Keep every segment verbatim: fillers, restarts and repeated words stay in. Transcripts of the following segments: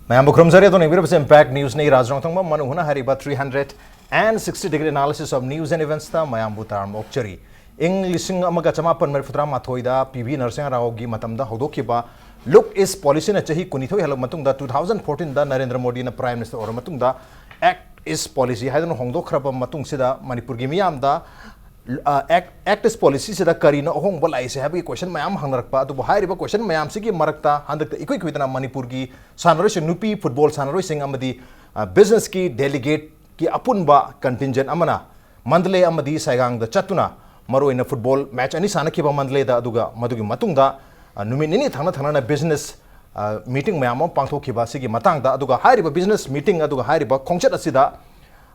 ꯃꯌꯥꯝꯕꯨ ꯈꯨꯔꯨꯝꯖꯔꯤ꯫ ꯑꯗꯣꯝꯅ ꯌꯦꯡꯕꯤꯔꯤꯕꯁꯤ Impact Newsꯅꯤ꯫ ꯔꯥꯖ ꯔꯣꯡꯊꯪꯕꯝ꯫ ꯃꯅꯨꯡ ꯍꯨꯠꯅ ꯍꯥꯏꯔꯤꯕ three hundred and sixty degree analysis of news and eventsꯇ ꯃꯌꯥꯝꯕꯨ ꯇꯔꯥꯝ ꯑꯣꯛꯆꯔꯤ꯫ ꯏꯪ ꯂꯤꯁꯤꯡ ꯑꯃꯒ ꯆꯃꯥꯄꯟ ꯃꯔꯤꯐꯨꯇꯔꯥ ꯃꯥꯊꯣꯏꯗ ꯄꯤ ꯚꯤ ꯅꯔꯁꯤꯡꯍ ꯔꯥꯎꯒꯤ ꯃꯇꯝꯗ ꯍꯧꯗꯣꯛꯈꯤꯕ Look East Policyꯅ ꯆꯍꯤ ꯀꯨꯟꯅꯤꯊꯣꯏ ꯍꯦꯜꯂꯛꯄ ꯃꯇꯨꯡꯗ, two thousand fourteenꯗ ꯅꯔꯦꯟꯗ꯭ꯔ ꯃꯣꯗꯤꯅ Prime Minister ꯑꯣꯏꯔꯕ ꯃꯇꯨꯡꯗ, Act East Policy ꯍꯥꯏꯗꯨꯅ ꯍꯣꯡꯗꯣꯛꯈ꯭ꯔꯕ ꯃꯇꯨꯡꯁꯤꯗ, ꯃꯅꯤꯄꯨꯔꯒꯤ ꯃꯤꯌꯥꯝꯗ, ꯑ, Act, Act East Policyꯁꯤꯗ ꯀꯔꯤꯅꯣ ꯑꯍꯣꯡꯕ ꯂꯥꯛꯏꯁꯦ ꯍꯥꯏꯕꯒꯤ question ꯃꯌꯥꯝ ꯍꯪꯅꯔꯛꯄ꯫ ꯑꯗꯨꯕꯨ ꯍꯥꯏꯔꯤꯕ question ꯃꯌꯥꯝꯁꯤꯒꯤ ꯃꯔꯛꯇ ꯍꯟꯗꯛꯇ ꯏꯀꯨꯏ ꯀꯨꯏꯗꯅ ꯃꯅꯤꯄꯨꯔꯒꯤ ꯁꯥꯟꯅꯔꯣꯏꯁꯤꯡ, ꯅꯨꯄꯤ football ꯁꯥꯟꯅꯔꯣꯏꯁꯤꯡ ꯑꯃꯗꯤ, ꯑ, businessꯀꯤ delegateꯀꯤ ꯑꯄꯨꯟꯕ contingent ꯑꯃꯅ ꯃꯟꯗꯂꯦ ꯑꯃꯗꯤ ꯁꯥꯏꯒꯥꯡꯗ ꯆꯠꯇꯨꯅ ꯃꯔꯨꯑꯣꯏꯅ football match ꯑꯅꯤ ꯁꯥꯟꯅꯈꯤꯕ ꯃꯟꯗꯂꯦꯗ, ꯑꯗꯨꯒ ꯃꯗꯨꯒꯤ ꯃꯇꯨꯡꯗ, ꯑ, ꯅꯨꯃꯤꯠ ꯅꯤꯅꯤ ꯊꯪꯅ ꯊꯪꯅꯅ business, ꯑ, meeting ꯃꯌꯥꯝ ꯑꯃ ꯄꯥꯡꯊꯣꯛꯈꯤꯕ꯫ ꯑꯁꯤꯒꯤ ꯃꯇꯥꯡꯗ, ꯑꯗꯨꯒ ꯍꯥꯏꯔꯤꯕ business meeting ꯑꯗꯨꯒ ꯍꯥꯏꯔꯤꯕ ꯈꯣꯡꯆꯠ ꯑꯁꯤꯗ,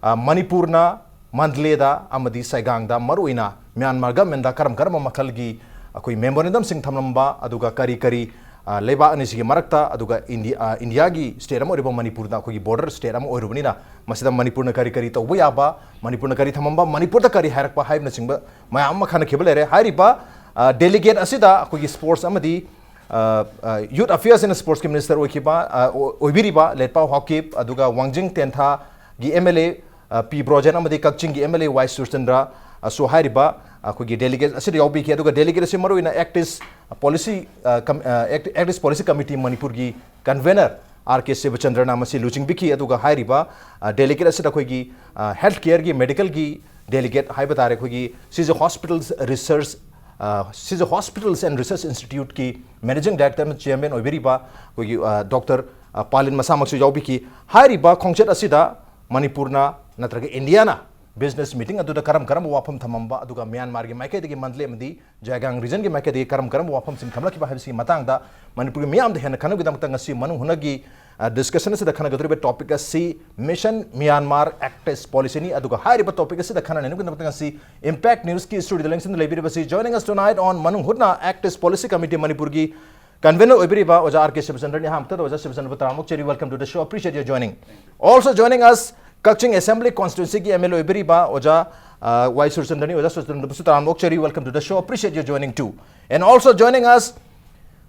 ꯑ, ꯃꯅꯤꯄꯨꯔꯅ ꯃꯟꯗꯂꯦꯗ ꯑꯃꯗꯤ ꯁꯥꯏꯒꯥꯡꯗ ꯃꯔꯨꯑꯣꯏꯅ ꯃ꯭ꯌꯥꯟꯃꯥꯔ governmentꯗ ꯀꯔꯝ ꯀꯔꯝꯕ ꯃꯈꯜꯒꯤ ꯑꯩꯈꯣꯏ memorandumꯁꯤꯡ ꯊꯝꯂꯝꯕ, ꯑꯗꯨꯒ ꯀꯔꯤ ꯀꯔꯤ, ꯑ, ꯂꯩꯕꯥꯛ ꯑꯅꯤꯁꯤꯒꯤ ꯃꯔꯛꯇ, ꯑꯗꯨꯒ ꯏꯟꯗꯤ-, ꯑ, ꯏꯟꯗꯤꯌꯥꯒꯤ state ꯑꯃ ꯑꯣꯏꯔꯤꯕ ꯃꯅꯤꯄꯨꯔꯗ ꯑꯩꯈꯣꯏꯒꯤ border state ꯑꯃ ꯑꯣꯏꯔꯨꯕꯅꯤꯅ, ꯃꯁꯤꯗ ꯃꯅꯤꯄꯨꯔꯅ ꯀꯔꯤ ꯀꯔꯤ ꯇꯧꯕ ꯌꯥꯕ, ꯃꯅꯤꯄꯨꯔꯅ ꯀꯔꯤ ꯊꯝꯃꯝꯕ, ꯃꯅꯤꯄꯨꯔꯗ ꯀꯔꯤ ꯍꯥꯏꯔꯛꯄ ꯍꯥꯏꯕꯅꯆꯤꯡꯕ ꯃꯌꯥꯝ ꯑꯃ ꯈꯟꯅꯈꯤꯕ ꯂꯩꯔꯦ꯫ ꯍꯥꯏꯔꯤꯕ, ꯑ, delegate ꯑꯁꯤꯗ ꯑꯩꯈꯣꯏꯒꯤ sports ꯑꯃꯗꯤ, ꯑ, ꯑ, youth affairs and sportsꯀꯤ minister ꯑꯣꯏꯈꯤꯕ, ꯑ, ꯑꯣ-, ꯑꯣꯏꯕꯤꯔꯤꯕ ꯂꯦꯠꯄꯥꯎ ꯍꯥꯎꯀꯤꯞ, ꯑꯗꯨꯒ ꯋꯥꯡꯖꯤꯡ ꯇꯦꯟꯊꯥꯒꯤ M L A, ꯑ, ꯄꯤ ꯕ꯭ꯔꯣꯖꯦꯟ ꯑꯃꯗꯤ ꯀꯛꯆꯤꯡꯒꯤ M L A ꯋꯥꯏ ꯁꯨꯔꯆꯟꯗ꯭ꯔ, ꯑ, ꯁꯨ ꯍꯥꯏꯔꯤꯕ ꯑꯩꯈꯣꯏꯒꯤ delegate ꯑꯁꯤꯗ ꯌꯥꯎꯕꯤꯈꯤ꯫ ꯑꯗꯨꯒ delegate ꯑꯁꯤ ꯃꯔꯨꯑꯣꯏꯅ Act East Policy, ꯑ, ꯀꯝ-, ꯑ, Act, Act East Policy Committee ꯃꯅꯤꯄꯨꯔꯒꯤ convener ꯑꯥꯔ ꯀꯦ ꯁꯤꯕꯆꯟꯗ꯭ꯔꯅ ꯃꯁꯤ ꯂꯨꯆꯤꯡꯕꯤꯈꯤ꯫ ꯑꯗꯨꯒ ꯍꯥꯏꯔꯤꯕ, ꯑ, delegate ꯑꯁꯤꯗ ꯑꯩꯈꯣꯏꯒꯤ, ꯑ, health careꯒꯤ medicalꯒꯤ delegate ꯍꯥꯏꯕ ꯇꯥꯔꯦ, ꯑꯩꯈꯣꯏꯒꯤ ꯁꯤꯖ Hospitals Research, ꯑ, ꯁꯤꯖ Hospitals and Research Instituteꯀꯤ managing director ꯑꯃ chairman ꯑꯣꯏꯕꯤꯔꯤꯕ ꯑꯩꯈꯣꯏꯒꯤ, ꯑ, doctor, ꯑ, ꯄꯥꯂꯤꯟ ꯃꯁꯥꯃꯛꯁꯨ ꯌꯥꯎꯕꯤꯈꯤ꯫ ꯍꯥꯏꯔꯤꯕ ꯈꯣꯡꯆꯠ ꯑꯁꯤꯗ ꯃꯅꯤꯄꯨꯔꯅ ꯅꯠꯇ꯭ꯔꯒ ꯏꯟꯗꯤꯌꯥꯅ business meeting ꯑꯗꯨꯗ ꯀꯔꯝ ꯀꯔꯝꯕ ꯋꯥꯐꯝ ꯊꯝꯃꯝꯕ, ꯑꯗꯨꯒ ꯃ꯭ꯌꯥꯟꯃꯥꯔꯒꯤ ꯃꯥꯏꯀꯩꯗꯒꯤ ꯃꯟꯗꯂꯦ ꯑꯃꯗꯤ ꯖꯌꯒꯥꯡ regionꯒꯤ ꯃꯥꯏꯀꯩꯗꯒꯤ ꯀꯔꯝ ꯀꯔꯝꯕ ꯋꯥꯐꯝꯁꯤꯡ ꯊꯝꯂꯛꯈꯤꯕ ꯍꯥꯏꯕꯁꯤꯒꯤ ꯃꯇꯥꯡꯗ ꯃꯅꯤꯄꯨꯔꯒꯤ ꯃꯤꯌꯥꯝꯗ ꯍꯦꯟꯅ ꯈꯪꯅꯕꯒꯤꯗꯃꯛꯇ ꯉꯁꯤ ꯃꯅꯨꯡ ꯍꯨꯠꯅꯒꯤ, ꯑ, discussion ꯑꯁꯤꯗ ꯈꯟꯅꯒꯗꯧꯔꯤꯕ topic ꯑꯁꯤ Mission Myanmar Act East Policyꯅꯤ꯫ ꯑꯗꯨꯒ ꯍꯥꯏꯔꯤꯕ topic ꯑꯁꯤꯗ ꯈꯟꯅ ꯅꯩꯅꯕꯒꯤꯗꯃꯛꯇ ꯉꯁꯤ Impact Newsꯀꯤ studioꯗ ꯂꯦꯡꯁꯤꯟꯗꯨꯅ ꯂꯩꯕꯤꯔꯤꯕꯁꯤ, joining us tonight on ꯃꯅꯨꯡ ꯍꯨꯠꯅ Act East Policy Committee ꯃꯅꯤꯄꯨꯔꯒꯤ convener ꯑꯣꯏꯕꯤꯔꯤꯕ ꯑꯣꯖꯥ ꯑꯥꯔ ꯀꯦ ꯁꯤꯕꯆꯟꯗ꯭ꯔꯅꯤ꯫ ꯑꯍꯥꯟꯕꯗ ꯑꯣꯖꯥ ꯁꯤꯕꯆꯟꯗ꯭ꯔꯕꯨ ꯇꯔꯥꯝꯅ ꯑꯣꯛꯆꯔꯤ꯫ Welcome to the show. Appreciate your joining. Also joining us, Kakching Assembly Constituencyꯒꯤ M L A ꯑꯣꯏꯕꯤꯔꯤꯕ ꯑꯣꯖꯥ, ꯑ, ꯋꯥꯏ ꯁꯨꯔꯆꯟꯗ꯭ꯔꯅꯤ꯫ ꯑꯣꯖꯥ ꯁꯨꯔꯆꯟꯗ꯭ꯔꯕꯨꯁꯨ ꯇꯔꯥꯝꯅ ꯑꯣꯛꯆꯔꯤ꯫ Welcome to the show. Appreciate your joining too. And also joining us,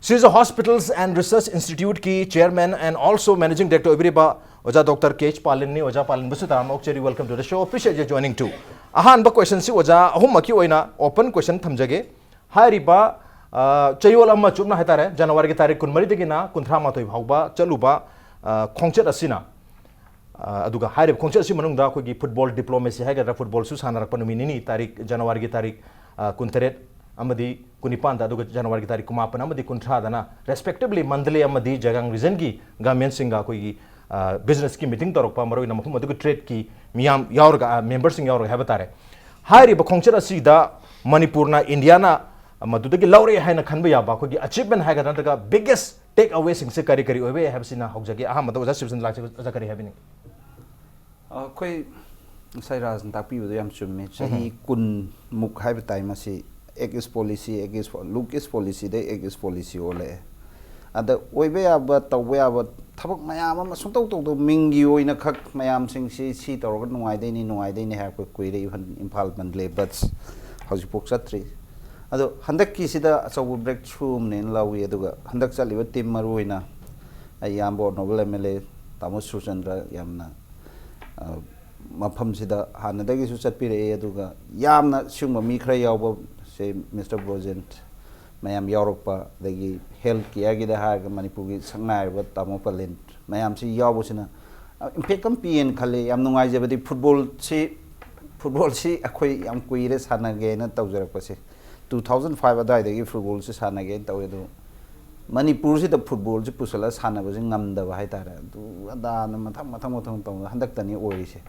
Seize Hospitals and Research Institute ꯀꯤ chairman and also managing director ꯑꯣꯏꯕꯤꯔꯤꯕ ꯑꯣꯖꯥ doctor ꯀꯦ H ꯄꯥꯂꯤꯟꯅꯤ꯫ ꯑꯣꯖꯥ ꯄꯥꯂꯤꯟꯕꯨꯁꯨ ꯇꯔꯥꯝꯅ ꯑꯣꯛꯆꯔꯤ꯫ Welcome to the show. Appreciate your joining too. ꯑꯍꯥꯟꯕ question ꯁꯤ ꯑꯣꯖꯥ ꯑꯍꯨꯝꯃꯛꯀꯤ ꯑꯣꯏꯅ open question ꯊꯝꯖꯒꯦ꯫ ꯍꯥꯏꯔꯤꯕ, ꯑ, ꯆꯌꯣꯜ ꯑꯃ ꯆꯨꯞꯅ ꯍꯥꯏꯇꯥꯔꯦ, ꯖꯅꯋꯥꯔꯤꯒꯤ ꯇꯥꯔꯤꯛ ꯀꯨꯟꯃꯔꯤꯗꯒꯤꯅ ꯀꯨꯟꯊ꯭ꯔꯥ ꯃꯥꯊꯣꯏ ꯐꯥꯎꯕ ꯆꯠꯂꯨꯕ, ꯑ, ꯈꯣꯡꯆꯠ ꯑꯁꯤꯅ, ꯑ, ꯑꯗꯨꯒ ꯍꯥꯏꯔꯤꯕ ꯈꯣꯡꯆꯠ ꯑꯁꯤ ꯃꯅꯨꯡꯗ ꯑꯩꯈꯣꯏꯒꯤ football diplomacy ꯍꯥꯏꯒꯗ꯭ꯔꯥ, football ꯁꯨ ꯁꯥꯟꯅꯔꯛꯄ ꯅꯨꯃꯤꯠ ꯅꯤꯅꯤ, ꯇꯥꯔꯤꯛ, ꯖꯅꯋꯥꯔꯤꯒꯤ ꯇꯥꯔꯤꯛ, ꯑ, ꯀꯨꯟꯇꯔꯦꯠ ꯑꯃꯗꯤ ꯀꯨꯟꯅꯤꯄꯥꯟꯗ, ꯑꯗꯨꯒ ꯖꯅꯋꯥꯔꯤꯒꯤ ꯇꯥꯔꯤꯛ ꯀꯨꯟꯃꯥꯄꯟ ꯑꯃꯗꯤ ꯀꯨꯟꯊ꯭ꯔꯥꯗꯅ respectively ꯃꯟꯗꯂꯦ ꯑꯃꯗꯤ ꯖꯥꯏꯒꯥꯡ region ꯒꯤ government ꯁꯤꯡꯒ ꯑꯩꯈꯣꯏꯒꯤ, ꯑ, business ꯀꯤ meeting ꯇꯧꯔꯛꯄ, ꯃꯔꯨꯑꯣꯏꯅ ꯃꯐꯝ ꯑꯗꯨꯒꯤ trade ꯀꯤ ꯃꯤꯌꯥꯝ ꯌꯥꯎꯔꯒ, ꯑ, member ꯁꯤꯡ ꯌꯥꯎꯔꯒ ꯍꯥꯏꯕ ꯇꯥꯔꯦ꯫ ꯍꯥꯏꯔꯤꯕ ꯈꯣꯡꯆꯠ ꯑꯁꯤꯗ ꯃꯅꯤꯄꯨꯔꯅ, ꯏꯟꯗꯤꯌꯥꯅ ꯃꯗꯨꯗꯒꯤ ꯂꯧꯔꯦ ꯍꯥꯏꯅ ꯈꯟꯕ ꯌꯥꯕ ꯑꯩꯈꯣꯏꯒꯤ achievement ꯍꯥꯏꯒꯗ꯭ꯔꯥ, ꯅꯠꯇ꯭ꯔꯒ biggest take away ꯁꯤꯡꯁꯦ ꯀꯔꯤ ꯀꯔꯤ ꯑꯣꯏꯕ ꯌꯥꯏ ꯍꯥꯏꯕꯁꯤꯅ ꯍꯧꯖꯒꯦ꯫ ꯑꯍꯥꯟꯕꯗ ꯑꯣꯖꯥ ꯁꯤꯕꯁꯟ ꯂꯥꯛꯆꯒꯦ꯫ ꯑꯣꯖꯥ ꯀꯔꯤ ꯍꯥꯏꯕꯤꯅꯤꯡꯉꯤ? ꯑꯩꯈꯣꯏ ꯉꯁꯥꯏ ꯔꯥꯖꯅ ꯇꯥꯛꯄꯤꯕꯗꯣ ꯌꯥꯝ ꯆꯨꯝꯃꯦ꯫ ꯆꯍꯤ ꯀꯨꯟꯃꯨꯛ ꯍꯥꯏꯕ ꯇꯥꯏ ꯃꯁꯤ꯫ Act is policy, act is, look is policy ꯗꯩ act is policy ꯑꯣꯜꯂꯛꯑꯦ꯫ ꯑꯗ ꯑꯣꯏꯕ ꯌꯥꯕ, ꯇꯧꯕ ꯌꯥꯕ ꯊꯕꯛ ꯃꯌꯥꯝ ꯑꯃ ꯁꯨꯡꯇꯧ ꯇꯧꯗꯕ, ꯃꯤꯡꯒꯤ ꯑꯣꯏꯅ ꯈꯛ ꯃꯌꯥꯝꯁꯤꯡꯁꯤ ꯁꯤ ꯇꯧꯔꯒ ꯅꯨꯡꯉꯥꯏꯗꯣꯏꯅꯤ, ꯅꯨꯡꯉꯥꯏꯗꯣꯏꯅꯤ ꯍꯥꯏꯔꯛꯄ ꯀꯨꯏꯔꯦ꯫ Even ꯏꯝꯐꯥꯜ ꯃꯟꯗꯂꯦ ꯕꯁ ꯍꯧꯖꯤꯛꯐꯥꯎ ꯆꯠꯇ꯭ꯔꯤ꯫ ꯑꯗꯣ ꯍꯟꯗꯛꯀꯤꯁꯤꯗ ꯑꯆꯧꯕ breakthrough ꯑꯃꯅꯦꯅ ꯂꯧꯏ꯫ ꯑꯗꯨꯒ ꯍꯟꯗꯛ ꯆꯠꯂꯤꯕ team, ꯃꯔꯨꯑꯣꯏꯅ ꯑꯩ ꯏꯌꯥꯝꯕ honourable M L A ꯇꯥꯃꯣ ꯁꯨꯔꯆꯟꯗ꯭ꯔ ꯌꯥꯝꯅ, ꯑ, ꯃꯐꯝꯁꯤꯗ ꯍꯥꯟꯅꯗꯒꯤꯁꯨ ꯆꯠꯄꯤꯔꯛꯑꯦ꯫ ꯑꯗꯨꯒ ꯌꯥꯝꯅ ꯁꯤꯒꯨꯝꯕ ꯃꯤ ꯈꯔ ꯌꯥꯎꯕ, ꯁꯦ, Mister ꯕ꯭ꯔꯣꯖꯦꯟ ꯃꯌꯥꯝ ꯌꯥꯎꯔꯛꯄ, ꯑꯗꯒꯤ health care ꯒꯤꯗ ꯍꯥꯏꯔꯒ ꯃꯅꯤꯄꯨꯔꯒꯤ ꯁꯛꯅꯥꯏꯔꯕ ꯇꯥꯃꯣ ꯄꯂꯦꯟ ꯃꯌꯥꯝꯁꯤ ꯌꯥꯎꯕꯁꯤꯅ, ꯑ, impact ꯑꯃ ꯄꯤꯌꯦꯅ ꯈꯜꯂꯤ꯫ ꯌꯥꯝ ꯅꯨꯡꯉꯥꯏꯖꯕꯗꯤ football ꯁꯤ, football ꯁꯤ ꯑꯩꯈꯣꯏ ꯌꯥꯝ ꯀꯨꯏꯔꯦ ꯁꯥꯟꯅꯒꯦꯅ ꯇꯧꯖꯔꯛꯄꯁꯦ꯫ Two thousand five ꯑꯗꯨꯋꯥꯏꯗꯒꯤ football ꯁꯤ ꯁꯥꯟꯅꯒꯦꯅ ꯇꯧꯋꯦ꯫ ꯑꯗꯨ ꯃꯅꯤꯄꯨꯔꯁꯤꯗ football ꯁꯤ ꯄꯨꯁꯜꯂꯒ ꯁꯥꯟꯅꯕꯁꯤ ꯉꯝꯗꯕ ꯍꯥꯏꯇꯥꯔꯦ꯫ ꯑꯗꯨ ꯑꯗꯥꯅ ꯃꯊꯪ ꯃꯊꯪ ꯃꯊꯪ ꯇꯧꯗꯅ ꯍꯟꯗꯛꯇꯅꯤ ꯑꯣꯏꯔꯤꯁꯦ꯫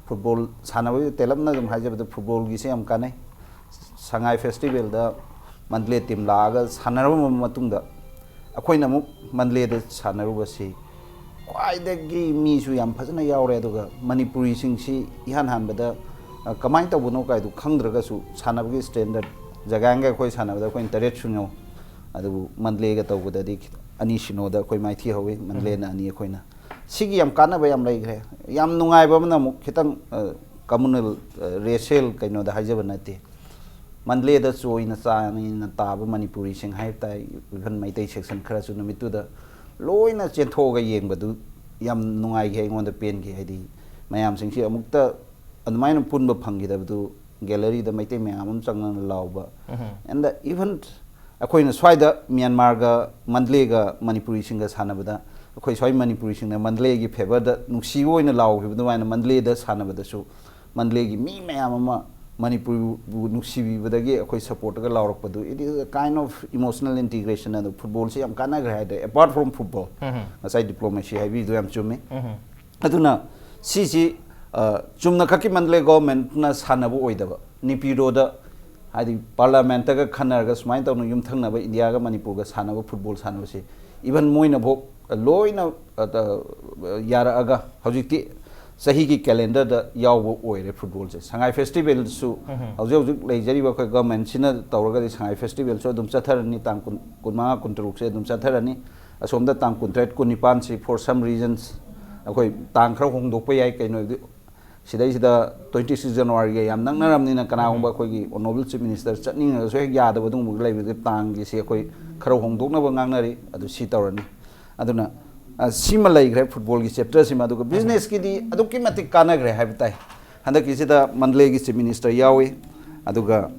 Football ꯁꯥꯟꯅꯕꯒꯤ ꯇꯦꯜꯂꯞꯅ ꯑꯗꯨꯝ ꯍꯥꯏꯖꯕꯗ football ꯒꯤꯁꯦ ꯌꯥꯝ ꯀꯥꯟꯅꯩ꯫ ꯁꯉꯥꯏ festival ꯗ ꯃꯟꯗꯂꯦ team ꯂꯥꯛꯑꯒ ꯁꯥꯟꯅꯔꯕ ꯃꯇꯨꯡꯗ ꯑꯩꯈꯣꯏꯅ ꯑꯃꯨꯛ ꯃꯟꯗꯂꯦꯗ ꯁꯥꯟꯅꯔꯨꯕꯁꯤ ꯈ꯭ꯋꯥꯏꯗꯒꯤ ꯃꯤꯁꯨ ꯌꯥꯝ ꯐꯖꯅ ꯌꯥꯎꯔꯦ꯫ ꯑꯗꯨꯒ ꯃꯅꯤꯄꯨꯔꯤꯁꯤꯡꯁꯤ ꯏꯍꯥꯟ ꯍꯥꯟꯕꯗ, ꯑ, ꯀꯃꯥꯏꯅ ꯇꯧꯕꯅꯣ ꯀꯥꯏꯗꯨ ꯈꯪꯗ꯭ꯔꯒꯁꯨ ꯁꯥꯟꯅꯕꯒꯤ standard, ꯖꯥꯏꯒꯥꯡꯒ ꯑꯩꯈꯣꯏ ꯁꯥꯟꯅꯕꯗ ꯑꯩꯈꯣꯏꯅ ꯇꯔꯦꯠ ꯁꯤꯅꯣ, ꯑꯗꯨꯕꯨ ꯃꯟꯗꯂꯦꯒ ꯇꯧꯕꯗꯗꯤ ꯈꯤꯇ-, ꯑꯅꯤ ꯁꯤꯅꯣꯗ ꯑꯩꯈꯣꯏ ꯃꯥꯏꯊꯤ ꯍꯧꯋꯤ꯫ ꯃꯟꯗꯂꯦꯅ ꯑꯅꯤ, ꯑꯩꯈꯣꯏꯅ꯫ ꯁꯤꯒꯤ ꯌꯥꯝ ꯀꯥꯟꯅꯕ ꯌꯥꯝ ꯂꯩꯈ꯭ꯔꯦ꯫ ꯌꯥꯝ ꯅꯨꯡꯉꯥꯏꯕ ꯑꯃꯅ ꯑꯃꯨꯛ ꯈꯤꯇꯪ, ꯑ, communal, ꯑ, racial ꯀꯩꯅꯣꯗ ꯍꯥꯏꯖꯕ ꯅꯠꯇꯦ꯫ ꯃꯟꯗꯂꯦꯗ ꯆꯣꯏꯅ ꯆꯥꯅ ꯇꯥꯕ ꯃꯅꯤꯄꯨꯔꯤꯁꯤꯡ ꯍꯥꯏꯕ ꯇꯥꯏ, even ꯃꯩꯇꯩ section ꯈꯔꯁꯨ ꯅꯨꯃꯤꯠꯇꯨꯗ ꯂꯣꯏꯅ ꯆꯦꯟꯊꯣꯛꯑꯒ ꯌꯦꯡꯕꯗꯨ ꯌꯥꯝ ꯅꯨꯡꯉꯥꯏꯈꯤ, ꯑꯩꯉꯣꯟꯗ ꯄꯦꯟꯈꯤ꯫ ꯍꯥꯏꯗꯤ ꯃꯌꯥꯝꯁꯤꯡꯁꯤ ꯑꯃꯨꯛꯇ ꯑꯗꯨꯃꯥꯏꯅ ꯄꯨꯟꯕ ꯐꯪꯈꯤꯗꯕꯗꯨ, galleryꯗ ꯃꯩꯇꯩ ꯃꯌꯥꯝ ꯑꯃ ꯆꯪꯗꯅ ꯂꯥꯎꯕ, and even ꯑꯩꯈꯣꯏꯅ ꯁ꯭ꯋꯥꯏꯗ ꯃ꯭ꯌꯥꯟꯃꯥꯔꯒ ꯃꯟꯗꯂꯦꯒ ꯃꯅꯤꯄꯨꯔꯤꯁꯤꯡꯒ ꯁꯥꯟꯅꯕꯗ, ꯑꯩꯈꯣꯏ ꯁ꯭ꯋꯥꯏ ꯃꯅꯤꯄꯨꯔꯤꯁꯤꯡꯅ ꯃꯟꯗꯂꯦꯒꯤ favourꯗ ꯅꯨꯡꯁꯤꯕ ꯑꯣꯏꯅ ꯂꯥꯎꯈꯤꯕ ꯑꯗꯨꯃꯥꯏꯅ ꯃꯟꯗꯂꯦꯗ ꯁꯥꯟꯅꯕꯗꯁꯨ ꯃꯟꯗꯂꯦꯒꯤ ꯃꯤ ꯃꯌꯥꯝ ꯑꯃ ꯃꯅꯤꯄꯨꯔꯕꯨ ꯅꯨꯡꯁꯤꯕꯤꯕꯗꯒꯤ ꯑꯩꯈꯣꯏ supportꯒ ꯂꯥꯎꯔꯛꯄꯗꯨ, it is a kind of emotional integration꯫ ꯑꯗꯣ footballꯁꯤ ꯌꯥꯝ ꯀꯥꯟꯅꯈ꯭ꯔꯦ ꯍꯥꯏꯇꯥꯔꯦ, apart from football꯫ ꯉꯁꯥꯏ diplomacy ꯍꯥꯏꯕꯤꯗꯨ ꯌꯥꯝ ꯆꯨꯝꯃꯤ꯫ ꯑꯗꯨꯅ ꯁꯤꯁꯤ, ꯑ, ꯆꯨꯝꯅ ꯈꯛꯀꯤ ꯃꯟꯗꯂꯦ governmentꯅ ꯁꯥꯟꯅꯕ ꯑꯣꯏꯗꯕ, ꯅꯤꯄꯤꯗꯣꯗ ꯍꯥꯏꯗꯤ parliamentꯇꯒ ꯈꯟꯅꯔꯒ ꯁꯨꯃꯥꯏꯅ ꯇꯧꯅ ꯌꯨꯝꯊꯪꯅꯕ ꯏꯟꯗꯤꯌꯥꯒ ꯃꯅꯤꯄꯨꯔꯒ ꯁꯥꯟꯅꯕ football ꯁꯥꯟꯅꯕꯁꯦ, even ꯃꯣꯏꯅꯐꯥꯎ ꯂꯣꯏꯅ, ꯑ, ꯇ-, ꯌꯥꯔꯛꯑꯒ ꯍꯧꯖꯤꯛꯇꯤ ꯆꯍꯤꯒꯤ calendarꯗ ꯌꯥꯎꯕ ꯑꯣꯏꯔꯦ footballꯁꯦ꯫ ꯁꯉꯥꯏ festivalꯁꯨ ꯍꯧꯖꯤꯛ ꯍꯧꯖꯤꯛ ꯂꯩꯖꯔꯤꯕ ꯑꯩꯈꯣꯏ governmentꯁꯤꯅ ꯇꯧꯔꯒꯗꯤ ꯁꯉꯥꯏ festivalꯁꯨ ꯑꯗꯨꯝ ꯆꯠꯊꯔꯅꯤ, ꯇꯥꯡ ꯀꯨꯟ, ꯀꯨꯟꯃꯉꯥ, ꯀꯨꯟꯇꯔꯨꯛꯁꯦ ꯑꯗꯨꯝ ꯆꯠꯊꯔꯅꯤ꯫ ꯑꯁꯣꯝꯗ ꯇꯥꯡ ꯀꯨꯟꯇꯔꯦꯠ, ꯀꯨꯟꯅꯤꯄꯥꯟꯁꯤ for some reasons ꯑꯩꯈꯣꯏ ꯇꯥꯡ ꯈꯔ ꯍꯣꯡꯗꯣꯛꯄ ꯌꯥꯏ꯫ ꯀꯩꯅꯣꯗꯤ ꯁꯤꯗꯩꯁꯤꯗ twenty six Januaryꯒ ꯌꯥꯝ ꯅꯛꯅꯔꯕꯅꯤꯅ ꯀꯅꯥꯒꯨꯝꯕ ꯑꯩꯈꯣꯏꯒꯤ honourable chief minister ꯆꯠꯅꯤꯡꯉꯒꯁꯨ ꯍꯦꯛ ꯌꯥꯗꯕ ꯑꯗꯨꯒꯨꯝꯕ ꯂꯩꯕꯗ ꯇꯥꯡꯒꯤꯁꯤ ꯑꯩꯈꯣꯏ ꯈꯔ ꯍꯣꯡꯗꯣꯛꯅꯕ ꯉꯥꯡꯅꯔꯤ꯫ ꯑꯗꯨ ꯁꯤ ꯇꯧꯔꯅꯤ꯫ ꯑꯗꯨꯅ, ꯑ, ꯁꯤꯃ ꯂꯩꯈ꯭ꯔꯦ footballꯒꯤ chapterꯁꯤꯃ꯫ ꯑꯗꯨꯒ businessꯀꯤꯗꯤ ꯑꯗꯨꯛꯀꯤ ꯃꯇꯤꯛ ꯀꯥꯟꯅꯈ꯭ꯔꯦ ꯍꯥꯏꯕ ꯇꯥꯏ꯫ ꯍꯟꯗꯛꯀꯤꯁꯤꯗ ꯃꯟꯗꯂꯦꯒꯤ chief minister ꯌꯥꯎꯏ, ꯑꯗꯨꯒ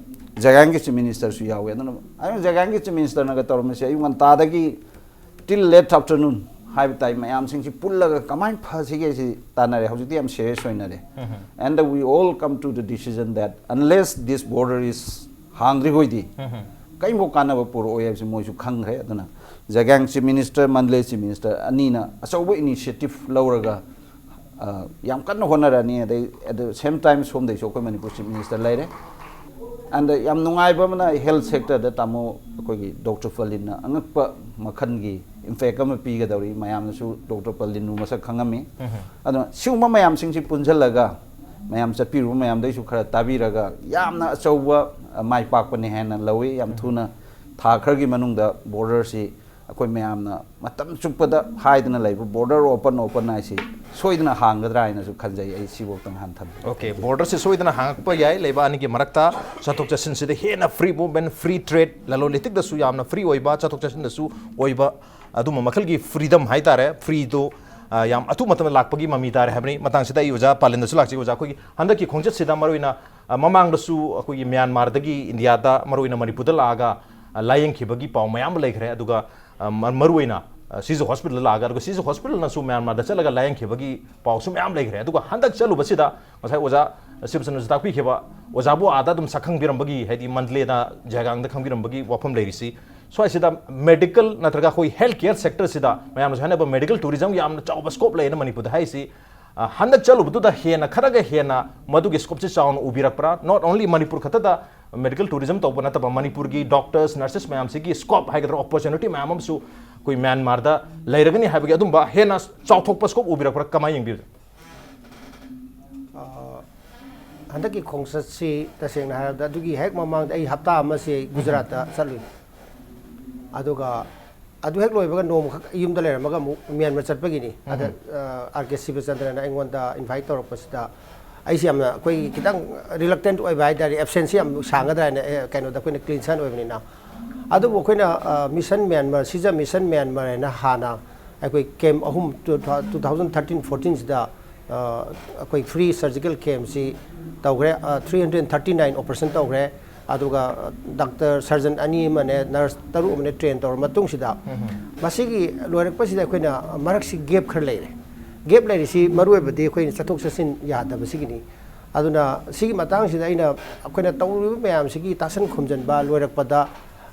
ꯖꯒꯥꯡꯒꯤ chief ministerꯁꯨ ꯌꯥꯎꯏ꯫ ꯑꯗꯨꯅ ꯑꯩꯅ ꯖꯒꯥꯡꯒꯤ chief ministerꯅꯒ ꯇꯧꯔꯝꯃꯤꯁꯦ ꯑꯌꯨꯛ ꯉꯟꯇꯥꯗꯒꯤ till late afternoon ꯍꯥꯏꯕ ꯇꯥꯏ, ꯃꯌꯥꯝꯁꯤꯡꯁꯤ ꯄꯨꯜꯂꯒ ꯀꯃꯥꯏꯅ ꯐꯁꯤꯒꯦ ꯁꯤ ꯇꯥꯟꯅꯔꯦ꯫ ꯍꯧꯖꯤꯛꯇꯤ ꯌꯥꯝ serious ꯑꯣꯏꯅꯔꯦ꯫ And we all come to the decision that unless this border is ꯍꯥꯡꯗ꯭ꯔꯤꯈꯣꯏꯗꯤ ꯀꯔꯤꯝꯐꯥꯎ ꯀꯥꯟꯅꯕ ꯄꯨꯔꯛꯑꯣꯏ ꯍꯥꯏꯕꯁꯤ ꯃꯣꯏꯁꯨ ꯈꯪꯈ꯭ꯔꯦ꯫ ꯑꯗꯨꯅ ꯖꯒꯥꯡ chief minister, Mandalay chief minister ꯑꯅꯤꯅ ꯑꯆꯧꯕ initiative ꯂꯧꯔꯒ, ꯑ, ꯌꯥꯝ ꯀꯟꯅ ꯍꯣꯠꯅꯔꯅꯤ꯫ ꯑꯗꯩ at the same time ꯁꯣꯝꯗꯩꯁꯨ ꯑꯩꯈꯣꯏ ꯃꯅꯤꯄꯨꯔ chief minister ꯂꯩꯔꯦ꯫ And ꯌꯥꯝ ꯅꯨꯡꯉꯥꯏꯕ ꯑꯃꯅ health sectorꯗ ꯇꯥꯃꯣ ꯑꯩꯈꯣꯏꯒꯤ doctor ꯄꯂꯤꯟꯅ ꯑꯉꯛꯄ ꯃꯈꯜꯒꯤ impact ꯑꯃ ꯄꯤꯒꯗꯧꯔꯤ꯫ ꯃꯌꯥꯝꯅꯁꯨ doctor ꯄꯂꯤꯟꯕꯨ ꯃꯁꯛ ꯈꯪꯉꯝꯃꯤ꯫ ꯑꯗꯨꯅ ꯁꯤꯒꯨꯝꯕ ꯃꯌꯥꯝꯁꯤꯡꯁꯤ ꯄꯨꯟꯁꯤꯜꯂꯒ ꯃꯌꯥꯝ ꯆꯠꯄꯤꯔꯨꯕ ꯃꯌꯥꯝꯗꯩꯁꯨ ꯈꯔ ꯇꯥꯕꯤꯔꯒ ꯌꯥꯝꯅ ꯑꯆꯧꯕ, ꯑ, ꯃꯥꯏ ꯄꯥꯛꯄꯅꯤ ꯍꯥꯏꯅ ꯂꯧꯏ꯫ ꯌꯥꯝ ꯊꯨꯅ ꯊꯥ ꯈꯔꯒꯤ ꯃꯅꯨꯡꯗ borderꯁꯤ ꯑꯩꯈꯣꯏ ꯃꯌꯥꯝꯅ ꯃꯇꯝ ꯆꯨꯞꯄꯗ ꯍꯥꯏꯗꯅ ꯂꯩꯕ border open open ꯍꯥꯏꯁꯤ ꯁꯣꯏꯗꯅ ꯍꯥꯡꯒꯗ꯭ꯔꯥ ꯍꯥꯏꯅꯁꯨ ꯈꯟꯖꯩ꯫ ꯑꯩ ꯁꯤꯐꯧꯗꯪ ꯍꯥꯟꯅ ꯊꯝꯖꯒꯦ꯫ Okay, border ꯁꯤ ꯁꯣꯏꯗꯅ ꯍꯥꯡꯉꯛꯄ ꯌꯥꯏ꯫ ꯂꯩꯕꯥꯛ ꯑꯅꯤꯒꯤ ꯃꯔꯛꯇ ꯆꯠꯊꯣꯛ ꯆꯠꯁꯤꯟꯁꯤꯗ ꯍꯦꯟꯅ free movement, free trade, ꯂꯂꯣꯟ ꯏꯇꯤꯛꯇꯁꯨ ꯌꯥꯝꯅ free ꯑꯣꯏꯕ, ꯆꯠꯊꯣꯛ ꯆꯠꯁꯤꯟꯗꯁꯨ ꯑꯣꯏꯕ ꯑꯗꯨꯝꯕ ꯃꯈꯜꯒꯤ freedom ꯍꯥꯏꯇꯥꯔꯦ, freeꯗꯣ ꯌꯥꯝ ꯑꯊꯨꯕ ꯃꯇꯝꯗ ꯂꯥꯛꯄꯒꯤ ꯃꯃꯤ ꯇꯥꯔꯦ ꯍꯥꯏꯕꯅꯤ꯫ ꯃꯇꯥꯡꯁꯤꯗ ꯑꯩ ꯑꯣꯖꯥ ꯄꯥꯂꯦꯟꯗꯁꯨ ꯂꯥꯛꯆꯒꯦ꯫ ꯑꯣꯖꯥ, ꯑꯩꯈꯣꯏꯒꯤ ꯍꯟꯗꯛꯀꯤ ꯈꯣꯡꯆꯠꯁꯤꯗ ꯃꯔꯨꯑꯣꯏꯅ ꯑ, ꯃꯃꯥꯡꯗꯁꯨ ꯑꯩꯈꯣꯏꯒꯤ ꯃ꯭ꯌꯥꯟꯃꯥꯔꯗꯒꯤ ꯏꯟꯗꯤꯌꯥꯗ, ꯃꯔꯨꯑꯣꯏꯅ ꯃꯅꯤꯄꯨꯔꯗ ꯂꯥꯛꯑꯒ ꯑ, ꯂꯥꯏꯌꯦꯡꯈꯤꯕꯒꯤ ꯄꯥꯎ ꯃꯌꯥꯝ ꯑꯃ ꯂꯩꯈ꯭ꯔꯦ꯫ ꯑꯗꯨꯒ ꯑ, ꯃ- ꯃꯔꯨꯑꯣꯏꯅ ꯑ, ꯁꯤꯖ ꯍꯣꯁꯄꯤꯇꯥꯜꯗ ꯂꯥꯛꯑꯒ, ꯑꯗꯨꯒ ꯁꯤꯖ ꯍꯣꯁꯄꯤꯇꯥꯜꯅꯁꯨ ꯃ꯭ꯌꯥꯟꯃꯥꯔꯗ ꯆꯠꯂꯒ ꯂꯥꯏꯌꯦꯡꯈꯤꯕꯒꯤ ꯄꯥꯎꯁꯨ ꯃꯌꯥꯝ ꯂꯩꯈ꯭ꯔꯦ꯫ ꯑꯗꯨꯒ ꯍꯟꯗꯛ ꯆꯠꯂꯨꯕꯁꯤꯗ ꯉꯁꯥꯏ ꯑꯣꯖꯥ ꯁꯤꯕꯁꯟꯅꯁꯨ ꯇꯥꯛꯄꯤꯈꯤꯕ, ꯑꯣꯖꯥꯕꯨ ꯑꯥꯗ ꯑꯗꯨꯝ ꯁꯛꯈꯪꯕꯤꯔꯝꯕꯒꯤ, ꯍꯥꯏꯗꯤ ꯃꯟꯗꯂꯦꯗ, ꯖꯌꯒꯥꯡꯗ ꯈꯪꯕꯤꯔꯝꯕꯒꯤ ꯋꯥꯐꯝ ꯂꯩꯔꯤꯁꯤ꯫ ꯁ꯭ꯋꯥꯏꯁꯤꯗ medical ꯅꯠꯇ꯭ꯔꯒ ꯑꯩꯈꯣꯏ health care sectorꯁꯤꯗ ꯃꯌꯥꯝꯅꯁꯨ ꯍꯥꯏꯅꯕ medical tourism ꯌꯥꯝꯅ ꯆꯥꯎꯕ scope ꯂꯩꯌꯦꯅ ꯃꯅꯤꯄꯨꯔꯗ ꯍꯥꯏꯔꯤꯁꯤ꯫ ꯑ, ꯍꯟꯗꯛ ꯆꯠꯂꯨꯕꯗꯨꯗ ꯍꯦꯟꯅ, ꯈꯔꯒ ꯍꯦꯟꯅ ꯃꯗꯨꯒꯤ scopeꯁꯤ ꯆꯥꯎꯅ ꯎꯕꯤꯔꯛꯄ꯭ꯔꯥ? Not only ꯃꯅꯤꯄꯨꯔ ꯈꯛꯇꯗ medical tourism ꯇꯧꯕ ꯅꯠꯇꯕ, ꯃꯅꯤꯄꯨꯔꯒꯤ doctors, nurses ꯃꯌꯥꯝꯁꯤꯒꯤ scope ꯍꯥꯏꯒꯗ꯭ꯔꯥ, opportunity ꯃꯌꯥꯝ ꯑꯃꯁꯨ ꯑꯩꯈꯣꯏ ꯃ꯭ꯌꯥꯟꯃꯥꯔꯗ ꯂꯩꯔꯒꯅꯤ ꯍꯥꯏꯕꯒꯤ ꯑꯗꯨꯝꯕ ꯍꯦꯟꯅ ꯆꯥꯎꯊꯣꯛꯄ scope ꯎꯕꯤꯔꯛꯄ꯭ꯔꯥ? ꯀꯃꯥꯏꯅ ꯌꯦꯡꯕꯤꯕ? ꯑ, ꯍꯟꯗꯛꯀꯤ ꯈꯣꯡꯆꯠꯁꯤ ꯇꯁꯦꯡꯅ ꯍꯥꯏꯔꯕꯗ ꯑꯗꯨꯒꯤ ꯍꯦꯛ ꯃꯃꯥꯡꯗ ꯑꯩ ꯍꯞꯇꯥ ꯑꯃꯁꯤ ꯑꯩ ꯒꯨꯖꯔꯥꯠꯇ ꯆꯠꯂꯨꯏ꯫ ꯑꯗꯨꯒ ꯑꯗꯨ ꯍꯦꯛ ꯂꯣꯏꯕꯒ ꯅꯣꯡꯃꯈꯛ ꯌꯨꯝꯗ ꯂꯩꯔꯝꯃꯒ ꯑꯃꯨꯛ ꯃ꯭ꯌꯥꯟꯃꯥꯔ ꯆꯠꯄꯒꯤꯅꯤ꯫ ꯑꯗ ꯑꯥꯔ ꯀꯦ ꯁꯤꯕꯆꯟꯗ꯭ꯔꯅ ꯑꯩꯉꯣꯟꯗ invite ꯇꯧꯔꯛꯄꯁꯤꯗ ꯑꯩꯁꯤ ꯌꯥꯝꯅ ꯑꯩꯈꯣꯏꯒꯤ ꯈꯤꯇꯪ reluctant ꯑꯣꯏꯕ ꯍꯥꯏꯇꯥꯔꯦ, absenceꯁꯤ ꯌꯥꯝ ꯁꯥꯡꯒꯗ꯭ꯔꯥ ꯍꯥꯏꯅ, ꯑꯦ, ꯀꯩꯅꯣꯗ ꯑꯩꯈꯣꯏꯅ clean sign ꯑꯣꯏꯕꯅꯤꯅ꯫ ꯑꯗꯨꯕꯨ ꯑꯩꯈꯣꯏꯅ ꯃꯤꯁꯟ ꯃ꯭ꯌꯥꯟꯃꯥꯔ, ꯁꯤꯖ ꯃꯤꯁꯟ ꯃ꯭ꯌꯥꯟꯃꯥꯔ ꯍꯥꯏꯅ ꯍꯥꯟꯅ ꯑꯩꯈꯣꯏ camp ꯑꯍꯨꯝ, two thousand thirteen fourteenꯁꯤꯗ ꯑꯩꯈꯣꯏ free surgical campꯁꯤ ꯇꯧꯈ꯭ꯔꯦ꯫ Three hundred thirty nine operation ꯇꯧꯈ꯭ꯔꯦ꯫ ꯑꯗꯨꯒ doctor, surgeon ꯑꯅꯤ ꯑꯃꯅꯦ, nurse ꯇꯔꯨꯛ ꯑꯃꯅꯦ train ꯇꯧꯔ ꯃꯇꯨꯡꯁꯤꯗ, ꯃꯁꯤꯒꯤ ꯂꯣꯏꯔꯛꯄꯁꯤꯗ ꯑꯩꯈꯣꯏꯅ ꯃꯔꯛꯁꯤ gap ꯈꯔ ꯂꯩꯔꯦ꯫ Gap ꯂꯩꯔꯤꯁꯤ ꯃꯔꯨ ꯑꯣꯏꯕꯗꯤ ꯑꯩꯈꯣꯏꯅ ꯆꯠꯊꯣꯛ ꯆꯠꯁꯤꯟ ꯌꯥꯗꯕꯁꯤꯒꯤꯅꯤ꯫ ꯑꯗꯨꯅ ꯁꯤꯒꯤ ꯃꯇꯥꯡꯁꯤꯗ ꯑꯩꯅ ꯑꯩꯈꯣꯏꯅ ꯇꯧꯔꯤꯕ ꯃꯌꯥꯝꯁꯤꯒꯤ ꯇꯥꯁꯟ ꯈꯨꯝꯖꯤꯟꯕ ꯂꯣꯏꯔꯛꯄꯗ,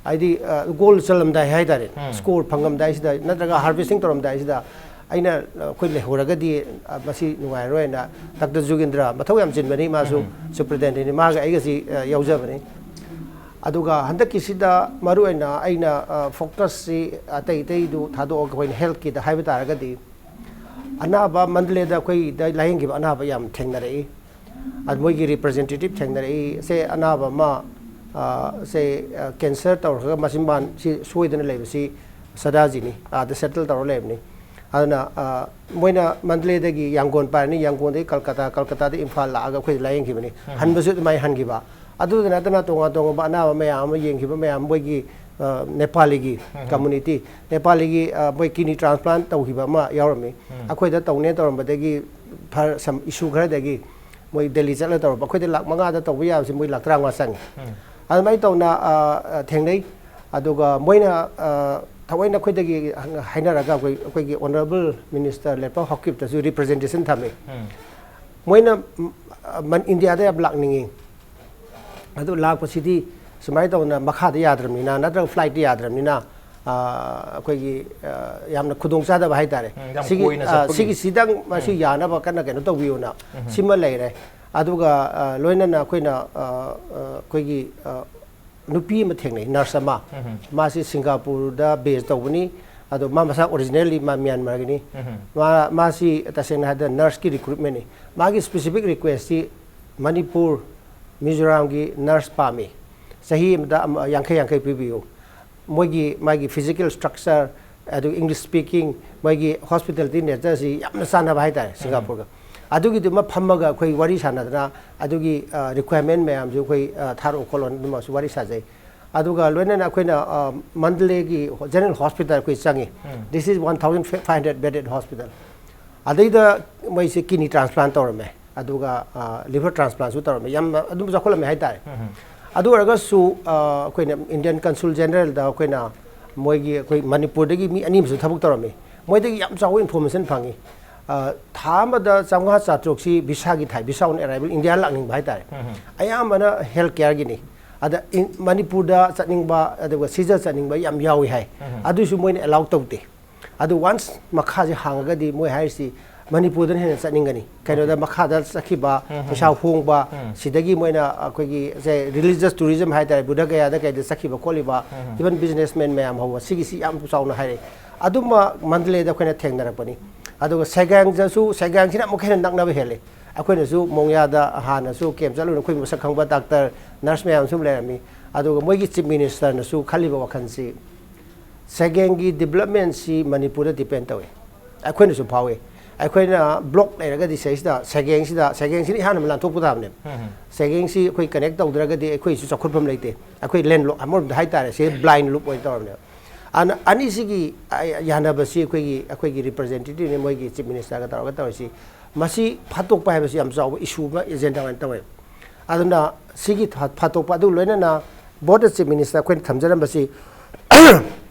ꯍꯥꯏꯗꯤ, goal ꯆꯜꯂꯝꯗꯥꯏ ꯍꯥꯏꯇꯥꯔꯦ, score ꯐꯪꯉꯝꯗꯥꯏꯁꯤꯗ ꯅꯠꯇ꯭ꯔꯒ harvesting ꯇꯧꯔꯝꯗꯥꯏꯁꯤꯗ ꯑꯩꯅ, ꯑꯩꯈꯣꯏ ꯂꯩꯍꯧꯔꯒꯗꯤ ꯃꯁꯤ ꯅꯨꯡꯉꯥꯏꯔꯔꯣꯏꯅ, doctor ꯖꯨꯒꯤꯟꯗ꯭ꯔ, ꯃꯊꯧ ꯌꯥꯝ ꯆꯤꯟꯕꯅꯤ, ꯃꯥꯁꯨ superintendentꯅꯤ, ꯃꯥꯒ ꯑꯩꯒꯁꯤ ꯌꯥꯎꯖꯕꯅꯤ꯫ ꯑꯗꯨꯒ ꯍꯟꯗꯛꯀꯤꯁꯤꯗ ꯃꯔꯨꯑꯣꯏꯅ ꯑꯩꯅ focusꯁꯤ ꯑꯇꯩ ꯑꯇꯩꯗꯨ ꯊꯥꯗꯣꯛꯑꯒ ꯑꯩꯈꯣꯏꯅ healthꯀꯤꯗ ꯍꯥꯏꯕ ꯇꯥꯔꯒꯗꯤ, ꯑꯅꯥꯕ ꯃꯟꯗꯂꯦꯗ ꯑꯩꯈꯣꯏꯗ ꯂꯥꯏꯌꯦꯡꯈꯤꯕ ꯑꯅꯥꯕ ꯌꯥꯝ ꯊꯦꯡꯅꯔꯛꯏ꯫ ꯑꯗ ꯃꯣꯏꯒꯤ representative ꯊꯦꯡꯅꯔꯛꯏ꯫ ꯁꯦ ꯑꯅꯥꯕ ꯑꯃ, ꯁꯦ cancer ꯇꯧꯔꯒ ꯃꯆꯤꯟꯕꯥꯟꯁꯤ ꯁꯣꯏꯗꯅ ꯂꯩꯕꯁꯤ ꯁꯗꯥꯖꯤꯅꯤ, ꯑꯥꯗ ꯁꯦꯇꯜ ꯇꯧꯔ ꯂꯩꯕꯅꯤ꯫ ꯑꯗꯨꯅ ꯃꯣꯏꯅ ꯃꯟꯗꯂꯦꯗꯒꯤ ꯌꯥꯡꯒꯣꯟ ꯄꯥꯏꯔꯅꯤ, ꯌꯥꯡꯒꯣꯟꯗꯒꯤ ꯀꯜꯀꯇꯥ, ꯀꯜꯀꯇꯥꯗꯒꯤ ꯏꯝꯐꯥꯜ ꯂꯥꯛꯑꯒ ꯑꯩꯈꯣꯏꯗ ꯂꯥꯏꯌꯦꯡꯈꯤꯕꯅꯤ꯫ ꯍꯟꯕꯁꯨ ꯑꯗꯨꯃꯥꯏꯅ ꯍꯟꯈꯤꯕ꯫ ꯑꯗꯨꯗ ꯅꯠꯇꯅ ꯇꯣꯉꯥꯟ ꯇꯣꯉꯥꯟꯕ ꯑꯅꯥꯕ ꯃꯌꯥꯝ ꯑꯃ ꯌꯦꯡꯈꯤꯕ ꯃꯌꯥꯝ, ꯃꯣꯏꯒꯤ ꯅꯦꯄꯥꯂꯤꯒꯤ ꯀꯝꯃꯨꯅꯤꯇꯤ, ꯅꯦꯄꯥꯂꯤꯒꯤ ꯃꯣꯏ ꯀꯤꯅꯤ ꯇ꯭ꯔꯥꯟꯁꯄ꯭ꯂꯥꯟ ꯇꯧꯈꯤꯕ ꯑꯃ ꯌꯥꯎꯔꯝꯃꯤ꯫ ꯑꯩꯈꯣꯏꯗ ꯇꯧꯅꯦ ꯇꯧꯔꯝꯕꯗꯒꯤ ꯏꯁꯨ ꯈꯔꯗꯒꯤ ꯃꯣꯏ ꯗꯦꯜꯂꯤ ꯆꯠꯂ ꯇꯧꯔꯝꯕ꯫ ꯑꯩꯈꯣꯏꯗ ꯂꯥꯛ ꯃꯉꯥꯗ ꯇꯧꯕ ꯌꯥꯕꯁꯦ ꯃꯣꯏ ꯂꯥꯛ ꯇꯔꯥꯃꯉꯥ ꯆꯪꯉꯤ꯫ ꯑꯗꯨꯃꯥꯏꯅ ꯇꯧꯅ ꯊꯦꯡꯅꯩ꯫ ꯑꯗꯨꯒ ꯃꯣꯏꯅ ꯊꯑꯣꯏꯅ ꯑꯩꯈꯣꯏꯗꯒꯤ ꯍꯥꯏꯅꯔꯒ ꯑꯩꯈꯣꯏ, ꯑꯩꯈꯣꯏꯒꯤ ꯑꯣꯅꯔꯦꯕꯜ ꯃꯤꯅꯤꯁꯇꯔ ꯂꯦꯄꯥꯎ ꯍꯥꯎꯀꯤꯞꯇꯁꯨ ꯔꯤꯄ꯭ꯔꯖꯦꯟꯇꯦꯁꯟ ꯊꯝꯃꯤ꯫ ꯃꯣꯏꯅ ꯏꯟꯗꯤꯌꯥꯗ ꯌꯥꯝ ꯂꯥꯛꯅꯤꯡꯉꯤ꯫ ꯑꯗꯨ ꯂꯥꯛꯄꯁꯤꯗꯤ ꯁꯨꯃꯥꯏꯅ ꯇꯧꯗꯅ ꯃꯈꯥꯗ ꯌꯥꯗ꯭ꯔꯕꯅꯤꯅ, ꯅꯠꯇ꯭ꯔꯒ ꯐ꯭ꯂꯥꯏꯠꯇ ꯌꯥꯗ꯭ꯔꯕꯅꯤꯅ, ꯑꯩꯈꯣꯏꯒꯤ ꯌꯥꯝꯅ ꯈꯨꯗꯣꯡꯆꯥꯗꯕ ꯍꯥꯏꯇꯥꯔꯦ꯫ ꯁꯤꯒꯤ ꯁꯤꯗꯪ ꯃꯁꯤ ꯌꯥꯅꯕ ꯀꯟꯅ ꯀꯩꯅꯣ ꯇꯧꯕꯤꯌꯨꯅ ꯁꯤꯃ ꯂꯩꯔꯦ꯫ ꯑꯗꯨꯒ ꯂꯣꯏꯅꯅ ꯑꯩꯈꯣꯏꯅ ꯑꯩꯈꯣꯏꯒꯤ ꯅꯨꯄꯤ ꯑꯃ ꯊꯦꯡꯅꯩ, ꯅꯔꯁ ꯑꯃ꯫ ꯃꯥꯁꯤ ꯁꯤꯡꯒꯥꯄꯨꯔꯗ ꯕꯦꯖ ꯇꯧꯕꯅꯤ꯫ ꯑꯗꯣ ꯃꯥ ꯃꯁꯥ ꯑꯣꯔꯤꯖꯤꯅꯦꯜꯂꯤ ꯃꯥ ꯃ꯭ꯌꯥꯟꯃꯥꯔꯒꯤꯅꯤ꯫ ꯃꯥ, ꯃꯥꯁꯤ ꯇꯁꯦꯡꯅ ꯍꯥꯏꯔꯕꯗ ꯅꯔꯁꯀꯤ ꯔꯤꯀ꯭ꯔꯨꯠꯃꯦꯟꯅꯤ꯫ ꯃꯥꯒꯤ ꯁ꯭ꯄꯦꯁꯤꯐꯤꯛ ꯔꯤꯀ꯭ꯋꯦꯁꯁꯤ ꯃꯅꯤꯄꯨꯔ, ꯃꯤꯖꯣꯔꯥꯝꯒꯤ ꯅꯔꯁ ꯄꯥꯝꯃꯤ꯫ ꯆꯍꯤ ꯑꯃꯗ ꯑꯃ ꯌꯥꯡꯈꯩ ꯌꯥꯡꯈꯩ ꯄꯤꯕꯤꯌꯨ꯫ ꯃꯣꯏꯒꯤ, ꯃꯥꯒꯤ ꯐꯤꯖꯤꯀꯦꯜ ꯁ꯭ꯇ꯭ꯔꯛꯆꯔ, ꯑꯗꯨꯒ ꯏꯪꯂꯤꯁ ꯁ꯭ꯄꯤꯀꯤꯡ, ꯃꯣꯏꯒꯤ ꯍꯣꯁꯄꯤꯇꯦꯂꯤꯇꯤ ꯅꯦꯆꯔꯁꯤ ꯌꯥꯝꯅ ꯆꯥꯟꯅꯕ ꯍꯥꯏꯇꯥꯔꯦ ꯁꯤꯡꯒꯥꯄꯨꯔꯒ꯫ ꯑꯗꯨꯒꯤꯗꯨꯃ ꯐꯝꯃꯒ ꯑꯩꯈꯣꯏ ꯋꯥꯔꯤ ꯁꯥꯟꯅꯗꯅ ꯑꯗꯨꯒꯤ ꯔꯤꯀ꯭ꯋꯥꯌꯔꯃꯦꯟ ꯃꯌꯥꯝꯁꯨ ꯑꯩꯈꯣꯏ ꯊꯥꯔꯛꯎ ꯈꯣꯠꯂꯣ ꯑꯗꯨꯃꯁꯨ ꯋꯥꯔꯤ ꯁꯥꯖꯩ꯫ ꯑꯗꯨꯒ ꯂꯣꯏꯅꯅ ꯑꯩꯈꯣꯏꯅ ꯃꯟꯗꯂꯦꯒꯤ ꯖꯦꯅꯔꯦꯜ ꯍꯣꯁꯄꯤꯇꯥꯜ ꯑꯩꯈꯣꯏ ꯆꯪꯉꯤ꯫ This is one thousand five hundred bedded hospital꯫ ꯑꯗꯩꯗ ꯃꯣꯏꯁꯦ ꯀꯤꯅꯤ ꯇ꯭ꯔꯥꯟꯁꯄ꯭ꯂꯥꯟ ꯇꯧꯔꯝꯃꯦ, ꯑꯗꯨꯒ ꯂꯤꯚꯔ ꯇ꯭ꯔꯥꯟꯁꯄ꯭ꯂꯥꯟꯁꯨ ꯇꯧꯔꯝꯃꯦ꯫ ꯌꯥꯝ ꯑꯗꯨꯝ ꯆꯥꯎꯈꯠꯂꯝꯃꯦ ꯍꯥꯏꯇꯥꯔꯦ꯫ ꯑꯗꯨ ꯑꯣꯏꯔꯒꯁꯨ ꯑꯩꯈꯣꯏꯅ ꯏꯟꯗꯤꯌꯥꯟ ꯀꯟꯁꯨꯜ ꯖꯦꯅꯔꯦꯜꯗ ꯑꯩꯈꯣꯏꯅ ꯃꯣꯏꯒꯤ, ꯑꯩꯈꯣꯏ ꯃꯅꯤꯄꯨꯔꯗꯒꯤ ꯃꯤ ꯑꯅꯤ ꯑꯃꯁꯨ ꯊꯕꯛ ꯇꯧꯔꯝꯃꯤ꯫ ꯃꯣꯏꯗꯒꯤ ꯌꯥꯝ ꯆꯥꯎꯕ ꯏꯟꯐꯣꯔꯃꯦꯁꯟ ꯐꯪꯉꯤ꯫ ꯊꯥ ꯑꯃꯗ ꯆꯥꯝꯃꯉꯥ ꯆꯥꯇ꯭ꯔꯨꯛꯁꯤ ꯚꯤꯁꯥꯒꯤ ꯊꯥꯏ, ꯚꯤꯁꯥ ꯑꯣꯟ ꯑꯦꯔꯥꯏꯚꯦꯜ, ꯏꯟꯗꯤꯌꯥ ꯂꯥꯛꯅꯤꯡꯕ ꯍꯥꯏꯇꯥꯔꯦ꯫ ꯑꯌꯥꯝꯕꯅ ꯍꯦꯜꯊ ꯀꯦꯌꯔꯒꯤꯅꯤ꯫ ꯑꯗ ꯃꯅꯤꯄꯨꯔꯗ ꯆꯠꯅꯤꯡꯕ, ꯑꯗꯨꯒ ꯁꯤꯖ ꯆꯠꯅꯤꯡꯕ ꯌꯥꯝ ꯌꯥꯎꯏ ꯍꯥꯏ꯫ ꯑꯗꯨꯁꯨ ꯃꯣꯏꯅ ꯑꯦꯂꯥꯎ ꯇꯧꯗꯦ꯫ ꯑꯗꯨ ꯋꯥꯟꯁ ꯃꯈꯥꯁꯦ ꯍꯥꯡꯉꯒꯗꯤ ꯃꯣꯏ ꯍꯥꯏꯔꯤꯁꯤ ꯃꯅꯤꯄꯨꯔꯗꯅ ꯍꯦꯟꯅ ꯆꯠꯅꯤꯡꯒꯅꯤ꯫ ꯀꯩꯅꯣꯗ ꯃꯈꯥꯗ ꯆꯠꯈꯤꯕ, ꯄꯩꯁꯥ ꯍꯣꯡꯕ, ꯁꯤꯗꯒꯤ ꯃꯣꯏꯅ ꯑꯩꯈꯣꯏꯒꯤ ꯁꯦ ꯔꯤꯂꯤꯖꯁ ꯇꯨꯔꯤꯖꯝ ꯍꯥꯏꯇꯥꯔꯦ, ꯕꯨꯙ ꯒꯌꯥꯗ ꯀꯩꯗ ꯆꯠꯈꯤꯕ ꯈꯣꯠꯂꯤꯕ, ꯏꯚꯟ ꯕꯤꯖꯤꯅꯦꯁꯃꯦꯟ ꯃꯌꯥꯝ ꯍꯧꯕ, ꯁꯤꯒꯤꯁꯤ ꯌꯥꯝ ꯆꯥꯎꯅ ꯍꯥꯏꯔꯛꯏ꯫ ꯑꯗꯨꯝꯕ ꯃꯟꯗꯂꯦꯗ ꯑꯩꯈꯣꯏꯅ ꯊꯦꯡꯅꯔꯛꯄꯅꯤ꯫ ꯑꯗꯨꯒ ꯁꯦꯒꯥꯡꯗꯁꯨ, ꯁꯦꯒꯥꯡꯁꯤꯅ ꯑꯃꯨꯛ ꯍꯦꯟꯅ ꯅꯛꯅꯕ ꯍꯦꯜꯂꯤ꯫ ꯑꯩꯈꯣꯏꯅꯁꯨ ꯃꯣꯡꯌꯥꯗ ꯍꯥꯟꯅꯁꯨ ꯀꯦꯝ ꯆꯠꯂꯨꯔꯦ, ꯑꯩꯈꯣꯏ ꯃꯁꯛ ꯈꯪꯕ ꯗꯥꯛꯇꯔ, ꯅꯔꯁ ꯃꯌꯥꯝ ꯁꯨꯝ ꯂꯩꯔꯝꯃꯤ꯫ ꯑꯗꯨꯒ ꯃꯣꯏꯒꯤ ꯆꯤꯐ ꯃꯤꯅꯤꯁꯇꯔꯅꯁꯨ ꯈꯜꯂꯤꯕ ꯋꯥꯈꯜꯁꯤ ꯁꯦꯒꯦꯡꯒꯤ ꯗꯤꯕꯂꯞꯃꯦꯟꯁꯤ ꯃꯅꯤꯄꯨꯔꯗ ꯗꯤꯄꯦꯟ ꯇꯧꯏ꯫ ꯑꯩꯈꯣꯏꯅꯁꯨ ꯐꯥꯎꯏ꯫ ꯑꯩꯈꯣꯏꯅ ꯕ꯭ꯂꯣꯛ ꯂꯩꯔꯒꯗꯤ ꯁꯤꯗꯩꯁꯤꯗ ꯁꯦꯒꯦꯡꯁꯤꯗ, ꯁꯦꯒꯦꯡꯁꯤꯅ ꯏꯍꯥꯟ ꯍꯥꯟꯅ ꯂꯥꯟꯊꯣꯛꯄ ꯇꯥꯕꯅꯦꯕ꯫ ꯁꯦꯒꯦꯡꯁꯤ ꯑꯩꯈꯣꯏ ꯀꯅꯦꯛ ꯇꯧꯗ꯭ꯔꯒꯗꯤ ꯑꯩꯈꯣꯏꯁꯨ ꯆꯥꯎꯈꯠꯐꯝ ꯂꯩꯇꯦ꯫ ꯑꯩꯈꯣꯏ ꯂꯦꯟ ꯂꯣꯛ, ꯑꯃꯔꯣꯝꯗ ꯍꯥꯏꯇꯥꯔꯦ, ꯁꯤ ꯕ꯭ꯂꯥꯏꯟ ꯂꯨꯞ ꯑꯣꯏꯅ ꯇꯧꯔꯕꯅꯦꯕ꯫ ꯑꯅ-, ꯑꯅꯤꯁꯤꯒꯤ, ꯑ, ꯌꯥꯅꯕꯁꯤ ꯑꯩꯈꯣꯏꯒꯤ, ꯑꯩꯈꯣꯏꯒꯤ ꯔꯤꯄ꯭ꯔꯖꯦꯟꯇꯦꯇꯤꯚꯅꯤ, ꯃꯣꯏꯒꯤ ꯆꯤꯐ ꯃꯤꯅꯤꯁꯇꯔꯒ ꯇꯧꯔꯒ ꯇꯧꯔꯤꯁꯤ꯫ ꯃꯁꯤ ꯐꯥꯠꯇꯣꯛꯄ ꯍꯥꯏꯕꯁꯤ ꯌꯥꯝ ꯆꯥꯎꯕ ꯏꯁꯨ ꯑꯃ, ꯑꯦꯖꯦꯟꯗꯥ ꯑꯣꯏꯅ ꯇꯧꯋꯦ꯫ ꯑꯗꯨꯅ ꯁꯤꯒꯤ ꯊ-, ꯐꯥꯠꯇꯣꯛꯄ, ꯑꯗꯨ ꯂꯣꯏꯅꯅ ꯕꯣꯔꯗ ꯆꯤꯐ ꯃꯤꯅꯤꯁꯇꯔ ꯑꯩꯈꯣꯏꯅ ꯊꯝꯖꯔꯝꯕꯁꯤ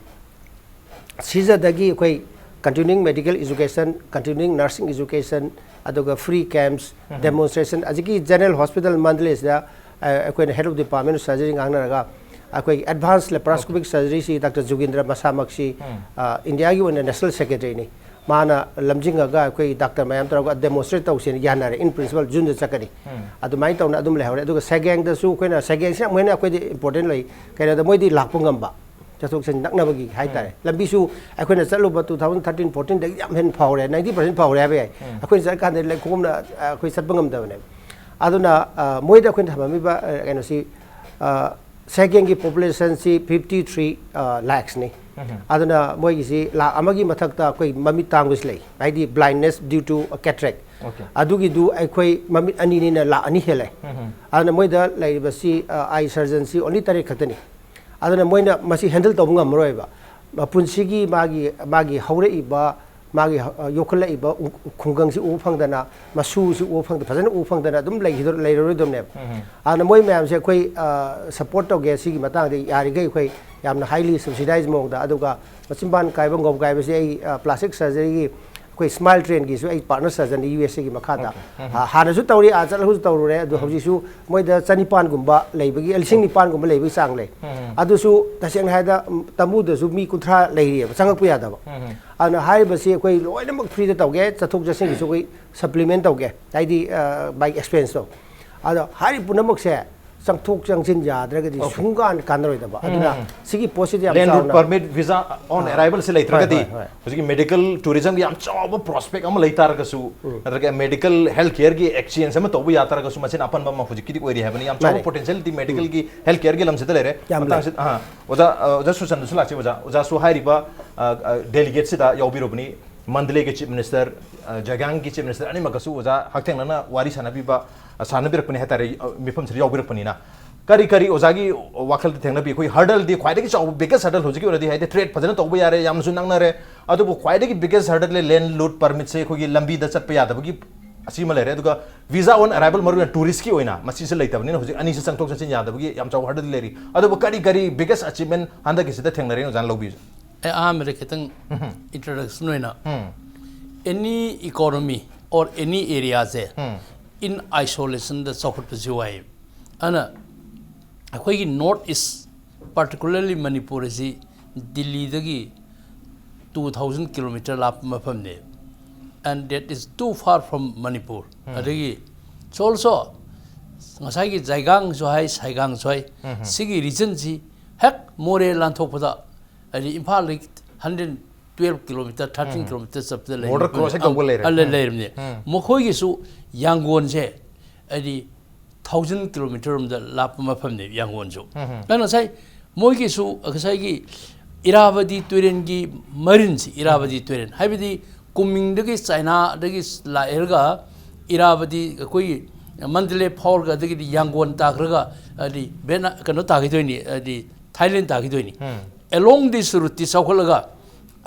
ꯁꯤꯖꯗꯒꯤ ꯑꯩꯈꯣꯏ continuing medical education, continuing nursing education, ꯑꯗꯨꯒ free camps, demonstration, ꯍꯧꯖꯤꯛꯀꯤ ꯖꯦꯅꯔꯦꯜ ꯍꯣꯁꯄꯤꯇꯥꯜ ꯃꯟꯗꯂꯦꯁꯤꯗ, ꯑ, ꯑꯩꯈꯣꯏꯅ head of department of surgery ꯉꯥꯡꯅꯔꯒ ꯑꯩꯈꯣꯏꯒꯤ advanced laparoscopic surgeryꯁꯤ ꯗꯥꯛꯇꯔ ꯖꯨꯒꯤꯟꯗ꯭ꯔ ꯃꯁꯥꯃꯛꯁꯤ, ꯑ, ꯏꯟꯗꯤꯌꯥꯒꯤ ꯑꯣꯏꯅ ꯅꯦꯁꯅꯦꯜ ꯁꯦꯀ꯭ꯔꯦꯇꯔꯤꯅꯤ꯫ ꯃꯥꯅ ꯂꯝꯖꯤꯡꯉꯒ ꯑꯩꯈꯣꯏ ꯗꯥꯛꯇꯔ ꯃꯌꯥꯝ ꯇꯧꯔꯒ demonstrate ꯇꯧꯁꯦꯅ ꯌꯥꯅꯔꯦ꯫ In principle ꯖꯨꯟꯗ ꯆꯠꯀꯅꯤ꯫ ꯑꯗꯨꯃꯥꯏꯅ ꯇꯧꯅ ꯑꯗꯨꯝ ꯂꯩꯍꯧꯔꯦ꯫ ꯑꯗꯨꯒ ꯁꯦꯒꯦꯡꯗꯁꯨ ꯑꯩꯈꯣꯏꯅ, ꯁꯦꯒꯦꯡꯁꯤꯅ ꯑꯃꯨꯛ ꯍꯦꯟꯅ ꯑꯩꯈꯣꯏꯗꯤ important ꯂꯩ꯫ ꯀꯩꯅꯣꯗ ꯃꯣꯏꯗꯤ ꯂꯥꯛꯄ ꯉꯝꯕ, ꯆꯠꯊꯣꯛ ꯆꯠꯁꯤꯟ ꯅꯛꯅꯕꯒꯤ ꯍꯥꯏꯇꯥꯔꯦ꯫ ꯂꯝꯕꯤꯁꯨ ꯑꯩꯈꯣꯏꯅ ꯆꯠꯂꯨꯕ two thousand thirteen fourteenꯗꯒꯤ ꯌꯥꯝ ꯍꯦꯟꯅ ꯐꯍꯧꯔꯦ, ninety percent ꯐꯍꯧꯔꯦ ꯍꯥꯏꯕ ꯌꯥꯏ꯫ ꯑꯩꯈꯣꯏꯅ ꯆꯠꯂꯀꯥꯟꯗ ꯂꯩꯈꯣꯝꯅ, ꯑ, ꯑꯩꯈꯣꯏ ꯆꯠꯄ ꯉꯝꯗꯕꯅꯦꯕ꯫ ꯑꯗꯨꯅ, ꯑ, ꯃꯣꯏꯗ ꯑꯩꯈꯣꯏꯅ ꯊꯝꯃꯝꯃꯤꯕ, ꯑ, ꯀꯩꯅꯣꯁꯤ, ꯑ, ꯁꯦꯒꯦꯡꯒꯤ populationꯁꯤ fifty three, ꯑ, lakhsꯅꯤ꯫ ꯑꯗꯨꯅ ꯃꯣꯏꯒꯤꯁꯤ ꯂꯥꯈ ꯑꯃꯒꯤ ꯃꯊꯛꯇ ꯑꯩꯈꯣꯏ ꯃꯃꯤꯠ ꯇꯥꯡꯕꯁꯨ ꯂꯩ, ꯍꯥꯏꯗꯤ blindness due to cataract꯫ ꯑꯗꯨꯒꯤꯗꯨ ꯑꯩꯈꯣꯏ ꯃꯃꯤꯠ ꯑꯅꯤꯅꯤꯅ ꯂꯥꯈ ꯑꯅꯤ ꯍꯦꯜꯂꯦ꯫ ꯑꯗꯨꯅ ꯃꯣꯏꯗ ꯂꯩꯔꯤꯕꯁꯤ, ꯑ, eye surgeonꯁꯤ only ꯇꯔꯦꯠ ꯈꯛꯇꯅꯤ꯫ ꯑꯗꯨꯅ ꯃꯣꯏꯅ ꯃꯁꯤ handle ꯇꯧꯕ ꯉꯝꯃꯔꯣꯏꯕ꯫ ꯃꯄꯨꯟꯁꯤꯒꯤ ꯃꯥꯒꯤ, ꯃꯥꯒꯤ ꯍꯧꯔꯛꯏꯕ, ꯃꯥꯒꯤ, ꯑ, ꯌꯣꯛꯈꯠꯂꯛꯏꯕ ꯎ-, ꯈꯨꯡꯒꯪꯁꯤ ꯎꯕ ꯐꯪꯗꯅ, ꯃꯁꯨꯁꯤ ꯎꯕ ꯐꯪꯗ-, ꯐꯖꯅ ꯎꯕ ꯐꯪꯗꯅ ꯑꯗꯨꯝ ꯂꯩꯈꯤꯗꯣ-, ꯂꯩꯔꯔꯣꯏꯗꯕꯅꯦꯕ꯫ ꯑꯗꯨꯅ ꯃꯣꯏ ꯃꯌꯥꯝꯁꯦ ꯑꯩꯈꯣꯏ, ꯑ, support ꯇꯧꯒꯦ꯫ ꯁꯤꯒꯤ ꯃꯇꯥꯡꯗ ꯌꯥꯔꯤꯈꯩ ꯑꯩꯈꯣꯏ ꯌꯥꯝꯅ highly subsidized ꯃꯑꯣꯡꯗ, ꯑꯗꯨꯒ ꯃꯆꯤꯟꯕꯥꯟ ꯀꯥꯏꯕ, ꯉꯧ ꯀꯥꯏꯕꯁꯦ ꯑꯩ, ꯑ, plastic surgeryꯒꯤ ꯑꯩꯈꯣꯏ Smile Trainꯒꯤꯁꯨ ꯑꯩ partner surgeonꯅꯤ USAꯒꯤ ꯃꯈꯥꯗ꯫ ꯑ, ꯍꯥꯟꯅꯁꯨ ꯇꯧꯔꯤ, ꯑꯥ ꯆꯠꯂꯒꯁꯨ ꯇꯧꯔꯨꯔꯦ꯫ ꯑꯗꯨ ꯍꯧꯖꯤꯛꯁꯨ ꯃꯣꯏꯗ ꯆꯅꯤꯄꯥꯟꯒꯨꯝꯕ ꯂꯩꯕꯒꯤ, ꯂꯤꯁꯤꯡ ꯅꯤꯄꯥꯟꯒꯨꯝꯕ ꯂꯩꯕꯒꯤ ꯆꯥꯡ ꯂꯩ꯫ ꯑꯗꯨꯁꯨ ꯇꯁꯦꯡꯅ ꯍꯥꯏꯔꯗ, ꯎꯝ, ꯇꯝꯃꯨꯗꯁꯨ ꯃꯤ ꯀꯨꯟꯊ꯭ꯔꯥ ꯂꯩꯔꯤꯑꯕ, ꯆꯪꯉꯛꯄ ꯌꯥꯗꯕ꯫ ꯑꯗꯨꯅ ꯍꯥꯏꯔꯤꯕꯁꯤ ꯑꯩꯈꯣꯏ ꯂꯣꯏꯅꯃꯛ freeꯗ ꯇꯧꯒꯦ, ꯆꯠꯊꯣꯛ ꯆꯠꯁꯤꯟꯒꯤꯁꯨ ꯑꯩꯈꯣꯏ supplement ꯇꯧꯒꯦ, ꯍꯥꯏꯗꯤ, ꯑ, by expenseꯇꯣ꯫ ꯑꯗꯣ ꯍꯥꯏꯔꯤꯕ ꯄꯨꯝꯅꯃꯛꯁꯦ ꯆꯪꯊꯣꯛ ꯆꯪꯁꯤꯟ ꯌꯥꯗ꯭ꯔꯒꯗꯤ ꯁꯨꯡꯀꯥꯟ ꯀꯥꯟꯅꯔꯣꯏꯗꯕ꯫ ꯑꯗꯨꯅ ꯁꯤꯒꯤ ꯄꯣꯠꯁꯤꯗꯤ ꯌꯥꯝ ꯂꯦꯟ ꯔꯨꯠ ꯆꯥꯎꯅ ꯄꯔꯃꯤꯠ ꯚꯤꯖꯥ ꯑꯣꯟ ꯑꯥ꯫ ꯑꯦꯔꯥꯏꯕꯜꯁꯦ ꯂꯩꯇ꯭ꯔꯒꯗꯤ ꯍꯣꯏ, ꯍꯣꯏ, ꯍꯣꯏ꯫ ꯍꯧꯖꯤꯛꯀꯤ ꯃꯦꯗꯤꯀꯦꯜ ꯇꯨꯔꯤꯖꯝꯒꯤ ꯌꯥꯝ ꯆꯥꯎꯕ ꯄ꯭ꯔꯣꯁꯄꯦꯛ ꯑꯃ ꯂꯩ ꯇꯥꯔꯒꯁꯨ, ꯅꯠꯇ꯭ꯔꯒ ꯃꯦꯗꯤꯀꯦꯜ ꯍꯦꯜꯊ ꯀꯦꯌꯔꯒꯤ ꯑꯦꯛꯁꯆꯦꯟꯖ ꯑꯃ ꯇꯧꯕ ꯌꯥ ꯇꯥꯔꯒꯁꯨ, ꯃꯁꯤꯅ ꯑꯄꯟꯕ ꯑꯃ ꯍꯧꯖꯤꯛꯀꯤꯗꯤ ꯑꯣꯏꯔꯤ ꯍꯥꯏꯕꯅꯤ꯫ ꯌꯥꯝ ꯆꯥꯎꯕ ꯃꯥꯅꯦ꯫ ꯄꯣꯇꯦꯟꯁꯤꯌꯦꯂꯤꯇꯤ ꯃꯦꯗꯤꯀꯦꯜꯒꯤ ꯍꯦꯜꯊ ꯀꯦꯌꯔꯒꯤ ꯂꯝꯁꯤꯗ ꯂꯩꯔꯦ꯫ ꯌꯥꯝ ꯂꯩ꯫ ꯃꯇꯥꯡꯁꯤꯗ ꯑꯥ, ꯑꯣꯖꯥ ꯑ, ꯑꯣꯖꯥ ꯁꯨꯁꯟꯗꯁꯨ ꯂꯥꯛꯆꯩ꯫ ꯑꯣꯖꯥ, ꯑꯣꯖꯥꯁꯨ ꯍꯥꯏꯔꯤꯕ ꯗꯦꯂꯤꯒꯦꯠꯁꯤꯗ ꯌꯥꯎꯕꯤꯔꯨꯕꯅꯤ꯫ ꯃꯟꯗꯂꯦꯒꯤ ꯆꯤꯐ ꯃꯤꯅꯤꯁꯇꯔ, ꯖꯥꯏꯒꯥꯡꯒꯤ ꯆꯤꯐ ꯃꯤꯅꯤꯁꯇꯔ ꯑꯅꯤꯃꯛꯀꯁꯨ ꯑꯣꯖꯥ ꯍꯛꯊꯦꯡꯅꯅ ꯋꯥꯔꯤ ꯁꯥꯟꯅꯕꯤꯕ, ꯑ, ꯁꯥꯟꯅꯕꯤꯔꯛꯄꯅꯤ ꯍꯥꯏꯇꯥꯔꯦ, ꯑ, ꯃꯤꯐꯝꯁꯤꯗ ꯌꯥꯎꯕꯤꯔꯛꯄꯅꯤꯅ꯫ ꯀꯔꯤ ꯀꯔꯤ ꯑꯣꯖꯥꯒꯤ ꯋꯥꯈꯜꯗ ꯊꯦꯡꯅꯕꯤ? ꯑꯩꯈꯣꯏ ꯍꯔꯗꯜꯗꯤ ꯈ꯭ꯋꯥꯏꯗꯒꯤ ꯆꯥꯎꯕ, ꯕꯤꯒꯦꯁ ꯍꯔꯗꯜ ꯍꯧꯖꯤꯛꯀꯤ ꯑꯣꯏꯅꯗꯤ, ꯍꯥꯏꯗꯤ ꯇ꯭ꯔꯦꯗ ꯐꯖꯅ ꯇꯧꯕ ꯌꯥꯔꯦ, ꯌꯥꯝꯅꯁꯨ ꯅꯛꯅꯔꯦ, ꯑꯗꯨꯕꯨ ꯈ꯭ꯋꯥꯏꯗꯒꯤ ꯕꯤꯒꯦꯁ ꯍꯔꯗꯜ ꯂꯦꯟ ꯔꯨꯠ ꯄꯔꯃꯤꯠꯁꯦ ꯑꯩꯈꯣꯏꯒꯤ ꯂꯝꯕꯤꯗ ꯆꯠꯄ ꯌꯥꯗꯕꯒꯤ ꯑꯁꯤꯃ ꯂꯩꯔꯦ꯫ ꯑꯗꯨꯒ ꯚꯤꯖꯥ ꯑꯣꯟ ꯑꯔꯥꯏꯕꯜ, ꯃꯔꯨꯑꯣꯏꯅ ꯇꯨꯔꯤꯁꯀꯤ ꯑꯣꯏꯅ ꯃꯁꯤꯁꯨ ꯂꯩꯇꯕꯅꯤꯅ ꯍꯧꯖꯤꯛ ꯑꯅꯤꯁꯤ ꯆꯪꯊꯣꯛ ꯆꯠꯁꯤꯟ ꯌꯥꯗꯕꯒꯤ ꯌꯥꯝ ꯆꯥꯎꯕ ꯍꯔꯗꯜ ꯂꯩꯔꯤ꯫ ꯑꯗꯨꯕꯨ ꯀꯔꯤ ꯀꯔꯤ ꯕꯤꯒꯦꯁ ꯑꯆꯤꯞꯃꯦꯟ ꯍꯟꯗꯛꯀꯤꯁꯤꯗ ꯊꯦꯡꯅꯔꯦꯅ ꯑꯣꯖꯥꯅ ꯂꯧꯕꯤꯁꯦ? ꯑꯩ ꯑꯍꯥꯟꯕꯗ ꯈꯤꯇꯪ ꯏꯟꯇ꯭ꯔꯗꯛꯁꯟ ꯑꯣꯏꯅ, ꯑꯦꯅꯤ ꯏꯀꯣꯅꯣꯃꯤ ꯑꯣꯔ ꯑꯦꯅꯤ ꯑꯦꯔꯤꯌꯥꯁꯦ ꯏꯟ ꯑꯥꯏꯁꯣꯂꯦꯁꯟꯗ ꯆꯥꯎꯈꯠꯄꯁꯨ ꯋꯥꯏ꯫ ꯑꯗꯨꯅ ꯑꯩꯈꯣꯏꯒꯤ ꯅꯣꯔꯠ ꯏꯁ, ꯄꯥꯔꯇꯤꯀꯨꯂꯔꯂꯤ ꯃꯅꯤꯄꯨꯔ ꯑꯁꯤ ꯗꯤꯜꯂꯤꯗꯒꯤ ꯇꯨ ꯊꯥꯎꯖꯟ ꯀꯤꯂꯣꯃꯤꯇꯔ ꯂꯥꯞꯄ ꯃꯐꯝꯅꯦ꯫ And that is too far from Manipur. ꯑꯗꯒꯤ ꯁꯣꯜꯁꯣ ꯉꯁꯥꯏꯒꯤ ꯖꯥꯏꯒꯥꯡꯁꯨ ꯍꯥꯏ, ꯁꯥꯏꯒꯥꯡꯁꯨ ꯍꯥꯏ, ꯁꯤꯒꯤ ꯔꯤꯖꯟꯁꯤ ꯍꯦꯛ ꯃꯣꯔꯦ ꯂꯥꯟꯊꯣꯛꯄꯗ, ꯍꯥꯏꯗꯤ ꯏꯝꯐꯥꯜꯗꯒꯤ hundred twelve kilometre, thirteen kilometre ꯆꯠꯄꯗ ꯂꯩ꯫ Border cross ꯍꯦꯛ ꯇꯧꯕ ꯂꯩꯔꯦ꯫ ꯑ, ꯂꯩ-, ꯂꯩꯔꯕꯅꯦ꯫ ꯃꯈꯣꯏꯒꯤꯁꯨ ꯌꯥꯡꯒꯣꯟꯁꯦ ꯍꯥꯏꯗꯤ ꯊꯥꯎꯖꯟ ꯀꯤꯂꯣꯃꯤꯇꯔ ꯔꯣꯝꯗ ꯂꯥꯞꯄ ꯃꯐꯝꯅꯦ ꯌꯥꯡꯒꯣꯟꯁꯨ꯫ ꯑꯗꯨꯅ ꯉꯁꯥꯏ ꯃꯣꯏꯒꯤꯁꯨ ꯉꯁꯥꯏꯒꯤ ꯏꯔꯥꯕꯗꯤ ꯇꯨꯔꯦꯟꯒꯤ ꯃꯔꯤꯟꯁꯤ, ꯏꯔꯥꯕꯗꯤ ꯇꯨꯔꯦꯟ ꯍꯥꯏꯕꯗꯤ ꯀꯨꯝꯃꯤꯡꯗꯒꯤ ꯆꯥꯏꯅꯥꯗꯒꯤ ꯂꯥꯛꯑꯦꯔꯒ ꯏꯔꯥꯕꯗꯤ ꯑꯩꯈꯣꯏꯒꯤ ꯃꯟꯗꯂꯦ ꯐꯥꯎꯔꯒ ꯑꯗꯒꯤꯗꯤ ꯌꯥꯡꯒꯣꯟ ꯇꯥꯈ꯭ꯔꯒ ꯍꯥꯏꯗꯤ ꯕꯦꯅꯥ-, ꯀꯩꯅꯣ ꯇꯥꯈꯤꯗꯣꯏꯅꯤ, ꯍꯥꯏꯗꯤ ꯊꯥꯏꯂꯦꯟ ꯇꯥꯈꯤꯗꯣꯏꯅꯤ꯫ ꯑꯦꯂꯣꯡ ꯗꯤꯁ ꯔꯨꯠꯇꯤ ꯆꯥꯎꯈꯠꯂꯒ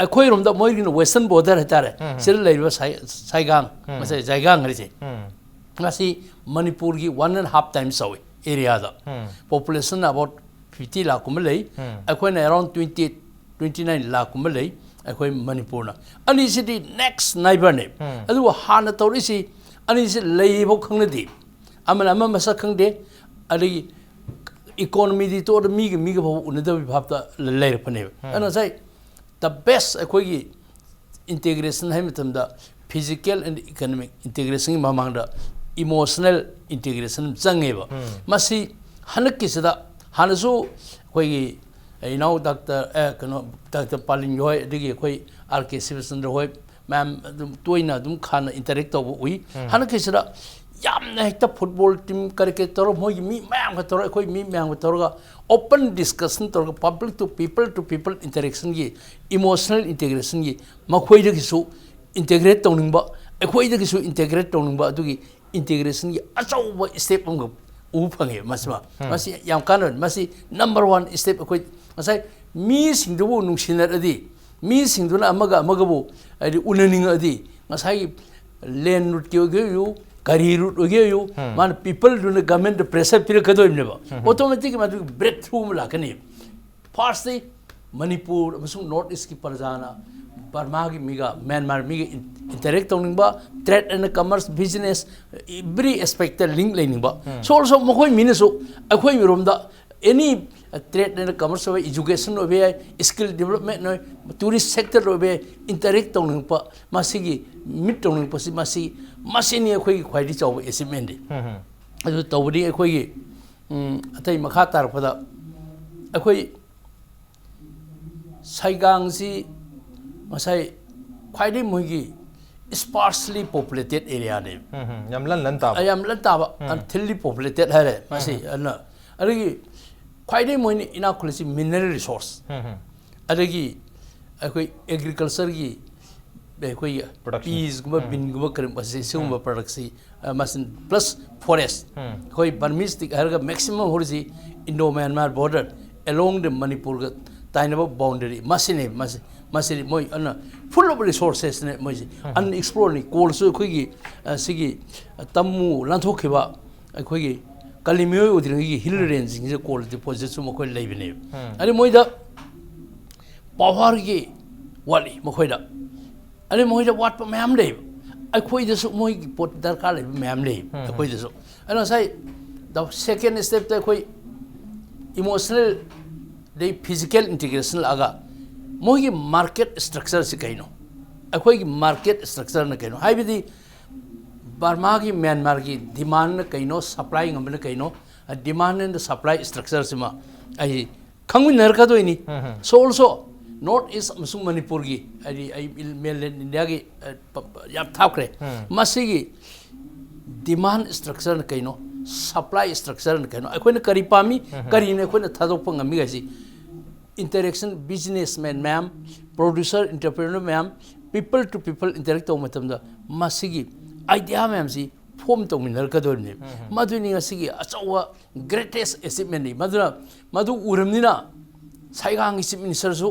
ꯑꯩꯈꯣꯏꯔꯣꯝꯗ ꯃꯣꯏꯒꯤꯅ ꯋꯦꯁꯇꯔꯟ ꯕꯣꯔꯗꯔ ꯍꯥꯏꯇꯥꯔꯦ, ꯁꯤꯗ ꯂꯩꯔꯤꯕ ꯁꯥꯏ-, ꯁꯥꯏꯒꯥꯡ, ꯉꯁꯥꯏ ꯖꯥꯏꯒꯥꯡ ꯍꯥꯏꯔꯤꯁꯦ, ꯉꯁꯤ ꯃꯅꯤꯄꯨꯔꯒꯤ ꯋꯥꯟ ꯑꯦꯟ ꯍꯥꯐ ꯇꯥꯏꯝꯁ ꯆꯥꯎꯋꯤ ꯑꯦꯔꯤꯌꯥꯗ꯫ Population about fifty ꯂꯥꯛ ꯀꯨꯝꯕ ꯂꯩ, ꯑꯩꯈꯣꯏꯅ around twenty eight, twenty nine ꯂꯥꯛ ꯀꯨꯝꯕ ꯂꯩ ꯑꯩꯈꯣꯏ ꯃꯅꯤꯄꯨꯔꯅ꯫ ꯑꯅꯤꯁꯤꯗꯤ ꯅꯦꯛꯁ ꯅꯥꯏꯕꯔꯅꯦ꯫ ꯑꯗꯨꯕꯨ ꯍꯥꯟꯅ ꯇꯧꯔꯛꯏꯁꯤ ꯑꯅꯤꯁꯤ ꯂꯩꯐꯥꯎ ꯈꯪꯅꯗꯦ, ꯑꯃꯅ ꯑꯃ ꯃꯁꯛ ꯈꯪꯗꯦ, ꯑꯗꯒꯤ ꯏꯀꯣꯅꯣꯃꯤꯗꯤ ꯇꯣꯛꯑꯗ ꯃꯤꯒ ꯃꯤꯒ ꯐꯥꯎꯕ ꯎꯅꯗꯕꯒꯤ ꯚꯥꯕꯇ ꯂꯩꯔꯛꯄꯅꯦꯕ꯫ ꯑꯗꯨꯅ ꯉꯁꯥꯏ the best ꯑꯩꯈꯣꯏꯒꯤ ꯏꯟꯇꯤꯒ꯭ꯔꯦꯁꯟ ꯍꯥꯏ ꯃꯇꯝꯗ physical and economic integrationꯒꯤ ꯃꯃꯥꯡꯗ emotional integration ꯆꯪꯉꯦꯕ꯫ ꯃꯁꯤ ꯍꯟꯗꯛꯀꯤꯁꯤꯗ ꯍꯥꯟꯅꯁꯨ ꯑꯩꯈꯣꯏꯒꯤ ꯏꯅꯥꯎ ꯗꯥꯛꯇꯔ, ꯑꯦ, ꯀꯩꯅꯣ, ꯗꯥꯛꯇꯔ ꯄꯥꯂꯤꯟ ꯍꯣꯏ, ꯑꯗꯒꯤ ꯑꯩꯈꯣꯏ ꯑꯥꯔ ꯀꯦ ꯁꯤꯕꯆꯟꯗ꯭ꯔ ꯍꯣꯏ, ꯃꯌꯥꯝ ꯑꯗꯨꯝ ꯇꯣꯏꯅ ꯑꯗꯨꯝ ꯍꯥꯟꯅ interact ꯇꯧꯕ ꯎꯏ꯫ ꯍꯟꯗꯛꯀꯤꯁꯤꯗ ꯌꯥꯝꯅ ꯍꯦꯛꯇ football team ꯀꯔꯤ ꯀꯔꯤ ꯇꯧꯔꯒ, ꯃꯣꯏꯒꯤ ꯃꯤ ꯃꯌꯥꯝꯒ ꯇꯧꯔꯒ, ꯑꯩꯈꯣꯏ ꯃꯤ ꯃꯌꯥꯝꯒ ꯇꯧꯔꯒ open discussion ꯇꯧꯔꯒ, people to people to people interaction ꯒꯤ, emotional integration ꯒꯤ, ꯃꯈꯣꯏꯗꯒꯤꯁꯨ integrate ꯇꯧꯅꯤꯡꯕ, ꯑꯩꯈꯣꯏꯗꯒꯤꯁꯨ integrate ꯇꯧꯅꯤꯡꯕ, ꯑꯗꯨꯒꯤ integration ꯒꯤ ꯑꯆꯧꯕ step ꯑꯃꯈꯛ ꯎꯕ ꯐꯪꯉꯦ ꯃꯁꯤꯃ꯫ ꯎꯝ꯫ ꯃꯁꯤ ꯌꯥꯝ ꯀꯥꯟꯅꯕꯅꯤ꯫ ꯃꯁꯤ number one step꯫ ꯑꯩꯈꯣꯏ ꯉꯁꯥꯏ ꯃꯤꯁꯤꯡꯗꯨꯕꯨ ꯅꯨꯡꯁꯤꯅꯔꯗꯤ, ꯃꯤꯁꯤꯡꯗꯨꯅ ꯑꯃꯒ ꯑꯃꯒꯕꯨ ꯍꯥꯏꯗꯤ ꯎꯅꯅꯤꯡꯉꯛꯑꯗꯤ, ꯉꯁꯥꯏꯒꯤ land route ꯀꯤ ꯑꯣꯏꯒꯦ ꯑꯣꯏꯌꯨ, ꯀꯔꯤ route ꯑꯣꯏꯒꯦ ꯑꯣꯏꯌꯨ, ꯎꯝ꯫ ꯃꯥꯅ people ꯗꯨꯅ government ꯗ pressure ꯄꯤꯔꯛꯀꯗꯣꯏꯕꯅꯦꯕ꯫ ꯎꯝ꯫ Automatic ꯃꯗꯨꯒꯤ breakthrough ꯑꯃ ꯂꯥꯛꯀꯅꯤ꯫ First ꯇꯤ ꯃꯅꯤꯄꯨꯔ ꯑꯃꯁꯨꯡ North East ꯀꯤ ꯄ꯭ꯔꯖꯥꯅ ꯕꯔꯃꯥꯒꯤ ꯃꯤꯒ, ꯃ꯭ꯌꯥꯟꯃꯥꯔ ꯃꯤꯒ in-, interact ꯇꯧꯅꯤꯡꯕ, trade and commerce, business, every aspect ꯇ link ꯂꯩꯅꯤꯡꯕ꯫ ꯎꯝ꯫ So also ꯃꯈꯣꯏ ꯃꯤꯅꯁꯨ ꯑꯩꯈꯣꯏ ꯃꯤꯔꯣꯝꯗ any trade and commerce ꯑꯣꯏꯕ, education ꯑꯣꯏꯕ ꯌꯥꯏ, skill development ꯑꯣꯏ, tourist sector ꯑꯣꯏꯕ ꯌꯥꯏ, interact ꯇꯧꯅꯤꯡꯉꯛꯄ, ꯃꯁꯤꯒꯤ meet ꯇꯧꯅꯤꯡꯉꯛꯄꯁꯤ, ꯃꯁꯤ, ꯃꯁꯤꯅꯤ ꯑꯩꯈꯣꯏꯒꯤ ꯈ꯭ꯋꯥꯏꯗꯒꯤ ꯆꯥꯎꯕ achievement ꯇꯤ꯫ ꯎꯝ, ꯎꯝ꯫ ꯑꯗꯨ ꯇꯧꯕꯗꯤ ꯑꯩꯈꯣꯏꯒꯤ, ꯎꯝ, ꯑꯇꯩ ꯃꯈꯥ ꯇꯥꯔꯛꯄꯗ ꯑꯩꯈꯣꯏ ꯁꯩꯒꯥꯡꯁꯤ ꯉꯁꯥꯏ ꯈ꯭ꯋꯥꯏꯗꯒꯤ ꯃꯣꯏꯒꯤ sparsely populated area ꯅꯦꯕ꯫ ꯎꯝ, ꯎꯝ꯫ ꯌꯥꯝ ꯂꯟ ꯂꯟ ꯇꯥꯕ꯫ ꯑ, ꯌꯥꯝ ꯂꯟ ꯇꯥꯕ, ꯎꯝ꯫ Thinly populated ꯍꯥꯏꯔꯦ ꯃꯁꯤ꯫ ꯎꯝ꯫ ꯑꯗꯨꯅ, ꯑꯗꯒꯤ ꯈ꯭ꯋꯥꯏꯗꯒꯤ ꯃꯣꯏꯅ ꯏꯅꯥꯛ ꯈꯨꯜꯂꯤꯁꯤ mineral resource꯫ ꯎꯝ, ꯎꯝ꯫ ꯑꯗꯒꯤ ꯑꯩꯈꯣꯏ agriculture ꯒꯤ, ꯑꯩꯈꯣꯏꯒꯤ production꯫ Peas ꯒꯨꯝꯕ, ꯎꯝ꯫ Bean ꯒꯨꯝꯕ, ꯀꯔꯤꯒꯨꯝꯕꯁꯤ, ꯁꯤꯒꯨꯝꯕ ꯎꯝ꯫ Product ꯁꯤ, ꯑ, ꯃꯁꯤ plus forest꯫ ꯎꯝ꯫ ꯑꯩꯈꯣꯏ Burmese ꯇꯤ ꯍꯥꯏꯔꯒ maximum ꯍꯧꯔꯤꯁꯤ Indo Myanmar border, along the ꯃꯅꯤꯄꯨꯔꯒ ꯇꯥꯏꯅꯕ boundary ꯃꯁꯤꯅꯦ꯫ ꯃꯁꯤ, ꯃꯁꯤꯗꯤ ꯃꯣꯏ ꯑꯗꯨꯅ full of resources ꯅꯦ ꯃꯣꯏꯁꯤ꯫ ꯎꯝ꯫ Unexplored ꯅꯤ꯫ ꯀꯣꯜꯁꯨ ꯑꯩꯈꯣꯏꯒꯤ, ꯑ, ꯁꯤꯒꯤ, ꯑ, ꯇꯝꯃꯨ ꯂꯥꯟꯊꯣꯛꯈꯤꯕ ꯑꯩꯈꯣꯏꯒꯤ ꯀꯂꯤ ꯃꯤꯑꯣꯏ ꯑꯣꯏꯗ꯭ꯔꯤꯉꯩꯒꯤ hill ꯎꯝ꯫ Range ꯁꯤꯡꯁꯤꯗ coal deposit ꯁꯨ ꯃꯈꯣꯏ ꯂꯩꯕꯅꯦꯕ꯫ ꯎꯝ꯫ ꯑꯗꯩ ꯃꯣꯏꯗ power ꯒꯤ ꯋꯥꯠꯂꯤ ꯃꯈꯣꯏꯗ꯫ ꯑꯗꯩ ꯃꯈꯣꯏꯗ ꯋꯥꯠꯄ ꯃꯌꯥꯝ ꯂꯩꯕ꯫ ꯑꯩꯈꯣꯏꯗꯁꯨ ꯃꯣꯏꯒꯤ ꯄꯣꯠ ꯗꯔꯀꯥꯔ ꯂꯩꯕ ꯃꯌꯥꯝ ꯂꯩ ꯎꯝ, ꯎꯝ꯫ ꯑꯩꯈꯣꯏꯗꯁꯨ꯫ ꯑꯗꯨꯅ ꯉꯁꯥꯏ the second step ꯇ ꯑꯩꯈꯣꯏ emotional ꯑꯗꯩ physical integration ꯂꯥꯛꯑꯒ ꯃꯣꯏꯒꯤ market structure ꯁꯤ ꯀꯩꯅꯣ? ꯑꯩꯈꯣꯏꯒꯤ market structure ꯅ ꯀꯩꯅꯣ? ꯍꯥꯏꯕꯗꯤ ꯕꯔꯃꯥꯒꯤ, ꯃ꯭ꯌꯥꯟꯃꯥꯔꯒꯤ demand ꯅ ꯀꯩꯅꯣ, supply ꯉꯝꯕꯅ ꯀꯩꯅꯣ, demand and supply structure ꯁꯤꯃ ꯑꯩ ꯈꯪꯃꯤꯟꯅꯔꯛꯀꯗꯣꯏꯅꯤ꯫ So also North East ꯑꯃꯁꯨꯡ ꯃꯅꯤꯄꯨꯔꯒꯤ, ꯍꯥꯏꯗꯤ ꯑꯩ mainland India ꯒꯤ, ꯑ, ꯄ-, ꯄ-, ꯌꯥꯝ ꯊꯥꯞꯈ꯭ꯔꯦ꯫ ꯃꯁꯤꯒꯤ demand structure ꯅ ꯀꯩꯅꯣ, supply structure ꯅ ꯀꯩꯅꯣ, ꯑꯩꯈꯣꯏꯅ ꯀꯔꯤ ꯄꯥꯝꯃꯤ, ꯀꯔꯤꯅ ꯑꯩꯈꯣꯏꯅ ꯊꯥꯗꯣꯛꯄ ꯉꯝꯃꯤ ꯍꯥꯏꯁꯤ interaction, businessman ꯃꯌꯥꯝ, producer, entrepreneur ꯃꯌꯥꯝ, people to people interact ꯇꯧꯕ ꯃꯇꯝꯗ ꯃꯁꯤꯒꯤ idea ꯃꯌꯥꯝꯁꯤ form ꯇꯧꯃꯤꯟꯅꯔꯛꯀꯗꯧꯔꯤꯕꯅꯦꯕ꯫ ꯃꯗꯨꯅꯤ ꯉꯁꯤꯒꯤ ꯑꯆꯧꯕ greatest achievement ꯅꯤ꯫ ꯃꯗꯨꯅ ꯃꯗꯨ ꯎꯔꯕꯅꯤꯅ ꯁꯥꯏꯒꯥꯡꯒꯤ Chief Minister ꯁꯨ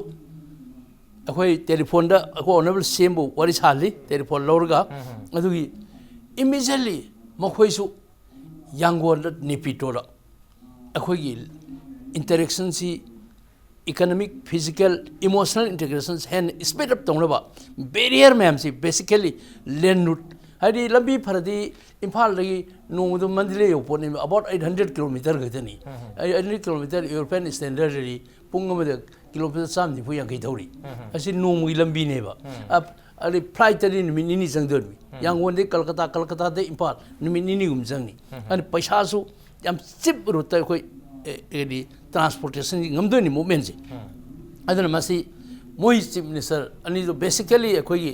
ꯑꯩꯈꯣꯏ telephone ꯗ ꯑꯩꯈꯣꯏ Honourable C M ꯕꯨ ꯋꯥꯔꯤ ꯁꯥꯍꯜꯂꯤ, telephone ꯂꯧꯔꯒ꯫ ꯑꯗꯨꯒꯤ immediately ꯃꯈꯣꯏꯁꯨ ꯌꯥꯡꯒꯣꯟꯗ, ꯅꯦꯄꯤꯇꯣꯗ ꯑꯩꯈꯣꯏꯒꯤ interaction ꯁꯤ economic, physical, emotional integration ꯍꯦꯟꯅ speed up ꯇꯧꯅꯕ barrier ꯃꯌꯥꯝꯁꯤ basically land route, ꯍꯥꯏꯗꯤ ꯂꯝꯕꯤ ꯐꯔꯗꯤ ꯏꯝꯐꯥꯜꯗꯒꯤ ꯅꯣꯡꯃꯗ ꯃꯟꯗꯂꯦ ꯌꯧ ꯄꯣꯠꯅꯤ, about eight hundred kilometer ꯈꯛꯇꯅꯤ꯫ Eight hundred kilometer European standard ꯗꯗꯤ ꯄꯨꯡ ꯑꯃꯗ kilometer ꯆꯥꯝ ꯅꯤꯐꯨ ꯌꯥꯡꯈꯩ ꯊꯧꯔꯤ꯫ ꯑꯁꯤ ꯅꯣꯡꯃꯒꯤ ꯂꯝꯕꯤꯅꯦꯕ꯫ ꯑ-, ꯑꯗꯩ flight ꯇꯗꯤ ꯅꯨꯃꯤꯠ ꯅꯤꯅꯤ ꯆꯪꯗꯣꯏꯅꯤ꯫ ꯌꯥꯡꯒꯣꯟꯗꯩ ꯀꯜꯀꯇꯥ, ꯀꯜꯀꯇꯥꯗꯩ ꯏꯝꯐꯥꯜ ꯅꯨꯃꯤꯠ ꯅꯤꯅꯤꯒꯨꯝꯕ ꯆꯪꯅꯤ꯫ ꯑꯗꯨꯅ ꯄꯩꯁꯥꯁꯨ ꯌꯥꯝ cheap route ꯇ ꯑꯩꯈꯣꯏ, ꯑꯦ, ꯍꯥꯏꯗꯤ transportation ꯁꯤ ꯉꯝꯗꯣꯏꯅꯤ, movement ꯁꯦ꯫ ꯑꯗꯨꯅ ꯃꯁꯤ ꯃꯣꯏ Chief Minister ꯑꯅꯤꯗꯣ basically ꯑꯩꯈꯣꯏꯒꯤ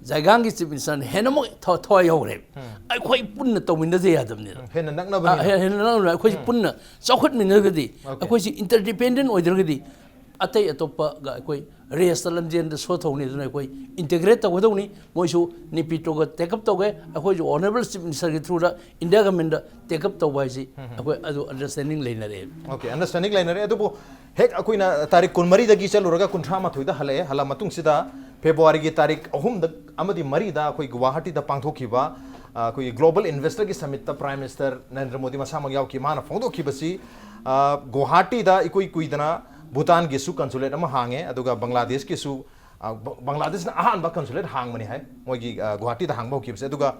ꯖꯥꯏꯒꯥꯡꯒꯤ Chief Minister ꯅ ꯍꯦꯟꯅ ꯑꯃꯨꯛ ꯊ-, ꯊꯋꯥꯏ ꯌꯥꯎꯈ꯭ꯔꯦꯕ꯫ ꯑꯩꯈꯣꯏ ꯄꯨꯟꯅ ꯇꯧꯃꯤꯟꯅꯗ ꯌꯥꯗꯕꯅꯤꯅ꯫ ꯍꯦꯟꯅ ꯑ, ꯅꯛꯅꯕꯅꯤꯅ꯫ ꯍꯦꯟꯅ ꯅꯛꯅꯕꯅꯤꯅ ꯑꯩꯈꯣꯏꯁꯤ ꯄꯨꯟꯅ ꯆꯥꯎꯈꯠꯃꯤꯟꯅꯔꯒꯗꯤ, Okay. ꯑꯩꯈꯣꯏꯁꯤ interdependent ꯑꯣꯏꯗ꯭ꯔꯒꯗꯤ ꯑꯇꯩ ꯑꯇꯣꯞꯄꯒ ꯑꯩꯈꯣꯏ race ꯇ ꯂꯝꯖꯦꯟꯗ ꯁꯣ ꯊꯧꯅꯤ꯫ ꯑꯗꯨꯅ ꯑꯩꯈꯣꯏ integrate ꯇꯧꯒꯗꯧꯅꯤ꯫ ꯃꯣꯏꯁꯨ ꯅꯦꯄꯤꯇꯣꯒ take up ꯇꯧꯒꯦ, ꯑꯩꯈꯣꯏꯁꯨ Honourable Chief Minister ꯒꯤ through ꯗ India Government ꯗ take up ꯇꯧꯕ ꯍꯥꯏꯁꯤ ꯑꯩꯈꯣꯏ ꯑꯗꯨ understanding ꯂꯩꯅꯔꯦ꯫ Okay, understanding ꯂꯩꯅꯔꯦ꯫ ꯑꯗꯨꯕꯨ ꯍꯦꯛ ꯑꯩꯈꯣꯏꯅ ꯇꯥꯔꯤꯛ ꯀꯨꯟꯃꯔꯤꯗꯒꯤ ꯆꯠꯂꯨꯔꯒ ꯀꯨꯟꯊ꯭ꯔꯥ ꯃꯥꯊꯣꯏꯗ ꯍꯜꯂꯛꯑꯦ꯫ ꯍꯜꯂꯛꯑ ꯃꯇꯨꯡꯁꯤꯗ February ꯒꯤ ꯇꯥꯔꯤꯛ ꯑꯍꯨꯝꯗ ꯑꯃꯗꯤ ꯃꯔꯤꯗ ꯑꯩꯈꯣꯏ ꯒꯨꯋꯥꯍꯥꯇꯤꯗ ꯄꯥꯡꯊꯣꯛꯈꯤꯕ, ꯑ, ꯑꯩꯈꯣꯏꯒꯤ Global Investor ꯒꯤ Summit ꯇ Prime Minister ꯅꯔꯦꯟꯗ꯭ꯔ ꯃꯣꯗꯤ ꯃꯁꯥꯃꯛ ꯌꯥꯎꯈꯤ꯫ ꯃꯥꯅ ꯐꯣꯡꯗꯣꯛꯈꯤꯕꯁꯤ, ꯑ, ꯒꯨꯋꯥꯍꯥꯇꯤꯗ ꯏꯀꯨꯏ ꯀꯨꯏꯗꯅ ꯚꯨꯇꯥꯟꯒꯤꯁꯨ consulate ꯑꯃ ꯍꯥꯡꯉꯦ, ꯑꯗꯨꯒ ꯕꯪꯒ꯭ꯂꯥꯗꯦꯁꯀꯤꯁꯨ, ꯑ, ꯕ-, ꯕꯪꯒ꯭ꯂꯥꯗꯦꯁꯅ ꯑꯍꯥꯟꯕ consulate ꯍꯥꯡꯕꯅꯤ ꯍꯥꯏ ꯃꯣꯏꯒꯤ, ꯑ, ꯒꯨꯋꯥꯍꯥꯇꯤꯗ ꯍꯥꯡꯕ ꯍꯧꯈꯤꯕꯁꯦ꯫ ꯑꯗꯨꯒ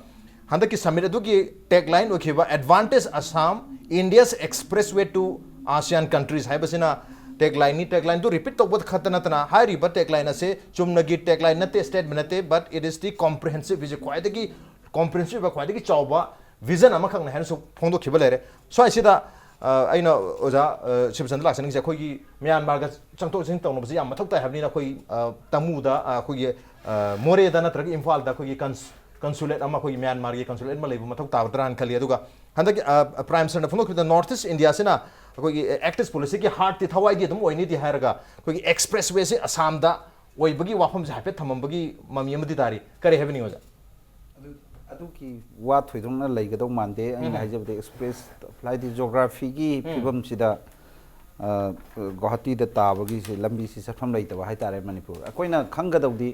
ꯍꯟꯗꯛꯀꯤ summit ꯑꯗꯨꯒꯤ tagline ꯑꯣꯏꯈꯤꯕ Advantage Assam, India's Expressway to ASEAN Countries ꯍꯥꯏꯕꯁꯤꯅ tagline ꯅꯤ꯫ Tagline ꯗꯨ repeat ꯇꯧꯕ ꯈꯛꯇ ꯅꯠꯇꯅ ꯍꯥꯏꯔꯤꯕ tagline ꯑꯁꯦ ꯆꯨꯝꯅꯒꯤ tagline ꯅꯠꯇꯦ, statement ꯅꯠꯇꯦ, but it is the comprehensive, ꯍꯧꯖꯤꯛ ꯈ꯭ꯋꯥꯏꯗꯒꯤ comprehensive ꯑꯣꯏꯕ, ꯈ꯭ꯋꯥꯏꯗꯒꯤ ꯆꯥꯎꯕ ꯚꯤꯖꯟ ꯑꯃꯈꯛꯅ ꯍꯥꯏꯅꯁꯨ ꯐꯣꯡꯗꯣꯛꯈꯤꯕ ꯂꯩꯔꯦ꯫ ꯁ꯭ꯋꯥꯏꯁꯤꯗ ꯑ, ꯑꯩꯅ ꯑꯣꯖꯥ ꯑ, ꯁꯤꯕꯆꯟꯗ꯭ꯔ ꯂꯥꯛꯆꯅꯤꯡꯁꯦ, ꯑꯩꯈꯣꯏꯒꯤ ꯃ꯭ꯌꯥꯟꯃꯥꯔꯒ ꯆꯪꯊꯣꯛ ꯆꯪꯁꯤꯟ ꯇꯧꯅꯕꯁꯦ ꯌꯥꯝ ꯃꯊꯧ ꯇꯥꯏ ꯍꯥꯏꯕꯅꯤꯅ, ꯑꯩꯈꯣꯏ ꯑ, ꯇꯃꯨꯗ ꯑ, ꯑꯩꯈꯣꯏꯒꯤ ꯑ, ꯃꯣꯔꯦꯗ ꯅꯠꯇ꯭ꯔꯒ ꯏꯝꯐꯥꯜꯗ ꯑꯩꯈꯣꯏꯒꯤ ꯀꯟꯁ ꯀꯟꯁꯨꯂꯦꯠ ꯑꯃ, ꯑꯩꯈꯣꯏꯒꯤ ꯃ꯭ꯌꯥꯟꯃꯥꯔꯒꯤ ꯀꯟꯁꯨꯂꯦꯠ ꯑꯃ ꯂꯩꯕ ꯃꯊꯧ ꯇꯥꯒꯗ꯭ꯔꯥꯅ ꯈꯜꯂꯤ꯫ ꯑꯗꯨꯒ ꯍꯟꯗꯛꯀꯤ ꯑ, ꯄ꯭ꯔꯥꯏꯝ ꯃꯤꯅꯤꯁꯇꯔꯅ ꯐꯣꯡꯗꯣꯛꯈꯤꯕꯗ ꯅꯣꯔꯠ ꯏꯁ ꯏꯟꯗꯤꯌꯥꯁꯤꯅ ꯑꯩꯈꯣꯏꯒꯤ ꯑꯦꯛꯁ ꯄꯣꯂꯤꯁꯤꯒꯤ ꯍꯥꯔꯠꯇꯤ, ꯊꯋꯥꯏꯗꯤ ꯑꯗꯨꯝ ꯑꯣꯏꯅꯤꯗꯤ ꯍꯥꯏꯔꯒ, ꯑꯩꯈꯣꯏꯒꯤ ꯑꯦꯛꯁꯄ꯭ꯔꯦꯁ ꯋꯦꯁꯤ ꯑꯁꯥꯝꯗ ꯑꯣꯏꯕꯒꯤ ꯋꯥꯐꯝꯁꯦ ꯍꯥꯏꯐꯦꯠ ꯊꯝꯃꯝꯕꯒꯤ ꯃꯃꯤ ꯑꯃꯗꯤ ꯇꯥꯔꯤ꯫ ꯀꯔꯤ ꯍꯥꯏꯕꯤꯅꯤꯡꯉꯤ ꯑꯣꯖꯥ? ꯑꯗꯨ ꯑꯗꯨꯒꯤ ꯋꯥ ꯊꯣꯏꯗꯣꯛꯅ ꯂꯩꯒꯗꯧ ꯃꯥꯟꯗꯦ꯫ ꯑꯩꯅ ꯍꯥꯏꯖꯕꯗ ꯑꯦꯛꯁꯄ꯭ꯔꯦꯁ ꯍꯥꯏꯗꯤ ꯖꯣꯒ꯭ꯔꯥꯐꯤꯒꯤ ꯐꯤꯕꯝꯁꯤꯗ ꯑ, ꯒꯨꯋꯥꯍꯥꯇꯤꯗ ꯇꯥꯕꯒꯤꯁꯦ ꯂꯝꯕꯤꯁꯤ ꯆꯠꯐꯝ ꯂꯩꯇꯕ ꯍꯥꯏꯇꯥꯔꯦ ꯃꯅꯤꯄꯨꯔ꯫ ꯑꯩꯈꯣꯏꯅ ꯈꯪꯒꯗꯧꯗꯤ,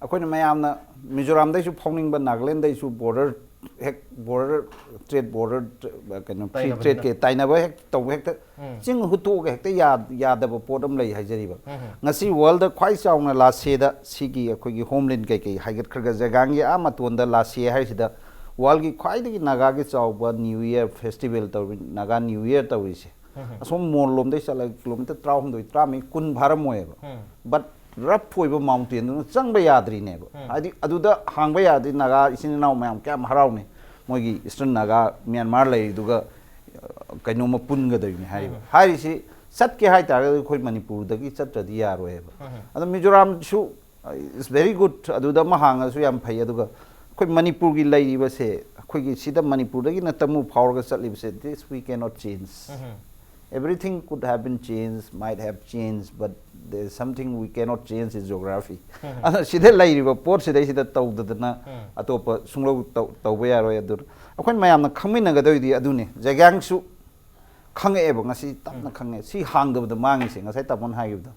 ꯑꯩꯈꯣꯏꯅ ꯃꯌꯥꯝꯅ ꯃꯤꯖꯣꯔꯥꯝꯗꯩꯁꯨ ꯐꯥꯎꯅꯤꯡꯕ, ꯅꯥꯒꯥꯂꯦꯟꯗꯩꯁꯨ ꯕꯣꯔꯗꯔ, ꯍꯦꯛ ꯕꯣꯔꯗꯔ, ꯇ꯭ꯔꯦꯠ ꯕꯣꯔꯗꯔ, ꯀꯩꯅꯣ, ꯐ꯭ꯔꯤ ꯇ꯭ꯔꯦꯠꯀꯤ ꯇꯥꯏꯅꯕ ꯍꯦꯛ ꯇꯧꯕ ꯍꯦꯛꯇ ꯆꯤꯡ ꯍꯨꯠꯇꯣꯛꯑꯒ ꯍꯦꯛꯇ ꯌꯥ- ꯌꯥꯗꯕ ꯄꯣꯠ ꯑꯃ ꯂꯩ ꯍꯥꯏꯖꯔꯤꯕ꯫ ꯉꯁꯤ ꯋꯥꯔꯜꯗ ꯈ꯭ꯋꯥꯏ ꯆꯥꯎꯅ ꯂꯥꯁꯦꯗ ꯁꯤꯒꯤ ꯑꯩꯈꯣꯏꯒꯤ ꯍꯣꯝꯂꯦꯟ ꯀꯩꯀꯩ ꯍꯥꯏꯒꯠꯈ꯭ꯔꯒ ꯖꯒꯥꯡꯒꯤ ꯑꯥ ꯃꯇꯣꯟꯗ ꯂꯥꯁꯦ ꯍꯥꯏꯁꯤꯗ ꯋꯥꯔꯜꯒꯤ ꯈ꯭ꯋꯥꯏꯗꯒꯤ ꯅꯥꯒꯥꯒꯤ ꯆꯥꯎꯕ ꯅ꯭ꯌꯨ ꯏꯌꯔ ꯐꯦꯁꯇꯤꯚꯦꯜ ꯇꯧꯔꯤ, ꯅꯥꯒꯥ ꯅ꯭ꯌꯨ ꯏꯌꯔ ꯇꯧꯔꯤꯁꯦ꯫ ꯑꯁꯣꯝ ꯃꯣꯟ ꯂꯣꯝꯗꯩ ꯆꯠꯂꯒ ꯀꯤꯂꯣꯃꯤꯇꯔ ꯇꯔꯥꯍꯨꯝꯗꯣꯏ, ꯇꯔꯥꯃꯔꯤ, ꯀꯨꯟ ꯐꯥꯔꯝꯃꯣꯏꯕ꯫ ꯕꯠ ꯔꯐ ꯑꯣꯏꯕ ꯃꯥꯎꯟꯇꯦꯟꯗꯨꯅ ꯆꯪꯕ ꯌꯥꯗ꯭ꯔꯤꯅꯦꯕ꯫ ꯍꯥꯏꯗꯤ ꯑꯗꯨꯗ ꯍꯥꯡꯕ ꯌꯥꯔꯗꯤ ꯅꯥꯒꯥ ꯏꯆꯤꯟ ꯏꯅꯥꯎ ꯃꯌꯥꯝ ꯀꯌꯥꯝ ꯍꯔꯥꯎꯅꯤ꯫ ꯃꯣꯏꯒꯤ ꯏꯁꯇꯔꯟ ꯅꯥꯒꯥ ꯃ꯭ꯌꯥꯟꯃꯥꯔ ꯂꯩꯔꯤꯗꯨꯒ ꯑ, ꯀꯩꯅꯣꯝꯃ ꯄꯨꯟꯒꯗꯣꯏꯅꯤ ꯍꯥꯏꯔꯤꯕ꯫ ꯍꯥꯏꯔꯤꯁꯤ ꯆꯠꯀꯦ ꯍꯥꯏꯇꯥꯔꯒꯗꯤ ꯑꯩꯈꯣꯏ ꯃꯅꯤꯄꯨꯔꯗꯒꯤ ꯆꯠꯇ꯭ꯔꯗꯤ ꯌꯥꯔꯣꯏꯕ꯫ ꯑꯗꯣ ꯃꯤꯖꯣꯔꯥꯝꯁꯨ, it's very good, ꯑꯗꯨꯗ ꯑꯃ ꯍꯥꯡꯉꯁꯨ ꯌꯥꯝ ꯐꯩ꯫ ꯑꯗꯨꯒ ꯑꯩꯈꯣꯏ ꯃꯅꯤꯄꯨꯔꯒꯤ ꯂꯩꯔꯤꯕꯁꯦ, ꯑꯩꯈꯣꯏꯒꯤ ꯁꯤꯗ ꯃꯅꯤꯄꯨꯔꯗꯒꯤꯅ ꯇꯃꯨ ꯐꯥꯎꯔꯒ ꯆꯠꯂꯤꯕꯁꯦ, this we cannot change. Everything could have been changed, might have changed, but there is something we cannot change is geography. ꯑꯗꯨꯅ ꯁꯤꯗ ꯂꯩꯔꯤꯕ ꯄꯣꯠꯁꯤꯗꯩꯁꯤꯗ ꯇꯧꯗꯗꯅ ꯑꯇꯣꯞꯄ ꯁꯨꯡꯂꯧ ꯇꯧ- ꯇꯧꯕ ꯌꯥꯔꯣꯏ꯫ ꯑꯗꯨꯅ ꯑꯩꯈꯣꯏ ꯃꯌꯥꯝꯅ ꯈꯪꯃꯤꯟꯅꯒꯗꯧꯔꯤꯗꯤ ꯑꯗꯨꯅꯤ꯫ ꯖꯩꯒ꯭ꯌꯥꯡꯁꯨ ꯈꯪꯉꯛꯑꯦꯕ, ꯉꯁꯤ ꯇꯞꯅ ꯈꯪꯉꯦ꯫ ꯁꯤ ꯍꯥꯡꯗꯕꯗ ꯃꯥꯡꯉꯤꯁꯦ, ꯉꯁꯥꯏ ꯇꯥꯃꯣꯅ ꯍꯥꯏꯈꯤꯕꯗꯣ꯫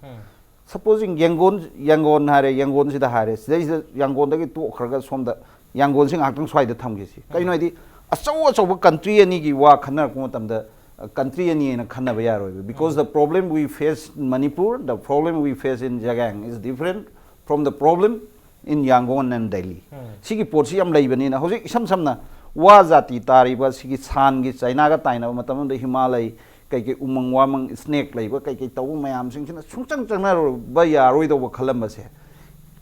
ꯁꯄꯣꯖꯤꯡ ꯌꯥꯡꯒꯣꯟ, ꯌꯥꯡꯒꯣꯟ ꯍꯥꯏꯔꯦ, ꯌꯥꯡꯒꯣꯟꯁꯤꯗ ꯍꯥꯏꯔꯦ, ꯁꯤꯗꯩꯁꯤꯗ ꯌꯥꯡꯒꯣꯟꯗꯒꯤ ꯇꯣꯛꯈ꯭ꯔꯒ ꯁꯣꯝꯗ ꯌꯥꯡꯒꯣꯟꯁꯤ ꯉꯥꯏꯍꯥꯛꯇꯪ ꯁ꯭ꯋꯥꯏꯗ ꯊꯝꯈꯤꯁꯤ꯫ ꯀꯩꯅꯣ ꯍꯥꯏꯗꯤ, ꯑꯆꯧ ꯑꯆꯧꯕ ꯀꯟꯇ꯭ꯔꯤ ꯑꯅꯤꯒꯤ ꯋꯥ ꯈꯟꯅꯔꯛꯄ ꯃꯇꯝꯗ, ꯀꯟꯇ꯭ꯔꯤ ꯑꯅꯤ ꯍꯥꯏꯅ ꯈꯟꯅꯕ ꯌꯥꯔꯣꯏꯕ, because the problem we face in Manipur, the problem we face in Jagang is different from the problem in Yangon and Delhi. ꯁꯤꯒꯤ ꯄꯣꯠꯁꯤ ꯌꯥꯝ ꯂꯩꯕꯅꯤꯅ, ꯍꯧꯖꯤꯛ ꯏꯁꯝ ꯁꯝꯅ ꯋꯥ ꯖꯥꯇꯤ ꯇꯥꯔꯤꯕ ꯁꯤꯒꯤ ꯁꯥꯟꯒꯤ, ꯆꯥꯏꯅꯥꯒ ꯇꯥꯏꯅꯕ ꯃꯇꯝ ꯑꯃꯗ ꯍꯤꯃꯥꯂꯩ, ꯀꯩꯀꯩ ꯎꯃꯪ ꯋꯥꯃꯪ, ꯁ꯭ꯅꯦꯛ ꯂꯩꯕ, ꯀꯩꯀꯩ ꯇꯧꯕ ꯃꯌꯥꯝꯁꯤꯡꯁꯤꯅ ꯁꯨꯡꯆꯪ ꯆꯪꯅꯔꯨꯕ ꯌꯥꯔꯣꯏꯗꯧꯕ ꯈꯜꯂꯝꯕꯁꯦ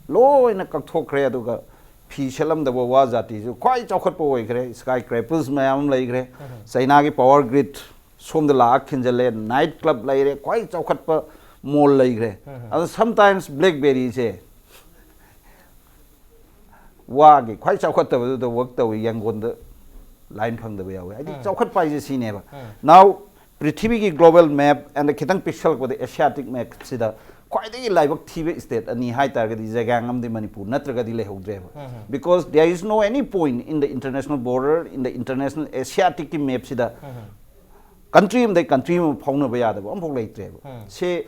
ꯂꯣꯏꯅ ꯀꯛꯊꯣꯛꯈ꯭ꯔꯦ꯫ ꯑꯗꯨꯒ ꯐꯤ ꯁꯦꯠꯂꯝꯗꯕ ꯋꯥ ꯖꯥꯇꯤꯁꯨ ꯈ꯭ꯋꯥꯏ ꯆꯥꯎꯈꯠꯄ ꯑꯣꯏꯈ꯭ꯔꯦ꯫ Sky Craples ꯃꯌꯥꯝ ꯑꯃ ꯂꯩꯈ꯭ꯔꯦ꯫ ꯆꯩꯅꯥꯒꯤ power grid ꯁꯣꯝꯗ ꯂꯥꯛꯑ ꯈꯤꯟꯖꯜꯂꯦ꯫ Night club ꯂꯩꯔꯦ꯫ ꯈ꯭ꯋꯥꯏ ꯆꯥꯎꯈꯠꯄ mall ꯂꯩꯈ꯭ꯔꯦ꯫ ꯑꯗꯣ sometimes BlackBerryꯁꯦ ꯋꯥꯒꯤ ꯈ꯭ꯋꯥꯏ ꯆꯥꯎꯈꯠꯇꯕꯗꯨꯗ work ꯇꯧꯏ, ꯌꯥꯡꯒꯣꯟꯗ line ꯐꯪꯗꯕ ꯌꯥꯎꯋꯤ꯫ ꯍꯥꯏꯗꯤ ꯆꯥꯎꯈꯠꯄ ꯍꯥꯏꯁꯦ ꯁꯤꯅꯦꯕ꯫ Now ꯄ꯭ꯔꯤꯊꯤꯕꯤꯒꯤ global map and ꯈꯤꯇꯪ ꯄꯤꯛꯁꯜꯂꯛꯄꯗ Asiatic mapꯁꯤꯗ ꯈ꯭ꯋꯥꯏꯗꯒꯤ ꯂꯥꯏꯕꯛ ꯊꯤꯕ state ꯑꯅꯤ ꯍꯥꯏꯇꯥꯔꯒꯗꯤ ꯖꯩꯒꯥꯡ ꯑꯃꯗꯤ ꯃꯅꯤꯄꯨꯔ ꯅꯠꯇ꯭ꯔꯒꯗꯤ ꯂꯩꯍꯧꯗ꯭ꯔꯦꯕ꯫ Because there is no any point in the international border, in the international Asiaticꯀꯤ mapꯁꯤꯗ country ꯑꯃꯗꯩ country ꯑꯃ ꯐꯥꯎꯅꯕ ꯌꯥꯗꯕ ꯑꯃꯐꯥꯎ ꯂꯩꯇ꯭ꯔꯦꯕ꯫ ꯁꯤ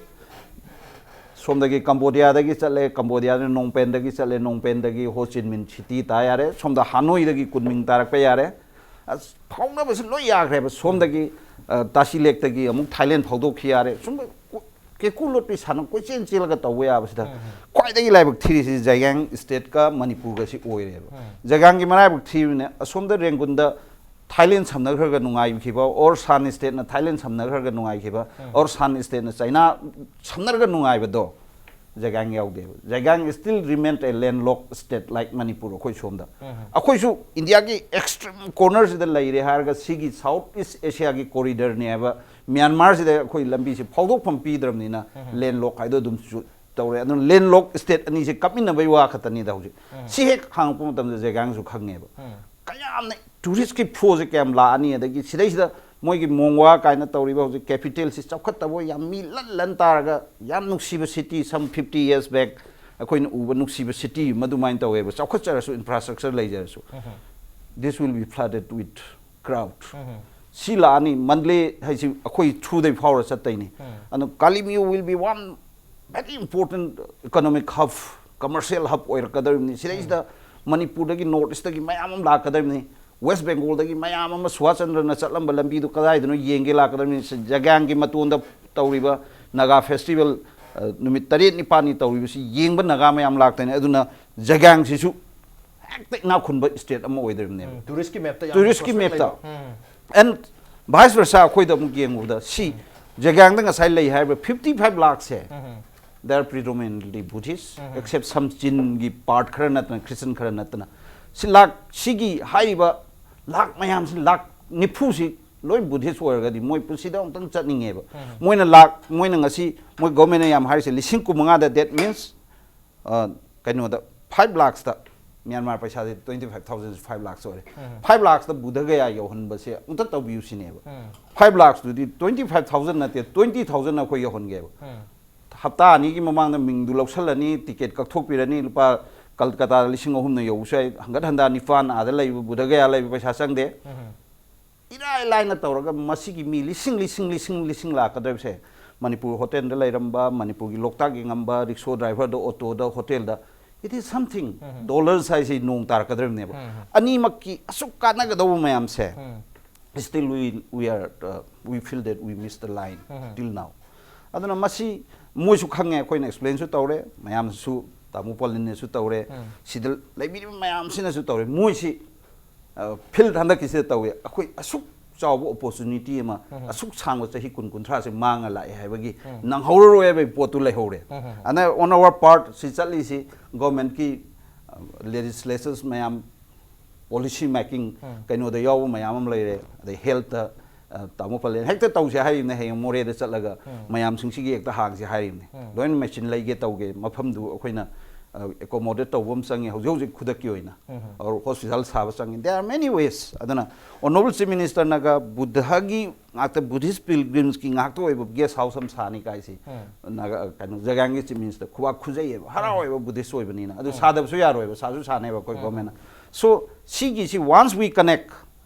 ꯁꯣꯝꯗꯒꯤ ꯀꯝꯕꯣꯗꯤꯌꯥꯗꯒꯤ ꯆꯠꯂꯦ, ꯀꯝꯕꯣꯗꯤꯌꯥꯗ ꯅꯣꯡꯄꯦꯟꯗꯒꯤ ꯆꯠꯂꯦ, ꯅꯣꯡꯄꯦꯟꯗꯒꯤ ꯍꯣ ꯆꯤꯟ ꯃꯤꯟ ꯁꯤꯇꯤ ꯇꯥ ꯌꯥꯔꯦ, ꯁꯣꯝꯗ ꯍꯥꯅꯣꯏꯗꯒꯤ ꯀꯨꯟꯃꯤꯡ ꯇꯥꯔꯛꯄ ꯌꯥꯔꯦ꯫ ꯑꯁ, ꯐꯥꯎꯅꯕꯁꯤ ꯂꯣꯏ ꯌꯥꯈ꯭ꯔꯦꯕ꯫ ꯁꯣꯝꯗꯒꯤ, ꯑ, ꯇꯥꯁꯤ ꯂꯦꯛꯇꯒꯤ ꯑꯃꯨꯛ ꯊꯥꯏꯂꯦꯟ ꯐꯥꯎꯗꯣꯛꯈꯤ ꯌꯥꯔꯦ꯫ ꯁꯨꯝ ꯀꯦꯀꯨ ꯂꯣꯠꯄꯤ ꯁꯥꯟꯅ ꯀꯣꯏꯆꯦꯟ ꯆꯦꯜꯂꯒ ꯇꯧꯕ ꯌꯥꯕꯁꯤꯗ ꯈ꯭ꯋꯥꯏꯗꯒꯤ ꯂꯥꯏꯕꯛ ꯊꯤꯔꯤꯁꯤ ꯖꯩꯒꯥꯡ stateꯀ ꯃꯅꯤꯄꯨꯔꯒꯁꯤ ꯑꯣꯏꯔꯦꯕ꯫ ꯖꯩꯒꯥꯡꯒꯤ ꯃꯔꯥꯏꯕꯛ ꯊꯤꯕꯅꯦ꯫ ꯑꯁꯣꯝꯗ ꯔꯦꯡꯒꯨꯟꯗ ꯊꯥꯏꯂꯦꯟ ꯁꯝꯅꯈ꯭ꯔꯒ ꯅꯨꯡꯉꯥꯏꯈꯤꯕ, or ꯁꯥꯟ stateꯅ ꯊꯥꯏꯂꯦꯟ ꯁꯝꯅꯈ꯭ꯔꯒ ꯅꯨꯡꯉꯥꯏꯈꯤꯕ, or ꯁꯥꯟ stateꯅ ꯆꯩꯅꯥ ꯁꯝꯅꯔꯒ ꯅꯨꯡꯉꯥꯏꯕꯗꯣ ꯖꯩꯒꯥꯡ ꯌꯥꯎꯗꯦꯕ꯫ ꯖꯩꯒꯥꯡ still remain a landlocked state like Manipur. ꯑꯩꯈꯣꯏ ꯁꯣꯝꯗ, ꯑꯩꯈꯣꯏꯁꯨ ꯏꯟꯗꯤꯌꯥꯒꯤ extreme cornerꯁꯤꯗ ꯂꯩꯔꯦ ꯍꯥꯏꯔꯒ ꯁꯤꯒꯤ South East Asiaꯒꯤ corridorꯅꯦ ꯍꯥꯏꯕ ꯃ꯭ꯌꯥꯟꯃꯥꯔꯁꯤꯗ ꯑꯩꯈꯣꯏ ꯂꯝꯕꯤꯁꯦ ꯐꯥꯎꯗꯣꯛꯐꯝ ꯄꯤꯗ꯭ꯔꯕꯅꯤꯅ landlock ꯍꯥꯏꯗꯣ ꯑꯗꯨꯝ ꯆꯨ-, ꯇꯧꯔꯦ꯫ ꯑꯗꯨꯅ landlocked state ꯑꯅꯤꯁꯦ ꯀꯞꯃꯤꯟꯅꯕꯩ ꯋꯥ ꯈꯛꯇꯅꯤꯗ ꯍꯧꯖꯤꯛ꯫ ꯁꯤ ꯍꯦꯛ ꯍꯥꯡꯉꯛꯄ ꯃꯇꯝꯗ ꯖꯩꯒꯥꯡꯁꯨ ꯈꯪꯉꯦꯕ꯫ ꯀꯌꯥꯝꯅ touristꯀꯤ flowꯁꯦ ꯀꯌꯥꯝ ꯂꯥꯛꯑꯅꯤ, ꯑꯗꯒꯤ ꯁꯤꯗꯩꯁꯤꯗ ꯃꯣꯏꯒꯤ ꯃꯣꯡꯋꯥ ꯀꯥꯏꯅ ꯇꯧꯔꯤꯕ ꯍꯧꯖꯤꯛ capitalꯁꯤ ꯆꯥꯎꯈꯠꯇꯕ ꯑꯣꯏ ꯌꯥꯝ ꯃꯤ ꯂꯟ ꯂꯟ ꯇꯥꯔꯒ ꯌꯥꯝ ꯅꯨꯡꯁꯤꯕ city, some fifty years back ꯑꯩꯈꯣꯏꯅ ꯎꯕ ꯅꯨꯡꯁꯤꯕ city ꯃꯗꯨꯃꯥꯏꯅ ꯇꯧꯋꯦꯕ, ꯆꯥꯎꯈꯠꯆꯔꯁꯨ, infrastructure ꯂꯩꯖꯔꯁꯨ꯫ This will be flooded with crowd꯫ ꯁꯤ ꯂꯥꯛꯑꯅꯤ, ꯃꯟꯗꯂꯦ ꯍꯥꯏꯁꯤ ꯑꯩꯈꯣꯏ throughꯗꯩ ꯐꯥꯎꯔ ꯆꯠꯇꯣꯏꯅꯤ꯫ ꯑꯗꯨ ꯀꯥꯂꯤꯃꯌꯨ will be one very important economic hub, commercial hub ꯑꯣꯏꯔꯛꯀꯗꯧꯔꯤꯕꯅꯤ꯫ ꯁꯤꯗꯩꯁꯤꯗ ꯃꯅꯤꯄꯨꯔꯗꯒꯤ, North Eastꯇꯒꯤ ꯃꯌꯥꯝ ꯑꯃ ꯂꯥꯛꯀꯗꯧꯔꯤꯕꯅꯤ꯫ West Bengalꯗꯒꯤ ꯃꯌꯥꯝ ꯑꯃ ꯁꯨꯕꯥꯁ ꯆꯟꯗ꯭ꯔꯅ ꯆꯠꯂꯝꯕ ꯂꯝꯕꯤꯗꯨ ꯀꯗꯥꯏꯗꯅꯣ ꯌꯦꯡꯒꯦ ꯂꯥꯛꯀꯗꯧꯔꯤꯕꯅꯤ꯫ ꯖꯩꯒꯥꯡꯒꯤ ꯃꯇꯣꯟꯗ ꯇꯧꯔꯤꯕ Naga festival, ꯑ, ꯅꯨꯃꯤꯠ ꯇꯔꯦꯠ ꯅꯤꯄꯥꯜꯅꯤ ꯇꯧꯔꯤꯕꯁꯤ ꯌꯦꯡꯕ ꯅꯥꯒꯥ ꯃꯌꯥꯝ ꯂꯥꯛꯇꯣꯏꯅꯦ꯫ ꯑꯗꯨꯅ ꯖꯩꯒꯥꯡꯁꯤꯁꯨ ꯍꯦꯛꯇ ꯏꯅꯥꯛ ꯈꯨꯟꯕ state ꯑꯃ ꯑꯣꯏꯗꯣꯔꯤꯕꯅꯦꯕ꯫ Touristꯀꯤ mapꯇ ꯌꯥꯝꯅ touristꯀꯤ prospect mapꯇ ꯂꯩꯕ꯫ And vice versa ꯑꯩꯈꯣꯏꯗ ꯑꯃꯨꯛ ꯌꯦꯡꯉꯨꯕꯗ ꯁꯤ ꯖꯩꯒꯥꯡꯗ ꯉꯁꯥꯏ ꯂꯩ ꯍꯥꯏꯔꯤꯕ fifty five lakhꯁꯦ They are predominantly Buddhist, except some Chinꯒꯤ part ꯈꯔ ꯅꯠꯇꯅ, Christian ꯈꯔ ꯅꯠꯇꯅ꯫ ꯁꯤ ꯂꯥꯛ, ꯁꯤꯒꯤ ꯍꯥꯏꯔꯤꯕ ꯂꯥꯛ ꯃꯌꯥꯝꯁꯤ, ꯂꯥꯛ ꯅꯤꯐꯨꯁꯤ ꯂꯣꯏ Buddhist ꯑꯣꯏꯔꯒꯗꯤ ꯃꯣꯏ ꯄꯨꯟꯁꯤꯗ ꯑꯃꯨꯛꯇꯪ ꯆꯠꯅꯤꯡꯉꯦꯕ꯫ ꯃꯣꯏꯅ ꯂꯥꯛ, ꯃꯣꯏꯅ ꯉꯁꯤ, ꯃꯣꯏ governmentꯅ ꯌꯥꯝ ꯍꯥꯏꯔꯤꯁꯦ ꯂꯤꯁꯤꯡ ꯀꯨꯟ ꯃꯉꯥꯗ, that means, ꯑ, ꯀꯩꯅꯣꯗ, five lakhsꯇ, ꯃ꯭ꯌꯥꯟꯃꯥꯔ ꯄꯩꯁꯥꯁꯦ twenty five thousand, five lakhs ꯑꯣꯏꯔꯦ꯫ Five lakhsꯇ ꯕꯨꯙ ꯒꯌꯥ ꯌꯧꯍꯟꯕꯁꯦ ꯑꯃꯨꯛꯇ ꯇꯧꯕꯤꯌꯨ ꯁꯤꯅꯦꯕ꯫ Five lakhsꯇꯨꯗꯤ twenty five thousand ꯅꯠꯇꯦ, twenty thousand ꯑꯩꯈꯣꯏ ꯌꯧꯍꯟꯒꯦꯕ꯫ ꯍꯞꯇꯥ ꯑꯅꯤꯒꯤ ꯃꯃꯥꯡꯗ ꯃꯤꯡꯗꯨ ꯂꯧꯁꯜꯂꯅꯤ, ticket ꯀꯛꯊꯣꯛꯄꯤꯔꯅꯤ, ꯂꯨꯄꯥ ꯀꯜꯀꯇꯥꯗ ꯂꯤꯁꯤꯡ ꯑꯍꯨꯝꯅ ꯌꯧꯕꯁꯨ ꯌꯥꯏ, ꯍꯪꯒꯠ ꯍꯟꯗꯥ ꯅꯤꯄꯥꯟ, ꯑꯥꯗ ꯂꯩꯕ ꯕꯨꯙ ꯒꯌꯥ ꯂꯩꯕ ꯄꯩꯁꯥ ꯆꯪꯗꯦ꯫ ꯏꯔꯥꯏ ꯂꯥꯏꯅ ꯇꯧꯔꯒ ꯃꯁꯤꯒꯤ ꯃꯤ ꯂꯤꯁꯤꯡ, ꯂꯤꯁꯤꯡ, ꯂꯤꯁꯤꯡ, ꯂꯤꯁꯤꯡ ꯂꯥꯛꯀꯗꯧꯔꯤꯕꯁꯦ, ꯃꯅꯤꯄꯨꯔ hotelꯗ ꯂꯩꯔꯝꯕ, ꯃꯅꯤꯄꯨꯔꯒꯤ ꯂꯣꯛꯇꯥꯛ ꯌꯦꯡꯉꯝꯕ, ꯔꯤꯛꯁꯣ driverꯗ, ꯑꯣꯇꯣꯗ, hotelꯗ, it is something. Dollars ꯍꯥꯏꯁꯤ ꯅꯣꯡ ꯇꯥꯔꯛꯀꯗꯧꯔꯤꯕꯅꯦꯕ꯫ ꯑꯅꯤꯃꯛꯀꯤ ꯑꯁꯨꯛ ꯀꯥꯟꯅꯒꯗꯧꯕ ꯃꯌꯥꯝꯁꯦ, still we, we are, uh, we feel that we miss the line till now. ꯑꯗꯨꯅ ꯃꯁꯤ ꯃꯣꯏꯁꯨ ꯈꯪꯉꯦ, ꯑꯩꯈꯣꯏꯅ explainꯁꯨ ꯇꯧꯔꯦ, ꯃꯌꯥꯝꯁꯨ, ꯇꯥꯃꯣ ꯄꯥꯂꯤꯟꯅꯁꯨ ꯇꯧꯔꯦ, ꯁꯤꯗ ꯂꯩꯕꯤꯔꯤꯕ ꯃꯌꯥꯝꯁꯤꯅꯁꯨ ꯇꯧꯔꯦ꯫ ꯃꯣꯏꯁꯤ, ꯑ, field ꯍꯟꯗꯛꯀꯤꯁꯤꯗ ꯇꯧꯋꯦ, ꯑꯩꯈꯣꯏ ꯑꯁꯨꯛ ꯆꯥꯎꯕ opportunity ꯑꯃ, ꯑꯁꯨꯛ ꯁꯥꯡꯕ ꯆꯍꯤ ꯀꯨꯟ, ꯀꯨꯟꯊ꯭ꯔꯥꯁꯦ ꯃꯥꯡꯉ ꯂꯥꯛꯑꯦ ꯍꯥꯏꯕꯒꯤ ꯅꯪꯍꯧꯔꯔꯣꯏ ꯍꯥꯏꯕꯒꯤ ꯄꯣꯠꯇꯨ ꯂꯩꯍꯧꯔꯦ꯫ ꯑꯗꯨꯅ on our part ꯁꯤ ꯆꯠꯂꯤꯁꯤ governmentꯀꯤ, ꯑ, legislators ꯃꯌꯥꯝ, policy making ꯀꯩꯅꯣꯗ ꯌꯥꯎꯕ ꯃꯌꯥꯝ ꯑꯃ ꯂꯩꯔꯦ, ꯑꯗꯩ healthꯇ, ꯑ, ꯇꯥꯃꯣ ꯄꯥꯂꯦꯟ ꯍꯦꯛꯇ ꯇꯧꯁꯦ ꯍꯥꯏꯔꯤꯕꯅꯦ, ꯍꯌꯦꯡ ꯃꯣꯔꯦꯗ ꯆꯠꯂꯒ ꯃꯌꯥꯝꯁꯤꯡꯁꯤꯒꯤ ꯍꯦꯛꯇ ꯍꯥꯡꯁꯦ ꯍꯥꯏꯔꯤꯕꯅꯦ꯫ ꯂꯣꯏꯅ machine ꯂꯩꯒꯦ ꯇꯧꯒꯦ, ꯃꯐꯝꯗꯨ ꯑꯩꯈꯣꯏꯅ, ꯑ, accommodate ꯇꯧꯕ ꯑꯃ ꯆꯪꯉꯤ ꯍꯧꯖꯤꯛ ꯍꯧꯖꯤꯛ ꯈꯨꯗꯛꯀꯤ ꯑꯣꯏꯅ꯫ ꯑꯣꯔ hospital ꯁꯥꯕ ꯆꯪꯉꯤ꯫ There are many ways꯫ ꯑꯗꯨꯅ Honourable Chief Ministerꯅꯒ ꯕꯨꯙꯒꯤ ꯉꯥꯛꯇ, Buddhist pilgrimsꯀꯤ ꯉꯥꯛꯇ ꯑꯣꯏꯕ guest house ꯑꯃ ꯁꯥꯅꯤ ꯀꯥꯏꯁꯤ ꯅꯥꯒꯥ, ꯀꯩꯅꯣ, ꯖꯒꯥꯡꯒꯤ Chief Minister ꯈꯨꯕꯥꯛ ꯈꯨꯖꯩꯌꯦꯕ, ꯍꯔꯥꯎꯋꯦꯕ Buddhist ꯑꯣꯏꯕꯅꯤꯅ꯫ ꯑꯗꯨ ꯁꯥꯗꯕꯁꯨ ꯌꯥꯔꯣꯏꯕ, ꯁꯥꯁꯨ ꯁꯥꯅꯦꯕ ꯑꯩꯈꯣꯏ governmentꯅ꯫ So ꯁꯤꯒꯤꯁꯤ once we connect,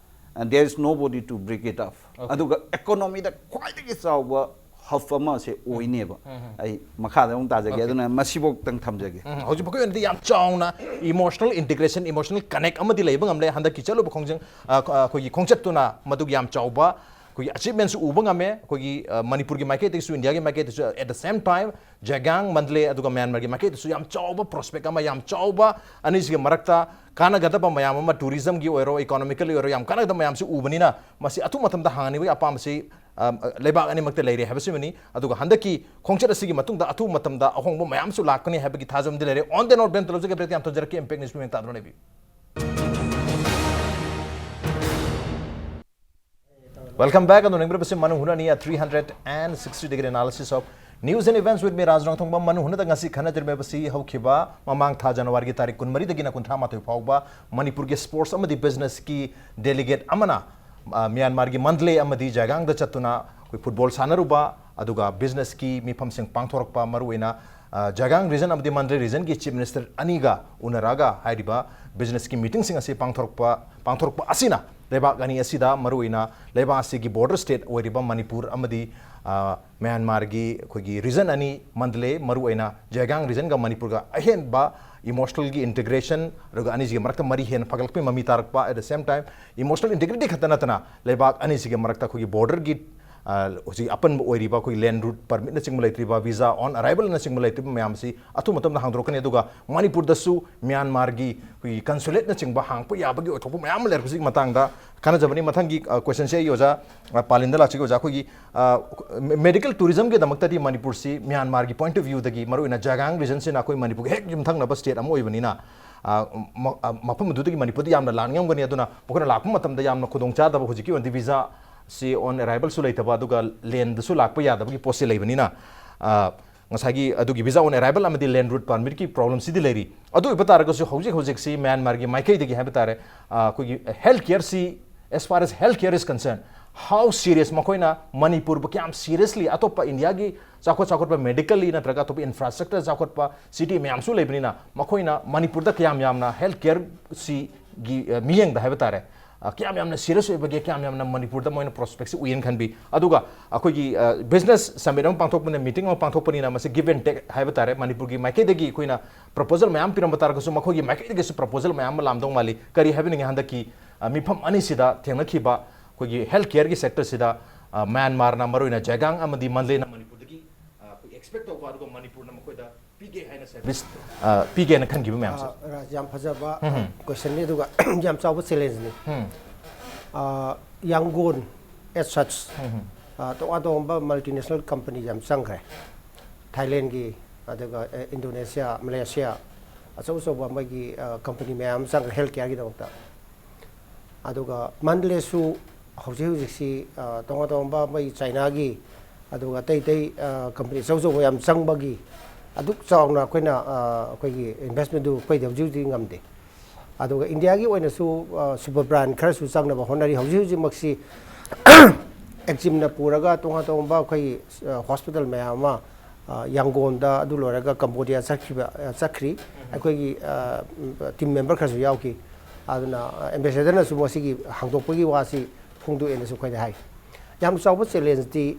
and there is nobody to break it up꯫ ꯑꯗꯨꯒ economyꯗ ꯈ꯭ꯋꯥꯏꯗꯒꯤ ꯆꯥꯎꯕ hub ꯑꯃꯁꯦ ꯑꯣꯏꯅꯦꯕ꯫ ꯑꯩ ꯃꯈꯥꯗ ꯑꯃꯨꯛ ꯇꯥꯖꯒꯦ꯫ ꯑꯗꯨꯅ ꯃꯁꯤꯐꯧꯇꯪ ꯊꯝꯖꯒꯦ꯫ ꯎꯝ, ꯍꯧꯖꯤꯛ ꯐꯥꯎꯒꯤ ꯑꯣꯏꯅꯗꯤ ꯌꯥꯝ ꯆꯥꯎꯅ emotional integration, emotional connect ꯑꯃꯗꯤ ꯂꯩꯕ ꯉꯝꯂꯦ꯫ ꯍꯟꯗꯛꯀꯤ ꯆꯠꯂꯨꯕ ꯈꯣꯡꯖꯪ, ꯑ, ꯑꯩꯈꯣꯏꯒꯤ ꯈꯣꯡꯆꯠꯇꯨꯅ ꯃꯗꯨꯒꯤ ꯌꯥꯝ ꯆꯥꯎꯕ ꯑꯩꯈꯣꯏꯒꯤ ꯑꯆꯤꯞꯃꯦꯟꯁꯨ ꯎꯕ ꯉꯝꯃꯦ꯫ ꯑꯩꯈꯣꯏꯒꯤ ꯃꯅꯤꯄꯨꯔꯒꯤ ꯃꯥꯏꯀꯩꯗꯒꯤꯁꯨ, ꯏꯟꯗꯤꯌꯥꯒꯤ ꯃꯥꯏꯀꯩꯗꯒꯤꯁꯨ, at the same time ꯖꯦꯒꯥꯡ, Mandalay ꯑꯗꯨꯒ ꯃ꯭ꯌꯥꯟꯃꯥꯔꯒꯤ ꯃꯥꯏꯀꯩꯗꯁꯨ ꯌꯥꯝ ꯆꯥꯎꯕ ꯄ꯭ꯔꯣꯁꯄꯦꯛ ꯑꯃ, ꯌꯥꯝ ꯆꯥꯎꯕ, ꯑꯅꯤꯁꯤꯒꯤ ꯃꯔꯛꯇ ꯀꯥꯟꯅꯒꯗꯕ ꯃꯌꯥꯝ ꯑꯃ, ꯇꯨꯔꯤꯖꯝꯒꯤ ꯑꯣꯏꯔꯣ, ꯏꯀꯣꯅꯣꯃꯤꯀꯦꯜꯂꯤ ꯑꯣꯏꯔꯣ, ꯌꯥꯝ ꯀꯥꯟꯅꯒꯗꯕ ꯃꯌꯥꯝꯁꯤ ꯎꯕꯅꯤꯅ ꯃꯁꯤ ꯑꯊꯨꯕ ꯃꯇꯝꯗ ꯍꯥꯡꯍꯟꯅꯤꯡꯕꯒꯤ ꯑꯄꯥꯝꯕꯁꯤ ꯂꯩꯕꯥꯛ ꯑꯅꯤꯃꯛꯇ ꯂꯩꯔꯦ ꯍꯥꯏꯕꯁꯤꯃꯅꯤ꯫ ꯑꯗꯨꯒ ꯍꯟꯗꯛꯀꯤ ꯈꯣꯡꯆꯠ ꯑꯁꯤꯒꯤ ꯃꯇꯨꯡꯗ ꯑꯊꯨꯕ ꯃꯇꯝꯗ ꯑꯍꯣꯡꯕ ꯃꯌꯥꯝꯁꯨ ꯂꯥꯛꯀꯅꯤ ꯍꯥꯏꯕꯒꯤ ꯊꯥꯖꯕꯗꯤ ꯂꯩꯔꯦ꯫ On the note, ꯕꯦꯟ ꯇꯂꯧꯖꯒꯤ ꯕ꯭ꯔꯦꯛ ꯌꯥꯝ ꯊꯝꯖꯔꯛꯀꯦ꯫ ꯏꯝꯄꯦꯛ ꯅ꯭ꯌꯨꯁ ꯃꯤꯠ ꯇꯥꯗꯨꯅ ꯂꯩꯕꯤꯌꯨ꯫ Welcome back. ꯑꯗꯨ ꯅꯤꯡꯕꯤꯔꯕꯁꯤ ꯃꯅꯨꯡ ꯍꯨꯠꯅꯅꯤ, a three hundred and sixty degree analysis of news and events with me, ꯔꯥꯖ ꯔꯣꯡꯊꯣꯡꯕ꯫ ꯃꯅꯨꯡ ꯍꯨꯠꯅꯗ ꯉꯁꯤ ꯈꯟꯅꯖꯔꯝꯃꯤꯕꯁꯤ ꯍꯧꯈꯤꯕ ꯃꯃꯥꯡ ꯊꯥ ꯖꯅꯋꯥꯔꯤꯒꯤ ꯇꯥꯔꯤꯛ ꯀꯨꯟꯃꯔꯤꯗꯒꯤꯅ ꯀꯨꯟꯊ꯭ꯔꯥ ꯃꯥꯊꯣꯏ ꯐꯥꯎꯕ ꯃꯅꯤꯄꯨꯔꯒꯤ ꯁ꯭ꯄꯣꯔꯠꯁ ꯑꯃꯗꯤ ꯕꯤꯖꯤꯅꯦꯁꯀꯤ ꯗꯦꯂꯤꯒꯦꯠ ꯑꯃꯅ ꯃ꯭ꯌꯥꯟꯃꯥꯔꯒꯤ ꯃꯟꯗꯂꯦ ꯑꯃꯗꯤ ꯖꯥꯏꯒꯥꯡꯗ ꯆꯠꯇꯨꯅ ꯑꯩꯈꯣꯏ ꯐꯨꯠꯕꯣꯜ ꯁꯥꯟꯅꯔꯨꯕ, ꯑꯗꯨꯒ ꯕꯤꯖꯤꯅꯦꯁꯀꯤ ꯃꯤꯐꯝꯁꯤꯡ ꯄꯥꯡꯊꯣꯔꯛꯄ, ꯃꯔꯨꯑꯣꯏꯅ ꯖꯥꯏꯒꯥꯡ ꯔꯤꯖꯟ ꯑꯃꯗꯤ ꯃꯟꯗꯂꯦ ꯔꯤꯖꯟꯒꯤ ꯆꯤꯐ ꯃꯤꯅꯤꯁꯇꯔ ꯑꯅꯤꯒ ꯎꯅꯔꯒ ꯍꯥꯏꯔꯤꯕ ꯕꯤꯖꯤꯅꯦꯁꯀꯤ ꯃꯤꯇꯤꯡꯁꯤꯡ ꯑꯁꯤ ꯄꯥꯡꯊꯣꯔꯛꯄ ꯄꯥꯡꯊꯣꯔꯛꯄ ꯑꯁꯤꯅ ꯂꯩꯕꯥꯛ ꯑꯅꯤ ꯑꯁꯤꯗ, ꯃꯔꯨꯑꯣꯏꯅ ꯂꯩꯕꯥꯛ ꯑꯁꯤꯒꯤ ꯕꯣꯔꯗꯔ ꯁ꯭ꯇꯦꯠ ꯑꯣꯏꯔꯤꯕ ꯃꯅꯤꯄꯨꯔ ꯑꯃꯗꯤ ꯃ꯭ꯌꯥꯟꯃꯥꯔꯒꯤ ꯑꯩꯈꯣꯏꯒꯤ ꯔꯤꯖꯟ ꯑꯅꯤ, ꯃꯟꯗꯂꯦ, ꯃꯔꯨꯑꯣꯏꯅ ꯖꯥꯏꯒꯥꯡ ꯔꯤꯖꯟꯒ ꯃꯅꯤꯄꯨꯔꯒ ꯑꯍꯦꯟꯕ ꯏꯃꯣꯁꯅꯦꯜꯒꯤ ꯏꯟꯇꯤꯒ꯭ꯔꯦꯁꯟ, ꯑꯗꯨꯒ ꯑꯅꯤꯁꯤꯒꯤ ꯃꯔꯛꯇ ꯃꯔꯤ ꯍꯦꯟꯅ ꯐꯒꯠꯂꯛꯄꯒꯤ ꯃꯃꯤ ꯇꯥꯔꯛꯄ, at the same time emotional integrity ꯈꯛꯇ ꯅꯠꯇꯅ ꯂꯩꯕꯥꯛ ꯑꯅꯤꯁꯤꯒꯤ ꯃꯔꯛꯇ ꯑꯩꯈꯣꯏꯒꯤ ꯕꯣꯔꯗꯔꯒꯤ ꯍꯧꯖꯤꯛ ꯑꯄꯟꯕ ꯑꯣꯏꯔꯤꯕ ꯑꯩꯈꯣꯏꯒꯤ ꯂꯦꯟ ꯔꯨꯠ ꯄꯔꯃꯤꯠꯅꯆꯤꯡꯕ ꯂꯩꯇ꯭ꯔꯤꯕ, ꯚꯤꯖꯥ ꯑꯣꯟ ꯑꯔꯥꯏꯕꯜꯅꯆꯤꯡꯕ ꯂꯩꯇ꯭ꯔꯤꯕ ꯃꯌꯥꯝꯁꯤ ꯑꯊꯨꯕ ꯃꯇꯝꯗ ꯍꯥꯡꯗꯣꯔꯛꯀꯅꯤ꯫ ꯑꯗꯨꯒ ꯃꯅꯤꯄꯨꯔꯗꯁꯨ ꯃ꯭ꯌꯥꯟꯃꯥꯔꯒꯤ ꯑꯩꯈꯣꯏꯒꯤ ꯀꯟꯁꯨꯂꯦꯠꯅꯆꯤꯡꯕ ꯍꯥꯡꯕ ꯌꯥꯕꯒꯤ ꯑꯣꯏꯊꯣꯛꯄ ꯃꯌꯥꯝ ꯑꯃ ꯂꯩꯔꯛꯄꯁꯤꯒꯤ ꯃꯇꯥꯡꯗ ꯈꯟꯅꯖꯕꯅꯤ꯫ ꯃꯊꯪꯒꯤ ꯀꯣꯏꯁꯟꯁꯦ ꯑꯩ ꯑꯣꯖꯥ ꯄꯥꯂꯤꯟꯗ ꯂꯥꯛꯆꯒꯦ꯫ ꯑꯣꯖꯥ, ꯑꯩꯈꯣꯏꯒꯤ ꯃꯦꯗꯤꯀꯦꯜ ꯇꯨꯔꯤꯖꯝꯒꯤꯗꯃꯛꯇꯗꯤ ꯃꯅꯤꯄꯨꯔꯁꯤ ꯃ꯭ꯌꯥꯟꯃꯥꯔꯒꯤ ꯄꯣꯏꯟꯠ ꯑꯣꯐ ꯚ꯭ꯌꯨꯗꯒꯤ, ꯃꯔꯨꯑꯣꯏꯅ ꯖꯥꯏꯒꯥꯡ ꯔꯤꯖꯟꯁꯤꯅ ꯑꯩꯈꯣꯏ ꯃꯅꯤꯄꯨꯔꯒꯤ ꯍꯦꯛ ꯌꯨꯝꯊꯪꯅꯕ ꯁ꯭ꯇꯦꯠ ꯑꯃ ꯑꯣꯏꯕꯅꯤꯅ, ꯃꯐꯝ ꯑꯗꯨꯗꯒꯤ ꯃꯅꯤꯄꯨꯔꯗ ꯌꯥꯝꯅ ꯂꯥꯛꯅꯤꯡꯉꯝꯒꯅꯤ꯫ ꯑꯗꯨꯅ ꯃꯈꯣꯏꯅ ꯂꯥꯛꯄ ꯃꯇꯝꯗ ꯌꯥꯝꯅ ꯈꯨꯗꯣꯡꯆꯥꯗꯕ, ꯍꯧꯖꯤꯛꯀꯤ ꯑꯣꯏꯅꯗꯤ ꯚꯤꯖꯥꯁꯤ ꯑꯣꯟ ꯑꯔꯥꯏꯕꯜꯁꯨ ꯂꯩꯇꯕ, ꯑꯗꯨꯒ ꯂꯦꯟꯗꯁꯨ ꯂꯥꯛꯄ ꯌꯥꯗꯕꯒꯤ ꯄꯣꯠꯁꯤ ꯂꯩꯕꯅꯤꯅ, ꯉꯁꯥꯏꯒꯤ ꯑꯗꯨꯒꯤ ꯚꯤꯖꯥ ꯑꯣꯟ ꯑꯔꯥꯏꯕꯜ ꯑꯃꯗꯤ ꯂꯦꯟ ꯔꯨꯠ ꯄꯔꯃꯤꯠꯀꯤ ꯄ꯭ꯔꯣꯕ꯭ꯂꯦꯝꯁꯤꯗꯤ ꯂꯩꯔꯤ꯫ ꯑꯗꯨ ꯑꯣꯏꯕ ꯇꯥꯔꯒꯁꯨ ꯍꯧꯖꯤꯛ ꯍꯧꯖꯤꯛꯁꯤ ꯃ꯭ꯌꯥꯟꯃꯥꯔꯒꯤ ꯃꯥꯏꯀꯩꯗꯒꯤ ꯍꯥꯏꯕ ꯇꯥꯔꯦ, ꯑꯩꯈꯣꯏꯒꯤ health care ꯁꯤ, as far as health care is concerned, how serious, ꯃꯈꯣꯏꯅ ꯃꯅꯤꯄꯨꯔꯕꯨ ꯀꯌꯥꯝ ꯁꯤꯔꯤꯌꯁꯂꯤ, ꯑꯇꯣꯞꯄ ꯏꯟꯗꯤꯌꯥꯒꯤ ꯆꯥꯎꯈꯠ ꯆꯥꯎꯈꯠꯄ ꯃꯦꯗꯤꯀꯦꯜꯂꯤ ꯅꯠꯇ꯭ꯔꯒ ꯑꯇꯣꯞꯄ ꯏꯟꯐ꯭ꯔꯥꯁ꯭ꯇ꯭ꯔꯛꯆꯔ ꯆꯥꯎꯈꯠꯄ ꯁꯤꯇꯤ ꯃꯌꯥꯝꯁꯨ ꯂꯩꯕꯅꯤꯅ, ꯃꯈꯣꯏꯅ ꯃꯅꯤꯄꯨꯔꯗ ꯀꯌꯥꯝ ꯌꯥꯝꯅ ꯍꯦꯜꯊ ꯀꯦꯌꯔꯁꯤꯒꯤ ꯃꯤꯠꯌꯦꯡꯗ ꯍꯥꯏꯕ ꯇꯥꯔꯦ, ꯀꯌꯥꯝ ꯌꯥꯝꯅ ꯁꯤꯔꯤꯌꯁ ꯑꯣꯏꯕꯒꯦ, ꯀꯌꯥꯝ ꯌꯥꯝꯅ ꯃꯅꯤꯄꯨꯔꯗ ꯃꯣꯏꯅ ꯄ꯭ꯔꯣꯁꯄꯦꯛꯁꯤ ꯎꯏꯌꯦꯅ ꯈꯟꯕꯤ? ꯑꯗꯨꯒ ꯑꯩꯈꯣꯏꯒꯤ ꯕꯤꯖꯤꯅꯦꯁ ꯁꯃꯤꯠ ꯑꯃ ꯄꯥꯡꯊꯣꯛꯄꯅꯤꯅ, ꯃꯤꯇꯤꯡ ꯑꯃ ꯄꯥꯡꯊꯣꯛꯄꯅꯤꯅ, ꯃꯁꯤ ꯒꯤꯚ ꯑꯦꯟ ꯇꯦꯛ ꯍꯥꯏꯕ ꯇꯥꯔꯦ, ꯃꯅꯤꯄꯨꯔꯒꯤ ꯃꯥꯏꯀꯩꯗꯒꯤ ꯑꯩꯈꯣꯏꯅ ꯄ꯭ꯔꯄꯣꯖꯦꯜ ꯃꯌꯥꯝ ꯄꯤꯔꯝꯕ ꯇꯥꯔꯒꯁꯨ ꯃꯈꯣꯏꯒꯤ ꯃꯥꯏꯀꯩꯗꯒꯤꯁꯨ ꯄ꯭ꯔꯄꯣꯖꯦꯜ ꯃꯌꯥꯝ ꯑꯃ ꯂꯥꯝꯗꯧ ꯃꯥꯜꯂꯤ꯫ ꯀꯔꯤ ꯍꯥꯏꯕꯤꯅꯤꯡꯉꯤ, ꯍꯟꯗꯛꯀꯤ ꯃꯤꯐꯝ ꯑꯅꯤꯁꯤꯗ ꯊꯦꯡꯅꯈꯤꯕ ꯑꯩꯈꯣꯏꯒꯤ ꯍꯦꯜꯊ ꯀꯦꯌꯔꯒꯤ ꯁꯦꯛꯇꯔꯁꯤꯗ ꯃ꯭ꯌꯥꯟꯃꯥꯔꯅ ꯃꯔꯨꯑꯣꯏꯅ ꯖꯦꯒꯥꯡ ꯑꯃꯗꯤ ꯃꯟꯗꯂꯦꯅ ꯃꯅꯤꯄꯨꯔꯗꯒꯤ ꯑꯩꯈꯣꯏ ꯑꯦꯛꯁꯄꯦꯛ ꯇꯧꯕ, ꯑꯗꯨꯒ ꯃꯅꯤꯄꯨꯔꯅ ꯃꯈꯣꯏꯗ ꯄꯤꯒꯦ ꯍꯥꯏꯅ ꯁꯔꯚꯤꯁ ꯄꯤꯒꯦꯅ ꯈꯟꯈꯤꯕ ꯃꯌꯥꯝꯁꯦ? ꯔꯥꯖ, ꯌꯥꯝ ꯐꯖꯕ ꯀꯣꯏꯁꯟꯅꯤ, ꯑꯗꯨꯒ ꯌꯥꯝ ꯆꯥꯎꯕ ꯆꯦꯂꯦꯟꯖꯅꯤ꯫ ꯌꯥꯡꯒꯣꯟ, as such, ꯇꯣꯉꯥꯟ ꯇꯣꯉꯥꯟꯕ ꯃꯜꯇꯤꯅꯦꯁꯅꯦꯜ ꯀꯝꯄꯅꯤ ꯌꯥꯝ ꯆꯪꯈ꯭ꯔꯦ꯫ ꯊꯥꯏꯂꯦꯟꯒꯤ, ꯑꯗꯨꯒ ꯏꯟꯗꯣꯅꯦꯁꯤꯌꯥ, ꯃꯂꯦꯁꯤꯌꯥ, ꯑꯆꯧ ꯑꯆꯧꯕ ꯃꯣꯏꯒꯤ ꯀꯝꯄꯅꯤ ꯃꯌꯥꯝ ꯑꯃ ꯆꯪꯈ꯭ꯔꯦ ꯍꯦꯜꯊ ꯀꯦꯌꯔꯒꯤꯗꯃꯛꯇ꯫ ꯑꯗꯨꯒ ꯃꯟꯗꯂꯦꯁꯨ ꯍꯧꯖꯤꯛ ꯍꯧꯖꯤꯛꯁꯤ ꯇꯣꯉꯥꯟ ꯇꯣꯉꯥꯟꯕ ꯃꯣꯏ ꯆꯥꯏꯅꯥꯒꯤ, ꯑꯗꯨꯒ ꯑꯇꯩ ꯑꯇꯩ ꯀꯝꯄꯅꯤ ꯑꯆꯧ ꯑꯆꯧꯕ ꯌꯥꯝ ꯆꯪꯕꯒꯤ ꯑꯗꯨꯛ ꯆꯥꯎꯅ ꯑꯩꯈꯣꯏꯅ ꯑꯩꯈꯣꯏꯒꯤ ꯏꯟꯚꯦꯁꯃꯦꯟꯗꯨ ꯑꯩꯈꯣꯏꯗꯤ ꯍꯧꯖꯤꯛ ꯍꯧꯖꯤꯛ ꯉꯝꯗꯦ꯫ ꯑꯗꯨꯒ ꯏꯟꯗꯤꯌꯥꯒꯤ ꯑꯣꯏꯅꯁꯨ ꯁꯨꯄꯔ ꯕ꯭ꯔꯥꯟ ꯈꯔꯁꯨ ꯆꯪꯅꯕ ꯍꯣꯠꯅꯔꯤ꯫ ꯍꯧꯖꯤꯛ ꯍꯧꯖꯤꯛꯃꯛꯁꯤ ꯑꯦꯛꯖꯤꯝꯅ ꯄꯨꯔꯒ ꯇꯣꯉꯥꯟ ꯇꯣꯉꯥꯟꯕ ꯑꯩꯈꯣꯏꯒꯤ ꯍꯣꯁꯄꯤꯇꯥꯜ ꯃꯌꯥꯝ ꯑꯃ ꯌꯥꯡꯒꯣꯟꯗ, ꯑꯗꯨ ꯂꯣꯏꯔꯒ ꯀꯝꯕꯣꯗꯤꯌꯥ ꯆꯠꯈꯤꯕ, ꯆꯠꯈ꯭ꯔꯤ꯫ ꯑꯩꯈꯣꯏꯒꯤ ꯇꯤꯝ ꯃꯦꯝꯕꯔ ꯈꯔꯁꯨ ꯌꯥꯎꯈꯤ꯫ ꯑꯗꯨꯅ ꯑꯦꯝꯕꯦꯁꯦꯗꯔꯅꯁꯨ ꯃꯁꯤꯒꯤ ꯍꯥꯡꯗꯣꯛꯄꯒꯤ ꯋꯥꯁꯤ ꯐꯣꯡꯗꯣꯛꯑꯦꯅꯁꯨ ꯑꯩꯈꯣꯏꯗ ꯍꯥꯏ꯫ ꯌꯥꯝ ꯆꯥꯎꯕ ꯆꯦꯂꯦꯟꯖꯇꯤ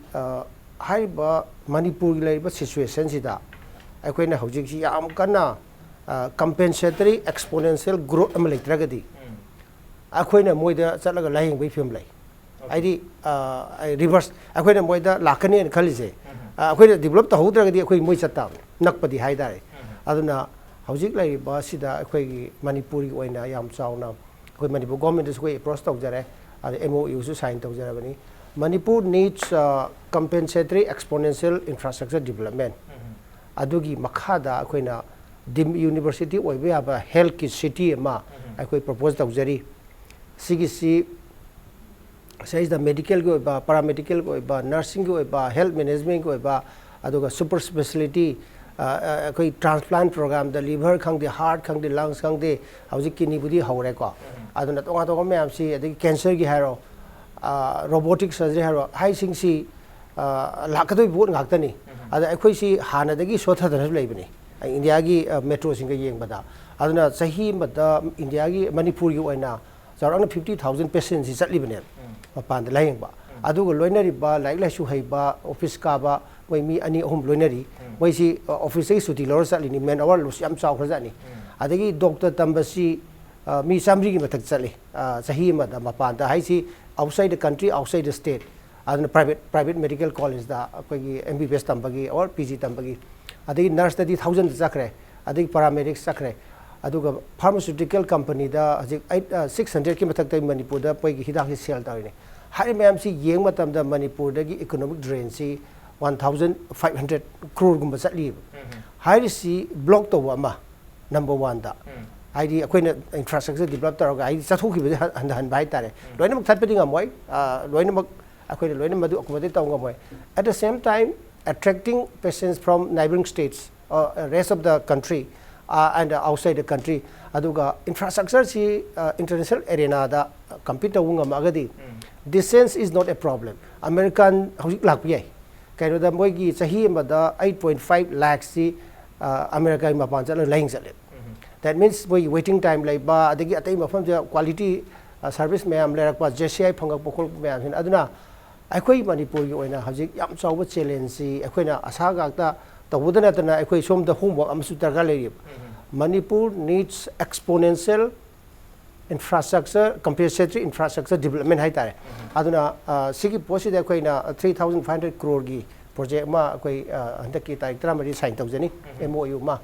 ꯍꯥꯏꯔꯤꯕ ꯃꯅꯤꯄꯨꯔꯒꯤ ꯂꯩꯔꯤꯕ ꯁꯤꯆꯨꯋꯦꯁꯟꯁꯤꯗ ꯑꯩꯈꯣꯏꯅ ꯍꯧꯖꯤꯛꯁꯤ ꯌꯥꯝ ꯀꯟꯅ ꯀꯝꯄꯦꯟꯁꯦꯇꯔꯤ ꯑꯦꯛꯁꯄꯣꯅꯦꯟꯁꯤꯌꯦꯜ ꯒ꯭ꯔꯣꯠ ꯑꯃ ꯂꯩꯇ꯭ꯔꯒꯗꯤ ꯑꯩꯈꯣꯏꯅ ꯃꯣꯏꯗ ꯆꯠꯂꯒ ꯂꯥꯏꯌꯦꯡꯕꯒꯤ ꯐꯤꯕꯝ ꯂꯩ꯫ ꯍꯥꯏꯗꯤ ꯔꯤꯚꯔꯁ ꯑꯩꯈꯣꯏꯅ ꯃꯣꯏꯗ ꯂꯥꯛꯀꯅꯤꯅ ꯈꯜꯂꯤꯁꯦ, ꯑꯩꯈꯣꯏꯅ ꯗꯤꯕꯂꯞ ꯇꯧꯍꯧꯗ꯭ꯔꯒꯗꯤ ꯑꯩꯈꯣꯏ ꯃꯣꯏ ꯆꯠꯇꯥꯕꯅꯤ, ꯅꯛꯄꯗꯤ ꯍꯥꯏꯇꯥꯔꯦ꯫ ꯑꯗꯨꯅ ꯍꯧꯖꯤꯛ ꯂꯩꯔꯤꯕ ꯑꯁꯤꯗ ꯑꯩꯈꯣꯏꯒꯤ ꯃꯅꯤꯄꯨꯔꯒꯤ ꯑꯣꯏꯅ ꯌꯥꯝ ꯆꯥꯎꯅ ꯑꯩꯈꯣꯏ ꯃꯅꯤꯄꯨꯔ ꯒꯣꯔꯃꯦꯟꯗꯁꯨ ꯑꯩꯈꯣꯏ ꯑꯦꯄ꯭ꯔꯣꯁ ꯇꯧꯖꯔꯦ, ꯑꯗ M O ꯌꯨꯁꯨ sign ꯇꯧꯖꯔꯕꯅꯤ꯫ Manipur needs compensatory exponential infrastructure development꯫ ꯑꯗꯨꯒꯤ ꯃꯈꯥꯗ ꯑꯩꯈꯣꯏꯅ ꯗꯤꯝ ꯌꯨꯅꯤꯚꯔꯁꯤꯇꯤ ꯑꯣꯏꯕ ꯌꯥꯕ ꯍꯦꯜꯊꯀꯤ ꯁꯤꯇꯤ ꯑꯃ ꯑꯩꯈꯣꯏ ꯄ꯭ꯔꯣꯄꯣꯖ ꯇꯧꯖꯔꯤ꯫ ꯁꯤꯒꯤꯁꯤ ꯁꯤꯗꯩꯁꯤꯗ ꯃꯦꯗꯤꯀꯦꯜꯒꯤ ꯑꯣꯏꯕ, ꯄꯦꯔꯥꯃꯦꯗꯤꯀꯦꯜꯒꯤ ꯑꯣꯏꯕ, ꯅꯔꯁꯤꯡꯒꯤ ꯑꯣꯏꯕ, ꯍꯦꯜꯊ ꯃꯦꯅꯦꯖꯃꯦꯟꯒꯤ ꯑꯣꯏꯕ, ꯑꯗꯨꯒ ꯁꯨꯄꯔ ꯁ꯭ꯄꯦꯁꯤꯌꯦꯂꯤꯇꯤ, ꯑꯩꯈꯣꯏ ꯇ꯭ꯔꯥꯟꯁꯄ꯭ꯂꯥꯟ ꯄ꯭ꯔꯣꯒ꯭ꯔꯥꯝꯗ ꯂꯤꯚꯔ ꯈꯪꯗꯦ, ꯍꯥꯔꯠ ꯈꯪꯗꯦ, ꯂꯪꯁ ꯈꯪꯗꯦ, ꯍꯧꯖꯤꯛ ꯀꯤꯗꯅꯤꯕꯨꯗꯤ ꯍꯧꯔꯦꯀꯣ꯫ ꯑꯗꯨꯅ ꯇꯣꯉꯥꯟ ꯇꯣꯉꯥꯟꯕ ꯃꯌꯥꯝꯁꯤ, ꯑꯗꯒꯤ ꯀꯦꯟꯁꯔꯒꯤ ꯍꯥꯏꯔꯣ, ꯔꯣꯕꯣꯇꯤꯛ ꯁꯔꯖꯔꯤ ꯍꯥꯏꯔꯣ, ꯍꯥꯏꯁꯤꯡꯁꯤ ꯂꯥꯛꯀꯗꯣꯏꯕ ꯄꯣꯠ ꯉꯥꯛꯇꯅꯤ꯫ ꯑꯗ ꯑꯩꯈꯣꯏꯁꯤ ꯍꯥꯟꯅꯗꯒꯤ ꯁꯣꯠꯊꯗꯅꯁꯨ ꯂꯩꯕꯅꯤ, ꯏꯟꯗꯤꯌꯥꯒꯤ ꯃꯦꯇ꯭ꯔꯣꯁꯤꯡꯒ ꯌꯦꯡꯕꯗ꯫ ꯑꯗꯨꯅ ꯆꯍꯤ ꯑꯃꯗ ꯏꯟꯗꯤꯌꯥꯒꯤ, ꯃꯅꯤꯄꯨꯔꯒꯤ ꯑꯣꯏꯅ ꯆꯥꯎꯔꯥꯛꯅ ꯐꯤꯐꯇꯤ ꯊꯥꯎꯖꯟ ꯄꯦꯁꯦꯟꯁꯤ ꯆꯠꯂꯤꯕꯅꯦꯕ ꯃꯄꯥꯟꯗ ꯂꯥꯏꯌꯦꯡꯕ꯫ ꯑꯗꯨꯒ ꯂꯣꯏꯅꯔꯤꯕ ꯂꯥꯏꯔꯤꯛ ꯂꯥꯏꯁꯨ ꯍꯩꯕ, ꯑꯣꯐꯤꯁ ꯀꯥꯕ, ꯃꯣꯏ ꯃꯤ ꯑꯅꯤ ꯑꯍꯨꯝ ꯂꯣꯏꯅꯔꯤ꯫ ꯃꯣꯏꯁꯤ ꯑꯣꯐꯤꯁꯇꯒꯤ ꯁꯨꯇꯤ ꯂꯧꯔ ꯆꯠꯂꯤꯅꯤ, ꯃꯦꯟ ꯑꯋꯥꯔ ꯂꯣꯁ ꯌꯥꯝ ꯆꯥꯎꯈ꯭ꯔꯖꯥꯠꯅꯤ꯫ ꯑꯗꯒꯤ ꯗꯣꯛꯇꯔ ꯇꯝꯕꯁꯤ ꯑ, ꯃꯤ ꯆꯥꯃꯔꯤꯒꯤ ꯃꯊꯛ ꯆꯠꯂꯤ, ꯑ, ꯆꯍꯤ ꯑꯃꯗ ꯃꯄꯥꯟꯗ ꯍꯥꯏꯁꯤ, outside the country, outside the state, ꯑꯗꯨꯅ private private medical collegeꯇ ꯑꯩꯈꯣꯏꯒꯤ M B B S ꯇꯝꯕꯒꯤ or P G ꯇꯝꯕꯒꯤ, ꯑꯗꯒꯤ nurseꯇꯗꯤ thousandꯗ ꯆꯠꯈ꯭ꯔꯦ, ꯑꯗꯒꯤ paramedics ꯆꯠꯈ꯭ꯔꯦ, ꯑꯗꯨꯒ pharmaceutical companyꯗ ꯍꯧꯖꯤꯛ eight, ꯑ, six hundredꯀꯤ ꯃꯊꯛꯇ ꯃꯅꯤꯄꯨꯔꯗ ꯑꯩꯈꯣꯏꯒꯤ ꯍꯤꯗꯥꯛꯁꯤ sell ꯇꯧꯔꯤꯅꯤ꯫ ꯍꯥꯏꯔꯤꯕ ꯃꯌꯥꯝꯁꯤ ꯌꯦꯡꯕ ꯃꯇꯝꯗ ꯃꯅꯤꯄꯨꯔꯗꯒꯤ economic drainꯁꯤ one thousand five hundred croreꯒꯨꯝꯕ ꯆꯠꯂꯤꯕ꯫ ꯍꯥꯏꯔꯤꯁꯤ block ꯇꯧꯕ ꯑꯃ number oneꯗ, ꯍꯥꯏꯗꯤ ꯑꯩꯈꯣꯏꯅ infrastructure develop ꯇꯧꯔꯒ ꯍꯥꯏꯗꯤ ꯆꯠꯊꯣꯛꯈꯤꯕꯗꯤ ꯍꯟ-, ꯍꯟꯊꯍꯟꯕ ꯍꯥꯏꯇꯥꯔꯦ꯫ ꯂꯣꯏꯅꯃꯛ ꯊꯠꯄꯗꯤ ꯉꯝꯃꯣꯏ, ꯑ, ꯂꯣꯏꯅꯃꯛ ꯑꯩꯈꯣꯏꯅ ꯂꯣꯏꯅ ꯃꯗꯨ accommodate ꯇꯧꯕ ꯉꯝꯃꯣꯏ꯫ At the same time, attracting patients from neighboring states, uh, rest of the country, uh, and outside the country, ꯑꯗꯨꯒ infrastructureꯁꯤ, uh, international arenaꯗ compete ꯇꯧꯕ ꯉꯝꯃꯒꯗꯤ, distance is not a problem꯫ American ꯍꯧꯖꯤꯛ ꯂꯥꯛꯄ ꯌꯥꯏ꯫ ꯀꯩꯅꯣꯗ ꯃꯣꯏꯒꯤ ꯆꯍꯤ ꯑꯃꯗ eight point five lakhꯁꯤ, ꯑ, Americaꯒꯤ ꯃꯄꯥꯟ ꯆꯠꯂꯒ ꯂꯥꯌꯦꯡ ꯆꯠꯂꯦ꯫ That means ꯃꯣꯏꯒꯤ waiting time ꯂꯩꯕ, ꯑꯗꯒꯤ ꯑꯇꯩ ꯃꯐꯝꯗ quality, ꯑ, service ꯃꯌꯥꯝ ꯂꯩꯔꯛꯄ, J C I ꯐꯪꯉꯛꯄ ꯈꯣꯠꯂꯛꯄ ꯃꯌꯥꯝꯁꯤꯅ꯫ ꯑꯗꯨꯅ ꯑꯩꯈꯣꯏ ꯃꯅꯤꯄꯨꯔꯒꯤ ꯑꯣꯏꯅ ꯍꯧꯖꯤꯛ ꯌꯥꯝ ꯆꯥꯎꯕ challengeꯁꯤ ꯑꯩꯈꯣꯏꯅ ꯑꯁꯥ ꯉꯥꯛꯇ ꯇꯧꯕꯗ ꯅꯠꯇꯅ ꯑꯩꯈꯣꯏ ꯁꯣꯝꯗ homework ꯑꯃꯁꯨ ꯗꯔꯀꯥꯔ ꯂꯩꯔꯤꯕ꯫ Manipur needs exponential infrastructure, compensatory infrastructure development ꯍꯥꯏꯇꯥꯔꯦ꯫ ꯑꯗꯨꯅ, ꯑ, ꯁꯤꯒꯤ ꯄꯣꯠꯁꯤꯗ ꯑꯩꯈꯣꯏꯅ three thousand five hundred croreꯒꯤ project ꯑꯃ ꯑꯩꯈꯣꯏ, ꯑ, ꯍꯟꯗꯛꯀꯤ ꯇꯥꯔꯤꯛ ꯇꯔꯥꯃꯔꯤ sign ꯇꯧꯖꯅꯤ, M O U ꯑꯃ꯫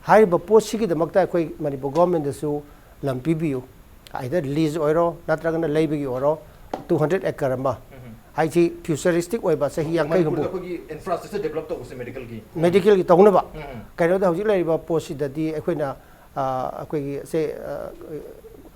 ꯍꯥꯏꯔꯤꯕ ꯄꯣꯠꯁꯤꯒꯤꯗꯃꯛꯇ ꯑꯩꯈꯣꯏ ꯃꯅꯤꯄꯨꯔ governmentꯗꯁꯨ ꯂꯝ ꯄꯤꯕꯤꯌꯨ, either lease ꯑꯣꯏꯔꯣ ꯅꯠꯇ꯭ꯔꯒꯅ ꯂꯩꯕꯒꯤ ꯑꯣꯏꯔꯣ, two hundred acre ꯑꯃ꯫ ꯍꯥꯏꯁꯤ futuristic ꯑꯣꯏꯕ ꯆꯍꯤ ꯌꯥꯡꯈꯩ ꯃꯅꯤꯄꯨꯔꯗ ꯍꯨꯝꯐꯨ꯫ ꯑꯩꯈꯣꯏꯒꯤ infrastructure develop ꯇꯧꯕꯁꯦ medicalꯒꯤ? Medicalꯒꯤ ꯇꯧꯅꯕ꯫ ꯀꯩꯅꯣꯗ ꯍꯧꯖꯤꯛ ꯂꯩꯔꯤꯕ ꯄꯣꯠꯁꯤꯗꯗꯤ ꯑꯩꯈꯣꯏꯅ, ꯑ, ꯑꯩꯈꯣꯏꯒꯤ ꯁꯦ, ꯑ,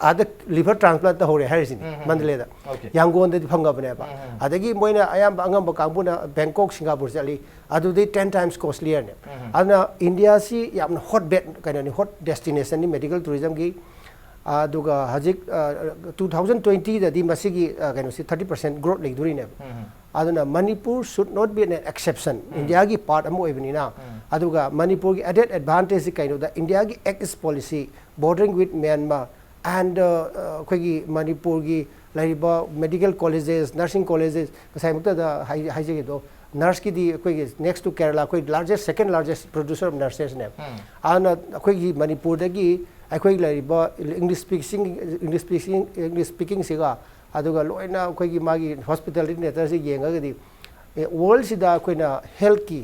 ꯑꯥꯗ liver transplant ꯇꯧꯍꯧꯔꯦ ꯍꯥꯏꯔꯤꯁꯤꯅꯤ, ꯃꯟꯗꯂꯦꯗ꯫ Okay꯫ ꯌꯥꯡꯒꯣꯟꯗꯗꯤ ꯐꯪꯉꯕꯅꯦꯕ꯫ ꯑꯗꯒꯤ ꯃꯣꯏꯅ ꯑꯌꯥꯝꯕ ꯑꯉꯝꯕ ꯀꯥꯡꯕꯨꯅ Bangkok, Singapore ꯆꯠꯂꯤ, ꯑꯗꯨꯗꯤ ten times costlier ꯅꯦ꯫ ꯑꯗꯨꯅ ꯏꯟꯗꯤꯌꯥꯁꯤ ꯌꯥꯝꯅ hot bed, ꯀꯩꯅꯣꯅꯤ, hot destinationꯅꯤ medical tourismꯒꯤ꯫ ꯑꯗꯨꯒ ꯍꯧꯖꯤꯛ, ꯑ, two thousand twentyꯗꯗꯤ ꯃꯁꯤꯒꯤ, ꯑ, ꯀꯩꯅꯣꯁꯤ thirty percent growth ꯂꯩꯗꯣꯔꯤꯅꯦꯕ꯫ ꯑꯗꯨꯅ Manipur should not be an exception, ꯏꯟꯗꯤꯌꯥꯒꯤ part ꯑꯃ ꯑꯣꯏꯕꯅꯤꯅ꯫ ꯑꯗꯨꯒ ꯃꯅꯤꯄꯨꯔꯒꯤ added advantageꯁꯤ ꯀꯩꯅꯣꯗ, ꯏꯟꯗꯤꯌꯥꯒꯤ Act East policy, bordering with Myanmar, and, ꯑ, ꯑ, ꯑꯩꯈꯣꯏꯒꯤ ꯃꯅꯤꯄꯨꯔꯒꯤ ꯂꯩꯔꯤꯕ medical colleges, nursing colleges, ꯉꯁꯥꯏꯃꯛꯇꯗ ꯍꯥꯏ-, ꯍꯥꯏꯖꯈꯤꯕꯗꯣ, ꯅꯔꯁꯀꯤꯗꯤ ꯑꯩꯈꯣꯏꯒꯤ next to Kerala, ꯑꯩꯈꯣꯏ largest, second largest producer of nursesꯅꯦꯕ꯫ ꯑꯗꯨꯅ ꯑꯩꯈꯣꯏꯒꯤ ꯃꯅꯤꯄꯨꯔꯗꯒꯤ ꯑꯩꯈꯣꯏ ꯂꯩꯔꯤꯕ English speaking, English speaking, English speakingꯁꯤꯒ, ꯑꯗꯨꯒ ꯂꯣꯏꯅ ꯑꯩꯈꯣꯏꯒꯤ ꯃꯥꯒꯤ hospitality nature ꯁꯤ ꯌꯦꯡꯉꯒꯗꯤ, ꯋꯥꯔꯜꯁꯤꯗ ꯑꯩꯈꯣꯏꯅ healthꯀꯤ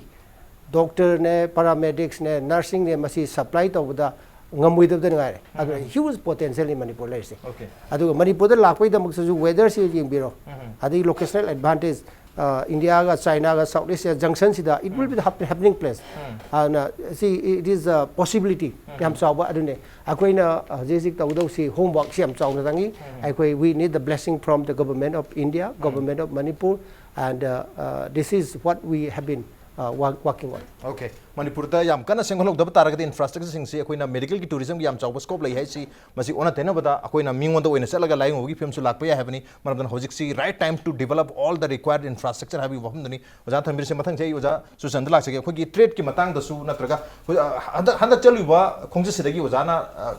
doctorꯅꯦ, paramedicsꯅꯦ, nursingꯅꯦ, ꯃꯁꯤ supply ꯇꯧꯕꯗ ꯉꯝꯃꯣꯏꯗꯕꯗ ꯉꯥꯏꯔꯦ꯫ ꯑꯗꯨꯅ huge potentialꯅꯤ ꯃꯅꯤꯄꯨꯔ ꯂꯩꯔꯤꯁꯦ꯫ Okay. ꯑꯗꯨꯒ ꯃꯅꯤꯄꯨꯔꯗ ꯂꯥꯛꯄꯒꯤꯗꯃꯛꯇꯁꯨ weatherꯁꯤ ꯌꯦꯡꯕꯤꯔꯣ꯫ ꯑꯗꯒꯤ locational advantage, ꯑ, ꯏꯟꯗꯤꯌꯥꯒ ꯆꯥꯏꯅꯥꯒ South Asia junctionꯁꯤꯗ, it will be the hap- happening place. ꯑꯗꯨꯅ ꯁꯤ, it is a possibility ꯌꯥꯝ ꯆꯥꯎꯕ꯫ ꯑꯗꯨꯅꯦ ꯑꯩꯈꯣꯏꯅ ꯍꯧꯖꯤꯛ ꯍꯧꯖꯤꯛ ꯇꯧꯒꯗꯧꯁꯤ, homeworkꯁꯤ ꯌꯥꯝ ꯆꯥꯎꯅ ꯆꯪꯉꯤ꯫ ꯑꯩꯈꯣꯏ, we need the blessing from the government of India, government of Manipur, and, uh, uh, this is what we have been, uh, work- working on. Okay. ꯃꯅꯤꯄꯨꯔꯗ ꯌꯥꯝ ꯀꯟꯅ ꯁꯦꯝꯒꯠꯍꯧꯗꯕ ꯇꯥꯔꯒꯗꯤ infrastructureꯁꯤꯡꯁꯤ ꯑꯩꯈꯣꯏꯅ medicalꯒꯤ tourismꯒꯤ ꯌꯥꯝ ꯆꯥꯎꯕ scope ꯂꯩ ꯍꯥꯏꯁꯤ, ꯃꯁꯤ ꯑꯣꯟꯅ ꯇꯩꯅꯕꯗ ꯑꯩꯈꯣꯏꯅ ꯃꯤꯉꯣꯟꯗ ꯑꯣꯏꯅ ꯆꯠꯂꯒ ꯂꯥꯏꯌꯦꯡꯕꯒꯤ ꯐꯤꯕꯝꯁꯨ ꯂꯥꯛꯄ ꯌꯥꯏ ꯍꯥꯏꯕꯅꯤ꯫ ꯃꯔꯝ ꯑꯗꯨꯅ ꯍꯧꯖꯤꯛꯁꯤ right time to develop all the required infrastructure ꯍꯥꯏꯕꯒꯤ ꯋꯥꯐꯝꯗꯨꯅꯤ꯫ ꯑꯣꯖꯥ ꯊꯝꯕꯤꯔꯤꯁꯦ꯫ ꯃꯊꯪꯁꯦ ꯑꯩ ꯑOJA ꯆꯨꯆꯟꯗ ꯂꯥꯛꯆꯒꯦ꯫ ꯑꯩꯈꯣꯏꯒꯤ TETꯀꯤ ꯃꯇꯥꯡꯗꯁꯨ ꯅꯠꯇ꯭ꯔꯒ ꯍꯧꯖꯤꯛ, ꯑ, ꯍꯟꯗꯛ ꯍꯟꯗꯛ ꯆꯠꯂꯤꯕ ꯈꯣꯡꯆꯠꯁꯤꯗꯒꯤ ꯑꯣꯖꯥꯅ, ꯑ,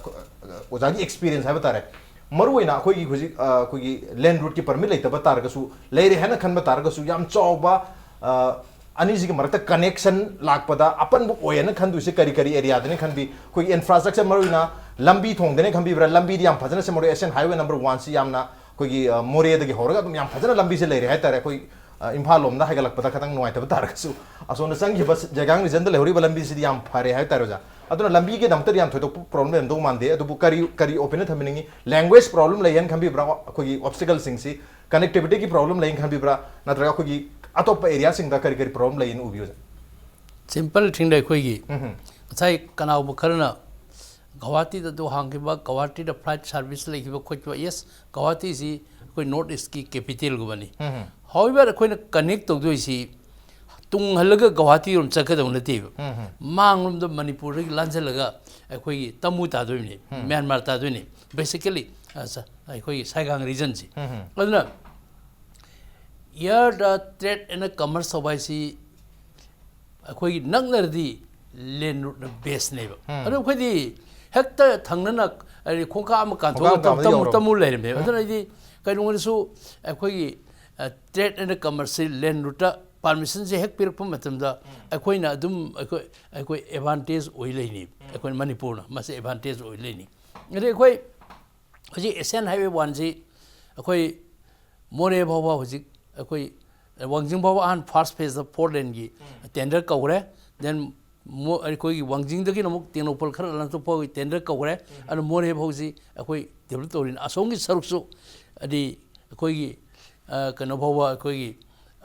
ꯑꯣꯖꯥꯒꯤ experience ꯍꯥꯏꯕ ꯇꯥꯔꯦ, ꯃꯔꯨꯑꯣꯏꯅ ꯑꯩꯈꯣꯏꯒꯤ ꯍꯧꯖꯤꯛ, ꯑ, ꯑꯩꯈꯣꯏꯒꯤ land routeꯀꯤ permit ꯂꯩꯇꯕ ꯇꯥꯔꯒꯁꯨ, ꯂꯩꯔꯦ ꯍꯥꯏꯅ ꯈꯟꯕ ꯇꯥꯔꯒꯁꯨ, ꯌꯥꯝ ꯆꯥꯎꯕ, ꯑ, ꯑꯅꯤꯁꯤꯒꯤ ꯃꯔꯛꯇ connection ꯂꯥꯛꯄꯗ ꯑꯄꯟꯕ ꯑꯣꯏꯌꯦꯅ ꯈꯟꯗꯣꯏꯁꯦ ꯀꯔꯤ ꯀꯔꯤ areaꯗꯅꯤ ꯈꯟꯕꯤ? ꯑꯩꯈꯣꯏꯒꯤ infrastructure, ꯃꯔꯨꯑꯣꯏꯅ ꯂꯝꯕꯤ ꯊꯣꯡꯗꯅꯤ ꯈꯟꯕꯤꯕ꯭ꯔꯥ? ꯂꯝꯕꯤꯗꯤ ꯌꯥꯝ ꯐꯖꯅ ꯁꯦꯝꯍꯧꯔꯦ꯫ Asian Highway number oneꯁꯤ ꯌꯥꯝꯅ ꯑꯩꯈꯣꯏꯒꯤ, ꯑ, ꯃꯣꯔꯦꯗꯒꯤ ꯍꯧꯔꯒ ꯑꯗꯨꯝ ꯌꯥꯝ ꯐꯖꯅ ꯂꯝꯕꯤꯁꯦ ꯂꯩꯔꯦ ꯍꯥꯏꯇꯥꯔꯦ꯫ ꯑꯩꯈꯣꯏ, ꯑ, ꯏꯝꯐꯥꯜ ꯂꯣꯝꯗ ꯍꯥꯏꯒꯠꯂꯛꯄꯗ ꯈꯤꯇꯪ ꯅꯨꯡꯉꯥꯏꯇꯕ ꯇꯥꯔꯒꯁꯨ, ꯑꯁꯣꯝꯗ ꯆꯪꯈꯤꯕ ꯖꯩꯒꯥꯡ regionꯗ ꯂꯩꯍꯧꯔꯤꯕ ꯂꯝꯕꯤꯁꯤꯗꯤ ꯌꯥꯝ ꯐꯔꯦ ꯍꯥꯏꯇꯥꯔꯦ ꯑꯣꯖꯥ꯫ ꯑꯗꯨꯅ ꯂꯝꯕꯤꯒꯤꯗꯃꯛꯇꯗꯤ ꯌꯥꯝ ꯊꯣꯏꯗꯣꯛꯄ problem ꯂꯩꯔꯝꯗꯧ ꯃꯥꯟꯗꯦ꯫ ꯑꯗꯨꯕꯨ ꯀꯔꯤ, ꯀꯔꯤ opinion ꯊꯝꯕꯤꯅꯤꯡꯉꯤ? Language problem ꯂꯩ ꯍꯥꯏꯅ ꯈꯟꯕꯤꯕ꯭ꯔꯥ? ꯑꯩꯈꯣꯏꯒꯤ obstacleꯁꯤꯡꯁꯤ connectivityꯒꯤ problem ꯂꯩꯅ ꯈꯟꯕꯤꯕ꯭ꯔꯥ? ꯅꯠꯇ꯭ꯔꯒ ꯑꯩꯈꯣꯏꯒꯤ ꯑꯇꯣꯞꯄ areaꯁꯤꯡꯗ ꯀꯔꯤ ꯀꯔꯤ problem ꯂꯩꯅ ꯎꯕꯤ ꯑꯣꯖꯥ? Simple thingꯗ ꯑꯩꯈꯣꯏꯒꯤ ꯎꯝ꯫ ꯉꯁꯥꯏ ꯀꯅꯥꯒꯨꯝꯕ ꯈꯔꯅ ꯒꯧꯍꯥꯇꯤꯗ ꯑꯗꯨ ꯍꯥꯡꯈꯤꯕ, ꯒꯧꯍꯥꯇꯤꯗ flight service ꯂꯩꯈꯤꯕ ꯈꯣꯠꯈꯤꯕ, yes, ꯒꯧꯍꯥꯇꯤꯁꯤ ꯑꯩꯈꯣꯏ North Eastꯀꯤ capitalꯒꯨꯝꯕꯅꯤ꯫ ꯎꯝ꯫ However, ꯑꯩꯈꯣꯏꯅ connect ꯇꯧꯗꯣꯏꯁꯤ ꯇꯨꯡꯍꯜꯂꯒ ꯒꯧꯍꯥꯇꯤꯔꯣꯝ ꯆꯠꯀꯗꯧ ꯅꯠꯇꯦꯕ꯫ ꯎꯝ꯫ ꯃꯥꯡꯂꯣꯝꯗ ꯃꯅꯤꯄꯨꯔꯗꯒꯤ ꯂꯥꯟꯁꯤꯜꯂꯒ ꯑꯩꯈꯣꯏꯒꯤ ꯇꯃꯨ ꯇꯥꯗꯣꯏꯅꯤ, ꯃ꯭ꯌꯥꯟꯃꯥꯔ ꯇꯥꯗꯣꯏꯅꯤ, basically, ꯑ, ꯁ-, ꯑꯩꯈꯣꯏꯒꯤ ꯁꯥꯏꯒꯥꯡ regionꯁꯤ꯫ ꯎꯝ꯫ ꯑꯗꯨꯅ airꯗ trade and commerce ꯇꯧꯕ ꯍꯥꯏꯁꯤ ꯑꯩꯈꯣꯏꯒꯤ ꯅꯛꯅꯔꯗꯤ land routeꯅ bestꯅꯦꯕ꯫ ꯎꯝ꯫ ꯑꯗꯣ ꯑꯩꯈꯣꯏꯗꯤ ꯍꯦꯛꯇ ꯊꯪꯅꯅ, ꯍꯥꯏꯗꯤ ꯈꯣꯡꯀꯥꯞ ꯑꯃ ꯀꯥꯟꯊꯣꯛꯑꯒ ꯈꯣꯡꯀꯥꯞ ꯀꯥꯟꯊꯣꯛꯑꯒ ꯇꯃꯨ ꯌꯧꯔꯕ꯫ ꯇꯃꯨ ꯂꯩꯔꯝꯃꯦꯕ꯫ ꯑꯗꯨꯅ ꯑꯩꯗꯤ ꯀꯩꯅꯣꯗꯁꯨ ꯑꯩꯈꯣꯏꯒꯤ, ꯑ, trade and commerceꯁꯤ land routeꯇ ꯄꯥꯔꯃꯤꯁꯟꯁꯦ ꯍꯦꯛ ꯄꯤꯔꯛꯄ ꯃꯇꯝꯗ ꯑꯩꯈꯣꯏꯅ ꯑꯗꯨꯝ ꯑꯩꯈꯣꯏ ꯑꯩꯈꯣꯏ ꯑꯦꯗꯚꯥꯟꯇꯦꯖ ꯑꯣꯏ ꯂꯩꯅꯤ꯫ ꯑꯩꯈꯣꯏ ꯃꯅꯤꯄꯨꯔꯅ ꯃꯁꯤ ꯑꯦꯗꯚꯥꯟꯇꯦꯖ ꯑꯣꯏ ꯂꯩꯅꯤ꯫ ꯑꯗꯩ ꯑꯩꯈꯣꯏ ꯍꯧꯖꯤꯛ ꯑꯦꯁꯤꯌꯥꯟ ꯍꯥꯏꯋꯦ ꯋꯥꯟꯁꯤ ꯑꯩꯈꯣꯏ ꯃꯣꯔꯦ ꯐꯥꯎꯕ ꯍꯧꯖꯤꯛ ꯑꯩꯈꯣꯏ ꯋꯥꯡꯖꯤꯡ ꯐꯥꯎꯕ ꯑꯍꯥꯟ ꯐꯥꯔꯁ ꯐꯦꯁꯇ ꯐꯣꯔ ꯂꯦꯟꯒꯤ ꯇꯦꯟꯗꯔ ꯀꯧꯈ꯭ꯔꯦ꯫ ꯗꯦꯟ ꯑꯩꯈꯣꯏꯒꯤ ꯋꯥꯡꯖꯤꯡꯗꯒꯤꯅ ꯑꯃꯨꯛ ꯇꯦꯡꯅꯧꯄꯜ ꯈꯔ ꯂꯥꯟꯊꯣꯛꯄ ꯐꯥꯎꯒꯤ ꯇꯦꯟꯗꯔ ꯀꯧꯈ꯭ꯔꯦ꯫ ꯑꯗꯨ ꯃꯣꯔꯦ ꯐꯥꯎꯁꯤ ꯑꯩꯈꯣꯏ ꯗꯦꯕꯂꯞ ꯇꯧꯔꯤꯅꯤ꯫ ꯑꯁꯣꯝꯒꯤ ꯁꯔꯨꯛꯁꯨ ꯍꯥꯏꯗꯤ ꯑꯩꯈꯣꯏꯒꯤ ꯑ, ꯀꯩꯅꯣ ꯐꯥꯎꯕ ꯑꯩꯈꯣꯏꯒꯤ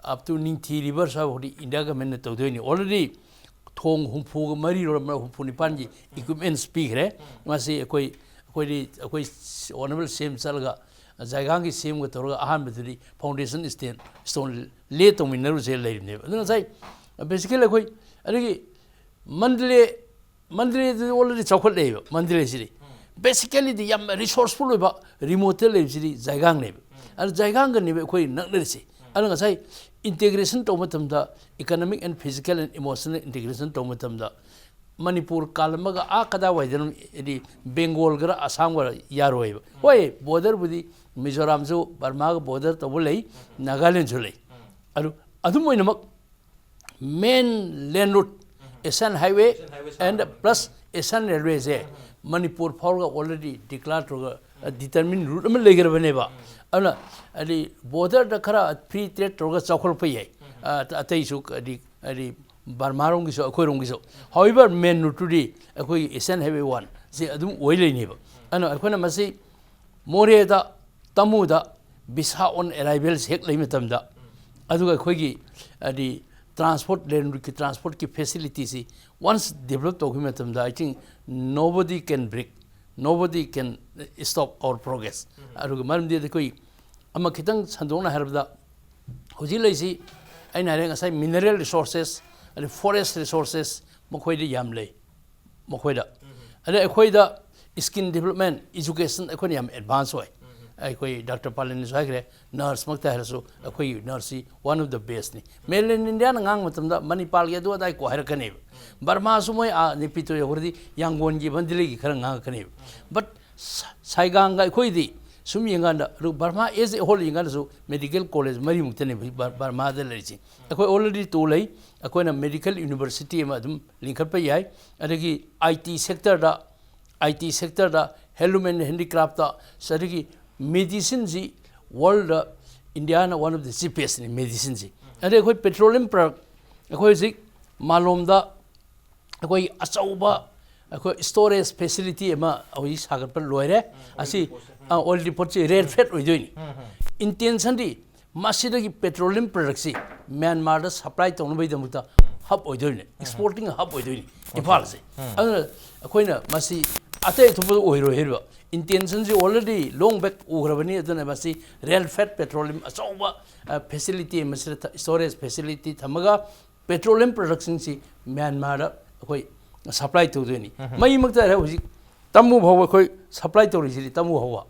ꯑꯞ ꯇꯨ ꯅꯤꯡꯊꯤ ꯔꯤꯚꯔ ꯐꯥꯎꯕꯗꯤ ꯏꯟꯗꯤꯌꯥ ꯒꯃꯦꯟꯅ ꯇꯧꯗꯣꯏꯅꯤ꯫ ꯑꯣꯜꯔꯦꯗꯤ ꯊꯣꯡ ꯍꯨꯝꯐꯨꯒ ꯃꯔꯤꯔꯣ ꯍꯨꯝꯐꯨ ꯅꯤꯄꯥꯟꯒꯤ ꯏꯀ꯭ꯋꯤꯞꯃꯦꯟꯁ ꯄꯤꯈ꯭ꯔꯦ꯫ ꯃꯁꯤ ꯑꯩꯈꯣꯏ ꯑꯩꯈꯣꯏꯗꯤ ꯑꯩꯈꯣꯏ ꯑꯣꯅꯔꯦꯕꯜ ꯁꯤ ꯑꯦꯝ ꯆꯠꯂꯒ ꯖꯥꯏꯒꯥꯡꯒꯤ ꯁꯤ ꯑꯦꯝꯒ ꯇꯧꯔꯒ ꯑꯍꯥꯟꯕꯗꯗꯤ ꯐꯥꯎꯟꯗꯦꯁꯟ ꯏꯁꯇꯦꯟ ꯏꯁꯇꯣꯟ ꯂꯦ ꯇꯧꯃꯤꯟꯅꯔꯨꯁꯦ ꯂꯩꯔꯤꯕꯅꯦꯕ꯫ ꯑꯗꯨ ꯉꯁꯥꯏ ꯕꯦꯁꯤꯀꯦꯜ ꯑꯩꯈꯣꯏ ꯑꯗꯒꯤ ꯃꯟꯗꯂꯦ ꯃꯟꯗꯂꯦꯗꯗꯤ ꯑꯣꯜꯔꯦꯗꯤ ꯆꯥꯎꯈꯠꯂꯛꯑꯦꯕ꯫ ꯃꯟꯗꯂꯦꯁꯤꯗꯤ ꯕꯦꯁꯤꯀꯦꯂꯤꯗꯤ ꯌꯥꯝꯅ ꯔꯤꯁꯣꯔꯁꯐꯨꯜ ꯑꯣꯏꯕ ꯔꯤꯃꯣꯠꯇ ꯂꯩꯕꯁꯤꯗꯤ ꯖꯥꯏꯒꯥꯡꯅꯦꯕ꯫ ꯑꯗꯨ ꯖꯥꯏꯒꯥꯡꯒꯅꯦꯕ ꯑꯩꯈꯣꯏ ꯅꯛꯅꯔꯤꯁꯦ꯫ ꯑꯗꯨ ꯉꯁꯥꯏ ꯏꯟꯇꯦꯒ꯭ꯔꯦꯁꯟ ꯇꯧꯕ ꯃꯇꯝꯗ economic and physical and emotional integration ꯇꯧꯕ ꯃꯇꯝꯗ ꯃꯅꯤꯄꯨꯔ ꯀꯥꯜꯂꯝꯃꯒ ꯑꯥ ꯀꯗꯥꯏꯋꯥꯏꯗꯅꯣ ꯍꯥꯏꯗꯤ ꯕꯦꯡꯒꯣꯜꯒꯔ ꯑꯁꯥꯝꯒꯔ ꯌꯥꯔꯣꯏꯕ꯫ ꯍꯣꯏ, ꯕꯣꯔꯗꯔꯕꯨꯗꯤ ꯃꯤꯖꯣꯔꯥꯝꯁꯨ ꯕꯔꯃꯥꯒ ꯕꯣꯔꯗꯔ ꯇꯧꯕ ꯂꯩ, ꯅꯥꯒꯥꯂꯦꯟꯁꯨ ꯂꯩ꯫ ꯑꯗꯨ ꯑꯗꯨꯝ ꯑꯣꯏꯅꯃꯛ main land route, Asian Highway and plus Asian Railwayꯁꯦ Manipur ꯐꯥꯎꯔꯒ already declare ꯇꯧꯔꯒ determine route ꯑꯃ ꯂꯩꯈ꯭ꯔꯕꯅꯦꯕ꯫ ꯑꯗꯨꯅ ꯍꯥꯏꯗꯤ ꯕꯣꯔꯗꯔꯗ ꯈꯔ ꯐ꯭ꯔꯤ ꯇ꯭ꯔꯦꯗ ꯇꯧꯔꯒ ꯆꯥꯎꯈꯠꯂꯛꯄ ꯌꯥꯏ꯫ ꯑ, ꯑꯇꯩꯁꯨ ꯍꯥꯏꯗꯤ ꯍꯥꯏꯗꯤ ꯕꯔꯃꯥꯔꯣꯝꯒꯤꯁꯨ ꯑꯩꯈꯣꯏꯔꯣꯝꯒꯤꯁꯨ꯫ However, main routeꯇꯨꯗꯤ ꯑꯩꯈꯣꯏꯒꯤ Asian Highway one ꯁꯤ ꯑꯗꯨꯝ ꯑꯣꯏ ꯂꯩꯅꯦꯕ꯫ ꯑꯗꯨꯅ ꯑꯩꯈꯣꯏꯅ ꯃꯁꯤ ꯃꯣꯔꯦꯗ ꯇꯃꯨꯗ visa on arrivals ꯍꯦꯛ ꯂꯩ ꯃꯇꯝꯗ, ꯑꯗꯨꯒ ꯑꯩꯈꯣꯏꯒꯤ ꯍꯥꯏꯗꯤ transport land routeꯀꯤ transportꯀꯤ facilityꯁꯤ once develop ꯇꯧꯈꯤꯕ ꯃꯇꯝꯗ, I think nobody can break, nobody can stop our progress꯫ ꯑꯗꯨꯒ ꯃꯔꯝꯗꯤ ꯑꯩꯈꯣꯏ ꯑꯃ ꯈꯤꯇꯪ ꯁꯟꯗꯣꯛꯅ ꯍꯥꯏꯔꯕꯗ, ꯍꯧꯖꯤꯛ ꯂꯩꯁꯤ ꯑꯩꯅ ꯍꯥꯏꯔꯦ ꯉꯁꯥꯏ mineral resources ꯑꯗꯩ forest resources ꯃꯈꯣꯏꯗ ꯌꯥꯝ ꯂꯩ꯫ ꯃꯈꯣꯏꯗ ꯑꯗꯩ ꯑꯩꯈꯣꯏꯗ skill development, education ꯑꯩꯈꯣꯏꯅ ꯌꯥꯝ advance ꯑꯣꯏ꯫ ꯑꯩꯈꯣꯏ ꯗꯥꯛꯇꯔ ꯄꯥꯂꯦꯟꯅꯁꯨ ꯍꯥꯏꯈ꯭ꯔꯦ, ꯅꯔꯁꯃꯛꯇ ꯍꯥꯏꯔꯁꯨ ꯑꯩꯈꯣꯏꯒꯤ ꯅꯔꯁꯁꯤ one of the bestꯅꯤ꯫ Mainland Indiaꯅ ꯉꯥꯡꯕ ꯃꯇꯝꯗ ꯃꯅꯤꯄꯥꯜꯒꯤ ꯑꯗꯨ ꯑꯗꯥꯏ ꯀꯣ ꯍꯥꯏꯔꯛꯀꯅꯦꯕ꯫ ꯕꯔꯃꯥꯁꯨ ꯃꯣꯏ ꯑꯥ ꯅꯦꯄꯤꯇꯣ ꯌꯧꯈ꯭ꯔꯗꯤ ꯌꯥꯡꯒꯣꯟꯒꯤ ꯃꯟꯗꯂꯦꯒꯤ ꯈꯔ ꯉꯥꯡꯉꯛꯀꯅꯦꯕ꯫ But ꯁ-, ꯁꯥꯏꯒꯥꯡꯒ ꯑꯩꯈꯣꯏꯗꯤ ꯁꯨꯝ ꯌꯦꯡꯀꯥꯟꯗ, ꯑꯗꯨ ꯕꯔꯃꯥ as a whole ꯌꯦꯡꯀꯥꯟꯗꯁꯨ medical college ꯃꯔꯤꯃꯨꯛꯇꯅꯦꯕ ꯍꯧꯖꯤꯛ ꯕꯔ-, ꯕꯔꯃꯥꯗ ꯂꯩꯔꯤꯁꯦ꯫ ꯑꯩꯈꯣꯏ already two ꯂꯩ, ꯑꯩꯈꯣꯏꯅ medical university ꯑꯃ ꯑꯗꯨꯝ ꯂꯤꯡꯈꯠꯄ ꯌꯥꯏ꯫ ꯑꯗꯒꯤ I T sectorꯗ, I T sectorꯗ, handloom and handicraftꯇ, ꯑꯗꯒꯤ medicineꯁꯤ worldꯗ Indiaꯅ one of the cheapestꯅꯤ medicineꯁꯤ꯫ ꯑꯗꯩ ꯑꯩꯈꯣꯏ petroleum product, ꯑꯩꯈꯣꯏ ꯍꯧꯖꯤꯛ ꯃꯥꯂꯣꯝꯗ ꯑꯩꯈꯣꯏ ꯑꯆꯧꯕ ꯑꯩꯈꯣꯏ storage facility ꯑꯃ ꯍꯧꯖꯤꯛ ꯁꯥꯒꯠꯄ ꯂꯣꯏꯔꯦ꯫ ꯑꯁꯤ, ꯑ, oil depotꯁꯤ rarefied ꯑꯣꯏꯗꯣꯏꯅꯤ꯫ Intentionꯗꯤ ꯃꯁꯤꯗꯒꯤ petroleum productꯁꯤ ꯃ꯭ꯌꯥꯟꯃꯥꯔꯗ supply ꯇꯧꯅꯕꯒꯤꯗꯃꯛꯇ hub ꯑꯣꯏꯗꯣꯏꯅꯤ, exporting hub ꯑꯣꯏꯗꯣꯏꯅꯤ ꯏꯝꯐꯥꯜꯁꯦ꯫ ꯑꯗꯨꯅ ꯑꯩꯈꯣꯏꯅ ꯃꯁꯤ ꯑꯇꯩ ꯑꯇꯣꯞꯄꯗ ꯑꯣꯏꯔꯣꯏ ꯍꯥꯏꯔꯤꯕ intentionꯁꯤ already long back ꯎꯈ꯭ꯔꯕꯅꯤ꯫ ꯑꯗꯨꯅ ꯃꯁꯤ rarefied petroleum ꯑꯆꯧꯕ, ꯑ, facility ꯑꯃ ꯁꯤꯗ ꯊ-, storage facility ꯊꯝꯃꯒ petroleum productꯁꯤꯡꯁꯤ ꯃ꯭ꯌꯥꯟꯃꯥꯔꯗ ꯑꯩꯈꯣꯏ supply ꯇꯧꯗꯣꯏꯅꯤ꯫ ꯃꯩꯃꯛꯇ ꯍꯧꯖꯤꯛ ꯇꯃꯨ ꯐꯥꯎꯕ ꯑꯩꯈꯣꯏ supply ꯇꯧꯔꯤꯁꯤꯗꯤ ꯇꯃꯨ ꯐꯥꯎꯕ꯫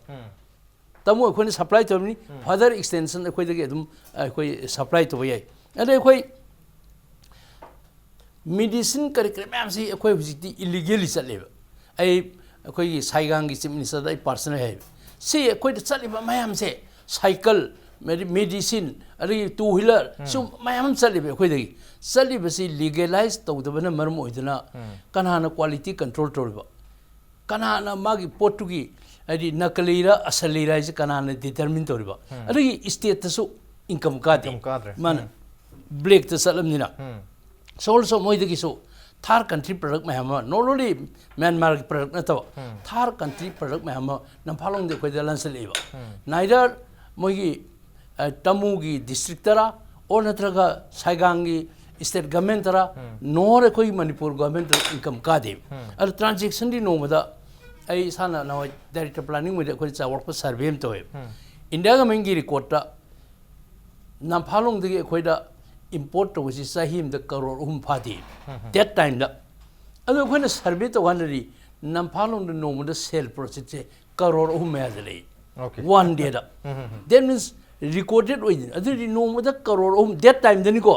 ꯇꯃꯨ ꯑꯩꯈꯣꯏꯅ supply ꯇꯧꯔꯤꯕꯅꯤ꯫ Further extension ꯑꯩꯈꯣꯏꯗꯒꯤ ꯑꯗꯨꯝ ꯑꯩꯈꯣꯏ supply ꯇꯧꯕ ꯌꯥꯏ꯫ ꯑꯗꯩ ꯑꯩꯈꯣꯏ medicine ꯀꯔꯤ ꯀꯔꯤ ꯃꯌꯥꯝꯁꯤ ꯑꯩꯈꯣꯏ ꯍꯧꯖꯤꯛꯇꯤ illegally ꯆꯠꯂꯦꯕ꯫ ꯑꯩ ꯑꯩꯈꯣꯏꯒꯤ ꯁꯥꯏꯒꯥꯡꯒꯤ chief ministerꯗ ꯑꯩ personal ꯍꯥꯏꯕ꯫ ꯁꯤ ꯑꯩꯈꯣꯏꯗ ꯆꯠꯂꯤꯕ ꯃꯌꯥꯝꯁꯦ, cycle, medi-, medicine, ꯑꯗꯒꯤ two wheeler, ꯁꯨꯝ ꯃꯌꯥꯝ ꯑꯃ ꯆꯠꯂꯤꯕ ꯑꯩꯈꯣꯏꯗꯒꯤ꯫ ꯆꯠꯂꯤꯕꯁꯤ legalize ꯇꯧꯗꯕꯅ ꯃꯔꯝ ꯑꯣꯏꯗꯨꯅ ꯀꯅꯥꯅ quality control ꯇꯧꯔꯤꯕ? ꯀꯅꯥꯅ ꯃꯥꯒꯤ ꯄꯣꯠꯇꯨꯒꯤ, ꯍꯥꯏꯗꯤ ꯅꯀꯂꯤꯔ ꯑꯁꯂꯤꯔ ꯍꯥꯏꯁꯦ ꯀꯅꯥꯅ determine ꯇꯧꯔꯤꯕ? ꯑꯗꯒꯤ stateꯇꯁꯨ income ꯀꯥꯗꯦ꯫ Income ꯀꯥꯗ꯭ꯔꯦ꯫ ꯃꯥꯅ blackꯇ ꯆꯠꯂꯝꯅꯤꯅ꯫ So also ꯃꯣꯏꯗꯒꯤꯁꯨ third country product ꯃꯌꯥꯝ ꯑꯃ, not only ꯃ꯭ꯌꯥꯟꯃꯥꯔꯒꯤ product ꯅꯠꯇꯕ, third country product ꯃꯌꯥꯝ ꯑꯃ ꯅꯝꯐꯥꯂꯣꯡꯗ ꯑꯩꯈꯣꯏꯗ ꯂꯥꯟꯁꯤꯜꯂꯛꯏꯕ꯫ Neither ꯃꯣꯏꯒꯤ, ꯑ, ꯇꯃꯨꯒꯤ districtꯇꯔꯥ, or ꯅꯠꯇ꯭ꯔꯒ ꯁꯥꯏꯒꯥꯡꯒꯤ state governmentꯇꯔꯥ, nor ꯑꯩꯈꯣꯏꯒꯤ ꯃꯅꯤꯄꯨꯔ governmentꯇ income ꯀꯥꯗꯦꯕ꯫ ꯑꯗꯨ transactionꯗꯤ ꯅꯣꯡꯃꯗ, ꯑꯩ ꯏꯁꯥꯅ ꯅꯍꯥꯟꯋꯥꯏ director planning ꯑꯣꯏꯅ ꯑꯩꯈꯣꯏꯅ ꯆꯥꯎꯔꯛꯄ survey ꯑꯃ ꯇꯧꯋꯦꯕ꯫ India governmentꯀꯤ recordꯇ ꯅꯝꯐꯥꯂꯣꯡꯗꯒꯤ ꯑꯩꯈꯣꯏꯗ import ꯇꯧꯕꯁꯤ ꯆꯍꯤ ꯑꯃꯗ ꯀꯔꯣꯔ ꯑꯍꯨꯝ ꯐꯥꯗꯦ꯫ That timeꯗ꯫ ꯑꯗꯨ ꯑꯩꯈꯣꯏꯅ survey ꯇꯧꯀꯥꯟꯗꯗꯤ ꯅꯝꯐꯥꯂꯣꯡꯗ ꯅꯣꯡꯃꯗ sale proceedꯁꯦ ꯀꯔꯣꯔ ꯑꯍꯨꯝ ꯃꯌꯥꯗ ꯂꯩ꯫ Okay. One dayꯗ꯫ That means recorded ꯑꯣꯏꯗꯣꯏꯅꯤ꯫ ꯑꯗꯨꯗꯤ ꯅꯣꯡꯃꯗ ꯀꯔꯣꯔ ꯑꯍꯨꯝ, that timeꯗꯅꯤꯀꯣ꯫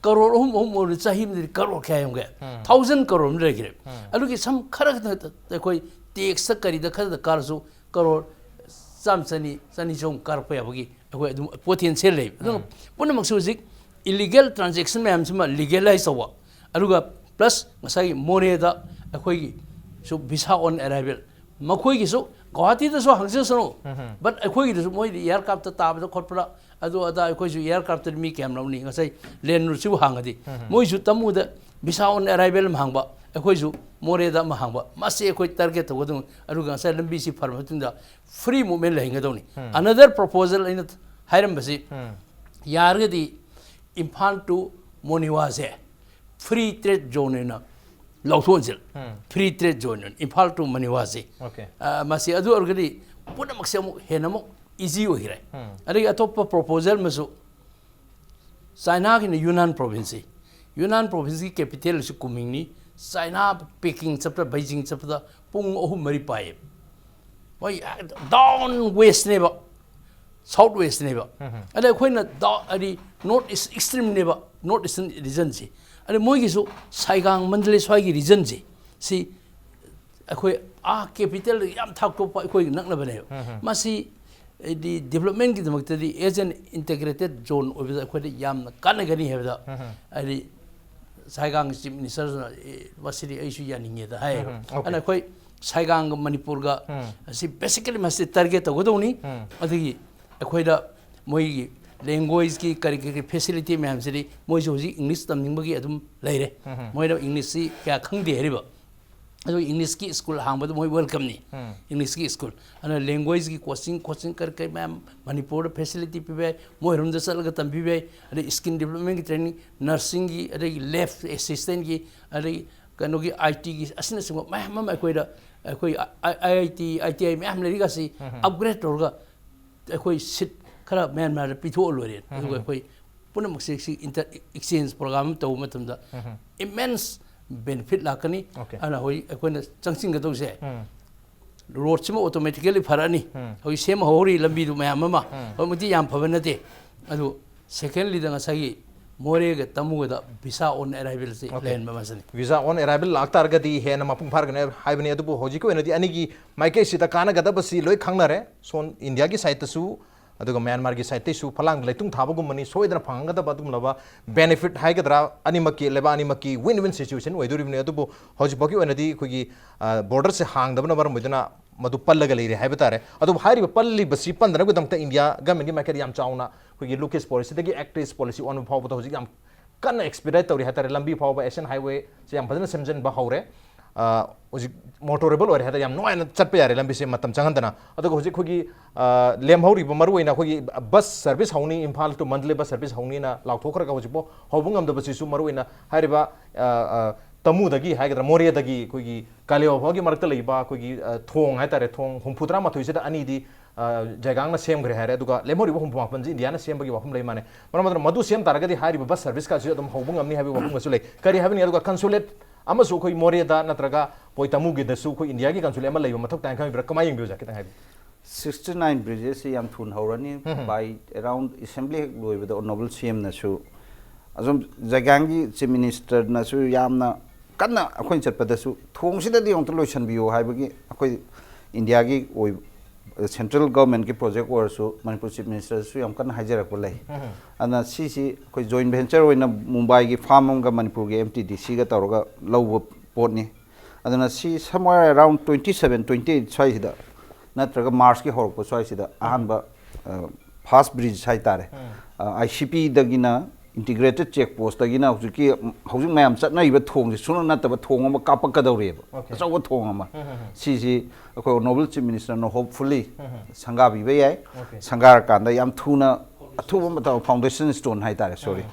ꯀꯔꯣꯔ ꯑꯍꯨꯝ, ꯑꯍꯨꯝ ꯑꯣꯏꯔꯗꯤ ꯆꯍꯤ ꯑꯃꯗꯗꯤ ꯀꯔꯣꯔ ꯀꯌꯥ ꯌꯧꯒꯦ? Thousand ꯀꯔꯣꯔ ꯑꯃ ꯂꯩꯈ꯭ꯔꯦ꯫ ꯑꯗꯨꯒꯤ ꯁꯝ ꯈꯔ ꯈꯛꯇ ꯑꯩꯈꯣꯏ taxꯇ ꯀꯔꯤꯗ ꯈꯔꯗ ꯀꯥꯔꯁꯨ ꯀꯔꯣꯔ ꯆꯥꯝ ꯆꯅꯤ, ꯆꯅꯤ ꯆꯍꯨꯝ ꯀꯥꯔꯛꯄ ꯌꯥꯕꯒꯤ ꯑꯩꯈꯣꯏ ꯑꯗꯨꯝ ꯄꯣꯇꯦꯟꯁꯤꯌꯦꯜ ꯂꯩ꯫ ꯑꯗꯨꯒ ꯄꯨꯝꯅꯃꯛꯁꯦ ꯍꯧꯖꯤꯛ ꯏꯂꯤꯒꯦꯜ ꯇ꯭ꯔꯥꯟꯖꯦꯛꯁꯟ ꯃꯌꯥꯝꯁꯤꯃ ꯂꯤꯒꯦꯂꯥꯏꯁ ꯇꯧꯕ, ꯑꯗꯨꯒ ꯄ꯭ꯂꯁ ꯉꯁꯥꯏꯒꯤ ꯃꯣꯔꯦꯗ ꯑꯩꯈꯣꯏꯒꯤꯁꯨ ꯚꯤꯁꯥ ꯑꯣꯟ ꯑꯦꯔꯥꯏꯚꯦꯜ, ꯃꯈꯣꯏꯒꯤꯁꯨ ꯒꯧꯍꯥꯇꯤꯗꯁꯨ ꯍꯥꯡꯖꯁꯅꯨ, ꯕꯠ ꯑꯩꯈꯣꯏꯒꯤꯗꯁꯨ ꯃꯣꯏꯗꯤ ꯏꯌꯥꯔꯀ꯭ꯔꯥꯐꯇ ꯇꯥꯕꯗ ꯈꯣꯠꯄꯗ ꯑꯗꯨ ꯑꯗꯥ ꯑꯩꯈꯣꯏꯁꯨ ꯏꯌꯥꯔꯀ꯭ꯔꯥꯐꯇꯗꯤ ꯃꯤ ꯀꯌꯥꯝ ꯂꯧꯅꯤ? ꯉꯁꯥꯏ ꯂꯦꯟ ꯔꯨꯠꯁꯤꯕꯨ ꯍꯥꯡꯉꯗꯤ ꯃꯣꯏꯁꯨ ꯇꯃꯨꯗ ꯚꯤꯁꯥ ꯑꯣꯟ ꯑꯦꯔꯥꯏꯚꯦꯜ ꯑꯃ ꯍꯥꯡꯕ, ꯑꯩꯈꯣꯏꯁꯨ ꯃꯣꯔꯦꯗ ꯑꯃ ꯍꯥꯡꯕ, ꯃꯁꯤ ꯑꯩꯈꯣꯏ ꯇꯥꯔꯒꯦꯠ ꯇꯧꯒꯗꯕꯅꯤ꯫ ꯑꯗꯨꯒ ꯉꯁꯥꯏ ꯂꯝꯕꯤꯁꯤ ꯐꯔꯕ ꯃꯇꯨꯡꯗ ꯐ꯭ꯔꯤ ꯃꯨꯚꯃꯦꯟ ꯂꯩꯍꯟꯒꯗꯧꯅꯤ꯫ ꯑꯅꯗꯔ ꯄ꯭ꯔꯣꯄꯣꯖꯦꯜ ꯑꯩꯅ ꯍꯥꯏꯔꯝꯕꯁꯤ, ꯌꯥꯔꯒꯗꯤ ꯏꯝꯐꯥꯜ ꯇꯨ ꯃꯣꯅꯤꯋꯥꯁꯦ ꯐ꯭ꯔꯤ ꯇ꯭ꯔꯦꯗ ꯖꯣꯟ ꯑꯣꯏꯅ ꯂꯧꯊꯣꯛꯍꯟꯁꯤ꯫ ꯐ꯭ꯔꯤ ꯇ꯭ꯔꯦꯗ ꯖꯣꯟ ꯑꯣꯏꯅ ꯏꯝꯐꯥꯜ ꯇꯨ ꯃꯣꯅꯤꯋꯥꯁꯦ꯫ Okay. ꯑ, ꯃꯁꯤ ꯑꯗꯨ ꯑꯣꯏꯔꯒꯗꯤ ꯄꯨꯝꯅꯃꯛꯁꯦ ꯑꯃꯨꯛ ꯍꯦꯟꯅ ꯑꯃꯨꯛ ꯏꯖꯤ ꯑꯣꯏꯈ꯭ꯔꯦ꯫ ꯑꯗꯒꯤ ꯑꯇꯣꯞꯄ ꯄ꯭ꯔꯣꯄꯣꯖꯦꯜ ꯑꯃꯁꯨ, ꯆꯥꯏꯅꯥꯒꯤꯅ ꯌꯨꯅꯥꯟ ꯄ꯭ꯔꯣꯚꯤꯟꯁꯁꯤ, ꯌꯨꯅꯥꯟ ꯄ꯭ꯔꯣꯚꯤꯟꯁꯀꯤ ꯀꯦꯄꯤꯇꯦꯜꯁꯤ ꯀꯨꯃꯤꯡꯅꯤ꯫ ꯆꯥꯏꯅꯥ ꯄꯦꯀꯤꯡ ꯆꯠꯄꯗ, ꯕꯩꯖꯤꯡ ꯆꯠꯄꯗ ꯄꯨꯡ ꯑꯍꯨꯝ ꯃꯔꯤ ꯄꯥꯏꯌꯦꯕ꯫ ꯃꯣꯏ ꯗꯥꯎꯟ ꯋꯦꯁꯅꯦꯕ, ꯁꯥꯎꯠ ꯋꯦꯁꯅꯦꯕ꯫ ꯑꯗ ꯑꯩꯈꯣꯏꯅ ꯗꯥꯎ ꯍꯥꯏꯗꯤ ꯅꯣꯔꯠ ꯏꯁ ꯑꯦꯛꯁꯇ꯭ꯔꯤꯝꯅꯦꯕ, ꯅꯣꯔꯠ ꯏꯁꯇꯔꯟ ꯔꯤꯖꯟꯁꯤ꯫ ꯑꯗ ꯃꯣꯏꯒꯤꯁꯨ ꯁꯥꯏꯒꯥꯡ, ꯃꯟꯗꯂꯦ ꯁ꯭ꯋꯥꯏꯒꯤ ꯔꯤꯖꯟꯁꯤ, ꯁꯤ ꯑꯩꯈꯣꯏ ꯑꯥ ꯀꯦꯄꯤꯇꯦꯜ ꯌꯥꯝ ꯊꯥꯛꯇꯣꯛꯄ ꯑꯩꯈꯣꯏꯒ ꯅꯛꯅꯕꯅꯦꯕ꯫ ꯃꯁꯤ ꯍꯥꯏꯗꯤ ꯗꯤꯕꯂꯞꯃꯦꯟꯒꯤꯗꯃꯛꯇꯗꯤ ꯑꯦꯖ ꯑꯦꯟ ꯏꯟꯇꯦꯒ꯭ꯔꯦꯇꯦꯠ ꯖꯣꯟ ꯑꯣꯏꯕꯗ ꯑꯩꯈꯣꯏꯗ ꯌꯥꯝꯅ ꯀꯥꯟꯅꯒꯅꯤ ꯍꯥꯏꯕꯗ, ꯍꯥꯏꯗꯤ ꯁꯥꯏꯒꯥꯡꯒꯤ ꯆꯤꯐ ꯃꯤꯅꯤꯁꯇꯔꯗꯨꯅ, "ꯑꯦ, ꯃꯁꯤꯗꯤ ꯑꯩꯁꯨ ꯌꯥꯅꯤꯡꯉꯦꯗ" ꯍꯥꯏꯌꯦꯕ꯫ ꯎꯝ, okay. ꯑꯗꯨꯅ ꯑꯩꯈꯣꯏ ꯁꯥꯏꯒꯥꯡꯒ ꯃꯅꯤꯄꯨꯔꯒ ꯑꯁꯤ ꯕꯦꯁꯤꯀꯦꯂꯤ ꯃꯁꯤ ꯇꯥꯔꯒꯦꯠ ꯇꯧꯒꯗꯧꯅꯤ꯫ ꯑꯗꯒꯤ ꯑꯩꯈꯣꯏꯗ ꯃꯣꯏꯒꯤ ꯂꯦꯡꯒ꯭ꯋꯦꯖꯀꯤ ꯀꯔꯤ ꯀꯔꯤ ꯐꯦꯁꯤꯂꯤꯇꯤ ꯃꯌꯥꯝꯁꯤꯗꯤ ꯃꯣꯏꯁꯨ ꯍꯧꯖꯤꯛ ꯏꯪꯂꯤꯁ ꯇꯝꯅꯤꯡꯕꯒꯤ ꯑꯗꯨꯝ ꯂꯩꯔꯦ꯫ ꯃꯣꯏꯅ ꯏꯪꯂꯤꯁꯁꯤ ꯀꯌꯥ ꯈꯪꯗꯦ ꯍꯥꯏꯔꯤꯕ꯫ ꯑꯗꯨ ꯏꯪꯂꯤꯁꯀꯤ ꯁ꯭ꯀꯨꯜ ꯍꯥꯡꯕꯗ ꯃꯣꯏ ꯋꯦꯜꯀꯝꯅꯤ꯫ ꯏꯪꯂꯤꯁꯀꯤ ꯁ꯭ꯀꯨꯜ꯫ ꯑꯗꯨꯅ ꯂꯦꯡꯒ꯭ꯋꯦꯖꯀꯤ ꯀꯣꯆꯤꯡ, ꯀꯣꯆꯤꯡ ꯀꯔꯤ ꯀꯔꯤ ꯃꯌꯥꯝ ꯃꯅꯤꯄꯨꯔꯗ ꯐꯦꯁꯤꯂꯤꯇꯤ ꯄꯤꯕ ꯌꯥꯏ, ꯃꯣꯏꯔꯣꯝꯗ ꯆꯠꯂꯒ ꯇꯝꯕꯤꯕ ꯌꯥꯏ꯫ ꯑꯗꯩ ꯁ꯭ꯀꯤꯜ ꯗꯤꯕꯂꯞꯃꯦꯟꯒꯤ ꯇ꯭ꯔꯦꯅꯤꯡ, ꯅꯔꯁꯤꯡꯒꯤ, ꯑꯗꯒꯤ ꯂꯦꯕ ꯑꯦꯁꯤꯁꯇꯦꯟꯒꯤ, ꯑꯗꯒꯤ ꯀꯩꯅꯣꯒꯤ ꯑꯥꯏ ꯇꯤꯒꯤ, ꯑꯁꯤꯅꯆꯤꯡꯕ ꯃꯌꯥꯝ ꯑꯃ ꯑꯩꯈꯣꯏꯗ, ꯑꯩꯈꯣꯏ ꯑꯥꯏ ꯑꯥꯏ ꯇꯤ, ꯑꯥꯏ ꯇꯤ ꯑꯥꯏ ꯃꯌꯥꯝ ꯂꯩꯔꯤꯒꯁꯤ ꯑꯞꯒ꯭ꯔꯦꯗ ꯇꯧꯔꯒ ꯑꯩꯈꯣꯏ ꯁꯤꯠ ꯈꯔ ꯃꯌꯥꯟꯃꯥꯔꯗ ꯄꯤꯊꯣꯛꯑ ꯂꯣꯏꯔꯦ꯫ ꯑꯗꯨꯒ ꯑꯩꯈꯣꯏ ꯄꯨꯝꯅꯃꯛꯁꯦ ꯁꯤ ꯏꯟꯇꯔ ꯑꯦꯛꯁꯆꯦꯟꯖ ꯄ꯭ꯔꯣꯒ꯭ꯔꯥꯝ ꯑꯃ ꯇꯧꯕ ꯃꯇꯝꯗ ꯏꯃꯦꯟꯁ ꯕꯦꯅꯤꯐꯤꯠ ꯂꯥꯛꯀꯅꯤ꯫ Okay. ꯑꯗꯨꯅ ꯍꯧꯖꯤꯛ ꯑꯩꯈꯣꯏꯅ ꯆꯪꯁꯤꯟꯒꯗꯧꯁꯦ, ꯔꯣꯗꯁꯤꯃ ꯑꯣꯇꯣꯃꯦꯇꯤꯀꯦꯂꯤ ꯐꯔꯛꯑꯅꯤ꯫ ꯍꯧꯖꯤꯛ ꯁꯦꯝ ꯍꯧꯔꯤ ꯂꯝꯕꯤꯗꯨ ꯃꯌꯥꯝ ꯑꯃ꯫ ꯍꯧꯖꯤꯛꯃꯛꯇꯤ ꯌꯥꯝ ꯐꯕ ꯅꯠꯇꯦ꯫ ꯑꯗꯨ ꯁꯦꯀꯦꯟꯂꯤꯗ ꯉꯁꯥꯏꯒꯤ ꯃꯣꯔꯦꯒ ꯇꯃꯨꯒꯗ visa on arrivalꯁꯤ Okay. ꯂꯩꯍꯟꯕ ꯑꯃꯁꯤꯅꯤ꯫ Visa on arrival ꯂꯥꯛꯇꯥꯔꯒꯗꯤ ꯍꯦꯟꯅ ꯃꯄꯨꯡ ꯐꯥꯔꯒꯅꯤ ꯍꯥꯏꯕꯅꯤ꯫ ꯑꯗꯨꯕꯨ ꯍꯧꯖꯤꯛꯀꯤ ꯑꯣꯏꯅꯗꯤ ꯑꯅꯤꯒꯤ ꯃꯥꯏꯀꯩꯁꯤꯗ ꯀꯥꯟꯅꯒꯗꯕꯁꯤ ꯂꯣꯏ ꯈꯪꯅꯔꯦ꯫ ꯁꯣꯝ ꯏꯟꯗꯤꯌꯥꯒꯤ ꯁꯥꯏꯠꯇꯁꯨ ꯑꯗꯨꯒ ꯃ꯭ꯌꯥꯟꯃꯥꯔꯒꯤ ꯁꯥꯏꯠꯇꯩꯁꯨ ꯐꯂꯥꯡꯗ ꯂꯩꯇꯨꯡ ꯊꯥꯕꯒꯨꯝꯕꯅꯤ꯫ ꯁꯣꯏꯗꯅ ꯐꯪꯒꯗꯕ ꯑꯗꯨꯒꯨꯝꯂꯕ benefit ꯍꯥꯏꯒꯗ꯭ꯔꯥ, ꯑꯅꯤꯃꯛꯀꯤ ꯂꯩꯕꯥꯛ ꯑꯅꯤꯃꯛꯀꯤ win win situation ꯑꯣꯏꯗꯣꯔꯤꯕꯅꯤ꯫ ꯑꯗꯨꯕꯨ ꯍꯧꯖꯤꯛꯐꯥꯎꯒꯤ ꯑꯣꯏꯅꯗꯤ ꯑꯩꯈꯣꯏꯒꯤ borderꯁꯦ ꯍꯥꯡꯗꯕꯅ ꯃꯔꯝ ꯑꯣꯏꯗꯨꯅ ꯃꯗꯨ ꯄꯜꯂꯒ ꯂꯩꯔꯦ ꯍꯥꯏꯕ ꯇꯥꯔꯦ꯫ ꯑꯗꯨꯕꯨ ꯍꯥꯏꯔꯤꯕ ꯄꯜꯂꯤꯕꯁꯤ ꯄꯟꯗꯅꯕꯒꯤꯗꯃꯛꯇ ꯏꯟꯗꯤꯌꯥ ꯒꯃꯦꯟꯒꯤ ꯃꯥꯏꯀꯩꯗ ꯌꯥꯝ ꯆꯥꯎꯅ ꯑꯩꯈꯣꯏꯒꯤ ꯂꯨꯀꯦꯁ policyꯗꯒꯤ ꯑꯦꯛꯇ꯭ꯔꯦꯁ policy ꯑꯣꯟꯕ ꯐꯥꯎꯕꯗ ꯍꯧꯖꯤꯛ ꯌꯥꯝ ꯀꯟꯅ expedite ꯇꯧꯔꯤ ꯍꯥꯏꯇꯥꯔꯦ꯫ ꯂꯝꯕꯤ ꯐꯥꯎꯕ Asian Highwayꯁꯦ ꯌꯥꯝ ꯐꯖꯅ ꯁꯦꯝꯖꯤꯟꯕ ꯍꯧꯔꯦ꯫ ꯑ, ꯍꯧꯖꯤꯛ motorable ꯑꯣꯏꯔꯦ ꯍꯥꯏꯇꯥꯔꯦ, ꯌꯥꯝ ꯅꯨꯡꯉꯥꯏꯅ ꯆꯠꯄ ꯌꯥꯔꯦ ꯂꯝꯕꯤꯁꯦ ꯃꯇꯝ ꯆꯪꯍꯟꯗꯅ꯫ ꯑꯗꯨꯒ ꯍꯧꯖꯤꯛ ꯑꯩꯈꯣꯏꯒꯤ ꯑ, ꯂꯦꯝꯍꯧꯔꯤꯕ ꯃꯔꯨꯑꯣꯏꯅ ꯑꯩꯈꯣꯏꯒꯤ bus service ꯍꯧꯅꯤ, Imphal to Mandalay bus service ꯍꯧꯅꯤꯅ ꯂꯥꯎꯊꯣꯛꯈ꯭ꯔꯒ ꯍꯧꯖꯤꯛꯐꯥꯎ ꯍꯧꯕ ꯉꯝꯗꯕꯁꯤꯁꯨ ꯃꯔꯨꯑꯣꯏꯅ ꯍꯥꯏꯔꯤꯕ ꯑ, ꯑ, ꯇꯃꯨꯗꯒꯤ ꯍꯥꯏꯒꯗ꯭ꯔꯥ, ꯃꯣꯔꯦꯗꯒꯤ ꯑꯩꯈꯣꯏꯒꯤ ꯀꯥꯂꯦꯋꯥ ꯐꯥꯎꯒꯤ ꯃꯔꯛꯇ ꯂꯩꯕ ꯑꯩꯈꯣꯏꯒꯤ ꯑ, ꯊꯣꯡ ꯍꯥꯏꯇꯥꯔꯦ, ꯊꯣꯡ ꯍꯨꯝꯐꯨꯇꯔꯥ ꯃꯥꯊꯣꯏꯁꯤꯗ ꯑꯅꯤꯗꯤ ꯑ, ꯖꯩꯒꯥꯡꯅ ꯁꯦꯝꯈ꯭ꯔꯦ ꯍꯥꯏꯔꯦ꯫ ꯑꯗꯨꯒ ꯂꯦꯝꯍꯧꯔꯤꯕ ꯍꯨꯝꯐꯨ ꯃꯥꯄꯟꯁꯤ ꯏꯟꯗꯤꯌꯥꯅ ꯁꯦꯝꯕꯒꯤ ꯋꯥꯐꯝ ꯂꯩ ꯃꯥꯅꯦ꯫ ꯃꯔꯝ ꯑꯗꯨꯅ ꯃꯗꯨ ꯁꯦꯝ ꯇꯥꯔꯒꯗꯤ ꯍꯥꯏꯔꯤꯕ bus serviceꯀꯁꯤ ꯑꯗꯨꯝ ꯍꯧꯕ ꯉꯝꯅꯤ ꯍꯥꯏꯕꯒꯤ ꯋꯥꯐꯝꯒꯁꯨ ꯂꯩ꯫ ꯀꯔꯤ ꯍꯥꯏꯕꯅꯤ? ꯑꯗꯨꯒ consulate ꯑꯃꯁꯨ ꯑꯩꯈꯣꯏ ꯃꯣꯔꯦꯗ ꯅꯠꯇ꯭ꯔꯒ ꯑꯩꯈꯣꯏ ꯇꯃꯨꯒꯤꯗꯁꯨ ꯑꯩꯈꯣꯏ ꯏꯟꯗꯤꯌꯥꯒꯤ consulate ꯑꯃ ꯂꯩꯕ ꯃꯊꯧ ꯇꯥꯏꯅ ꯈꯟꯕꯤꯕ꯭ꯔꯥ? ꯀꯃꯥꯏꯅ ꯌꯦꯡꯕꯤꯕ ꯑꯣꯖꯥ? ꯈꯤꯇꯪ ꯍꯥꯏꯕꯤꯌꯨ꯫ Sixty nine bridgesꯁꯤ ꯌꯥꯝ ꯊꯨꯅ ꯍꯧꯔꯅꯤ꯫ By around assembly ꯍꯦꯛ ꯂꯣꯏꯕꯗ honourable CMꯅꯁꯨ, ꯑꯁꯨꯝ ꯖꯩꯒꯥꯡꯒꯤ Chief Ministerꯅꯁꯨ ꯌꯥꯝꯅ ꯀꯟꯅ ꯑꯩꯈꯣꯏꯅ ꯆꯠꯄꯗꯁꯨ ꯊꯣꯡꯁꯤꯗꯗꯤ ꯑꯃꯨꯛꯇ ꯂꯣꯏꯁꯤꯟꯕꯤꯌꯨ ꯍꯥꯏꯕꯒꯤ ꯑꯩꯈꯣꯏ ꯏꯟꯗꯤꯌꯥꯒꯤ ꯑꯣꯏ-, central governmentꯀꯤ project ꯑꯣꯏꯔꯁꯨ ꯃꯅꯤꯄꯨꯔ Chief Ministerꯁꯨ ꯌꯥꯝ ꯀꯟꯅ ꯍꯥꯏꯖꯔꯛꯄ ꯂꯩ꯫ ꯑꯗꯨꯅ ꯁꯤꯁꯤ ꯑꯩꯈꯣꯏ joint venture ꯑꯣꯏꯅ ꯃꯨꯝꯕꯥꯏꯒꯤ farm ꯑꯃꯒ ꯃꯅꯤꯄꯨꯔꯒꯤ MTDCꯒ ꯇꯧꯔꯒ ꯂꯧꯕ ꯄꯣꯠꯅꯤ꯫ ꯑꯗꯨꯅ ꯁꯤ somewhere around twenty seven, twenty eight ꯁ꯭ꯋꯥꯏꯁꯤꯗ ꯅꯠꯇ꯭ꯔꯒ Marchꯀꯤ ꯍꯧꯔꯛꯄ ꯁ꯭ꯋꯥꯏꯁꯤꯗ ꯑꯍꯥꯟꯕ, ꯑ, first bridge ꯍꯥꯏꯇꯥꯔꯦ꯫ ꯑ, ICPꯗꯒꯤꯅ integrated check postꯇꯒꯤꯅ ꯍꯧꯖꯤꯛꯀꯤ, ꯍꯧꯖꯤꯛ ꯃꯌꯥꯝ ꯆꯠꯅꯔꯤꯕ ꯊꯣꯡꯁꯦ ꯁꯨꯡꯅ ꯅꯠꯇꯕ ꯊꯣꯡ ꯑꯃ ꯀꯥꯞꯄꯛꯀꯗꯧꯔꯤꯑꯕ꯫ Okay. ꯑꯆꯧꯕ ꯊꯣꯡ ꯑꯃ꯫ ꯎꯝ, ꯎꯝ, ꯎꯝ꯫ ꯁꯤꯁꯤ ꯑꯩꯈꯣꯏ honourable Chief Ministerꯅ hopefully ꯎꯝ, ꯎꯝ꯫ ꯁꯪꯒꯥꯕꯤꯕ ꯌꯥꯏ꯫ Okay. ꯁꯪꯒꯥꯔꯀꯥꯟꯗ ꯌꯥꯝ ꯊꯨꯅ ꯑꯊꯨꯕ ꯃꯇꯝ foundation stone ꯍꯥꯏꯇꯥꯔꯦ, sorry꯫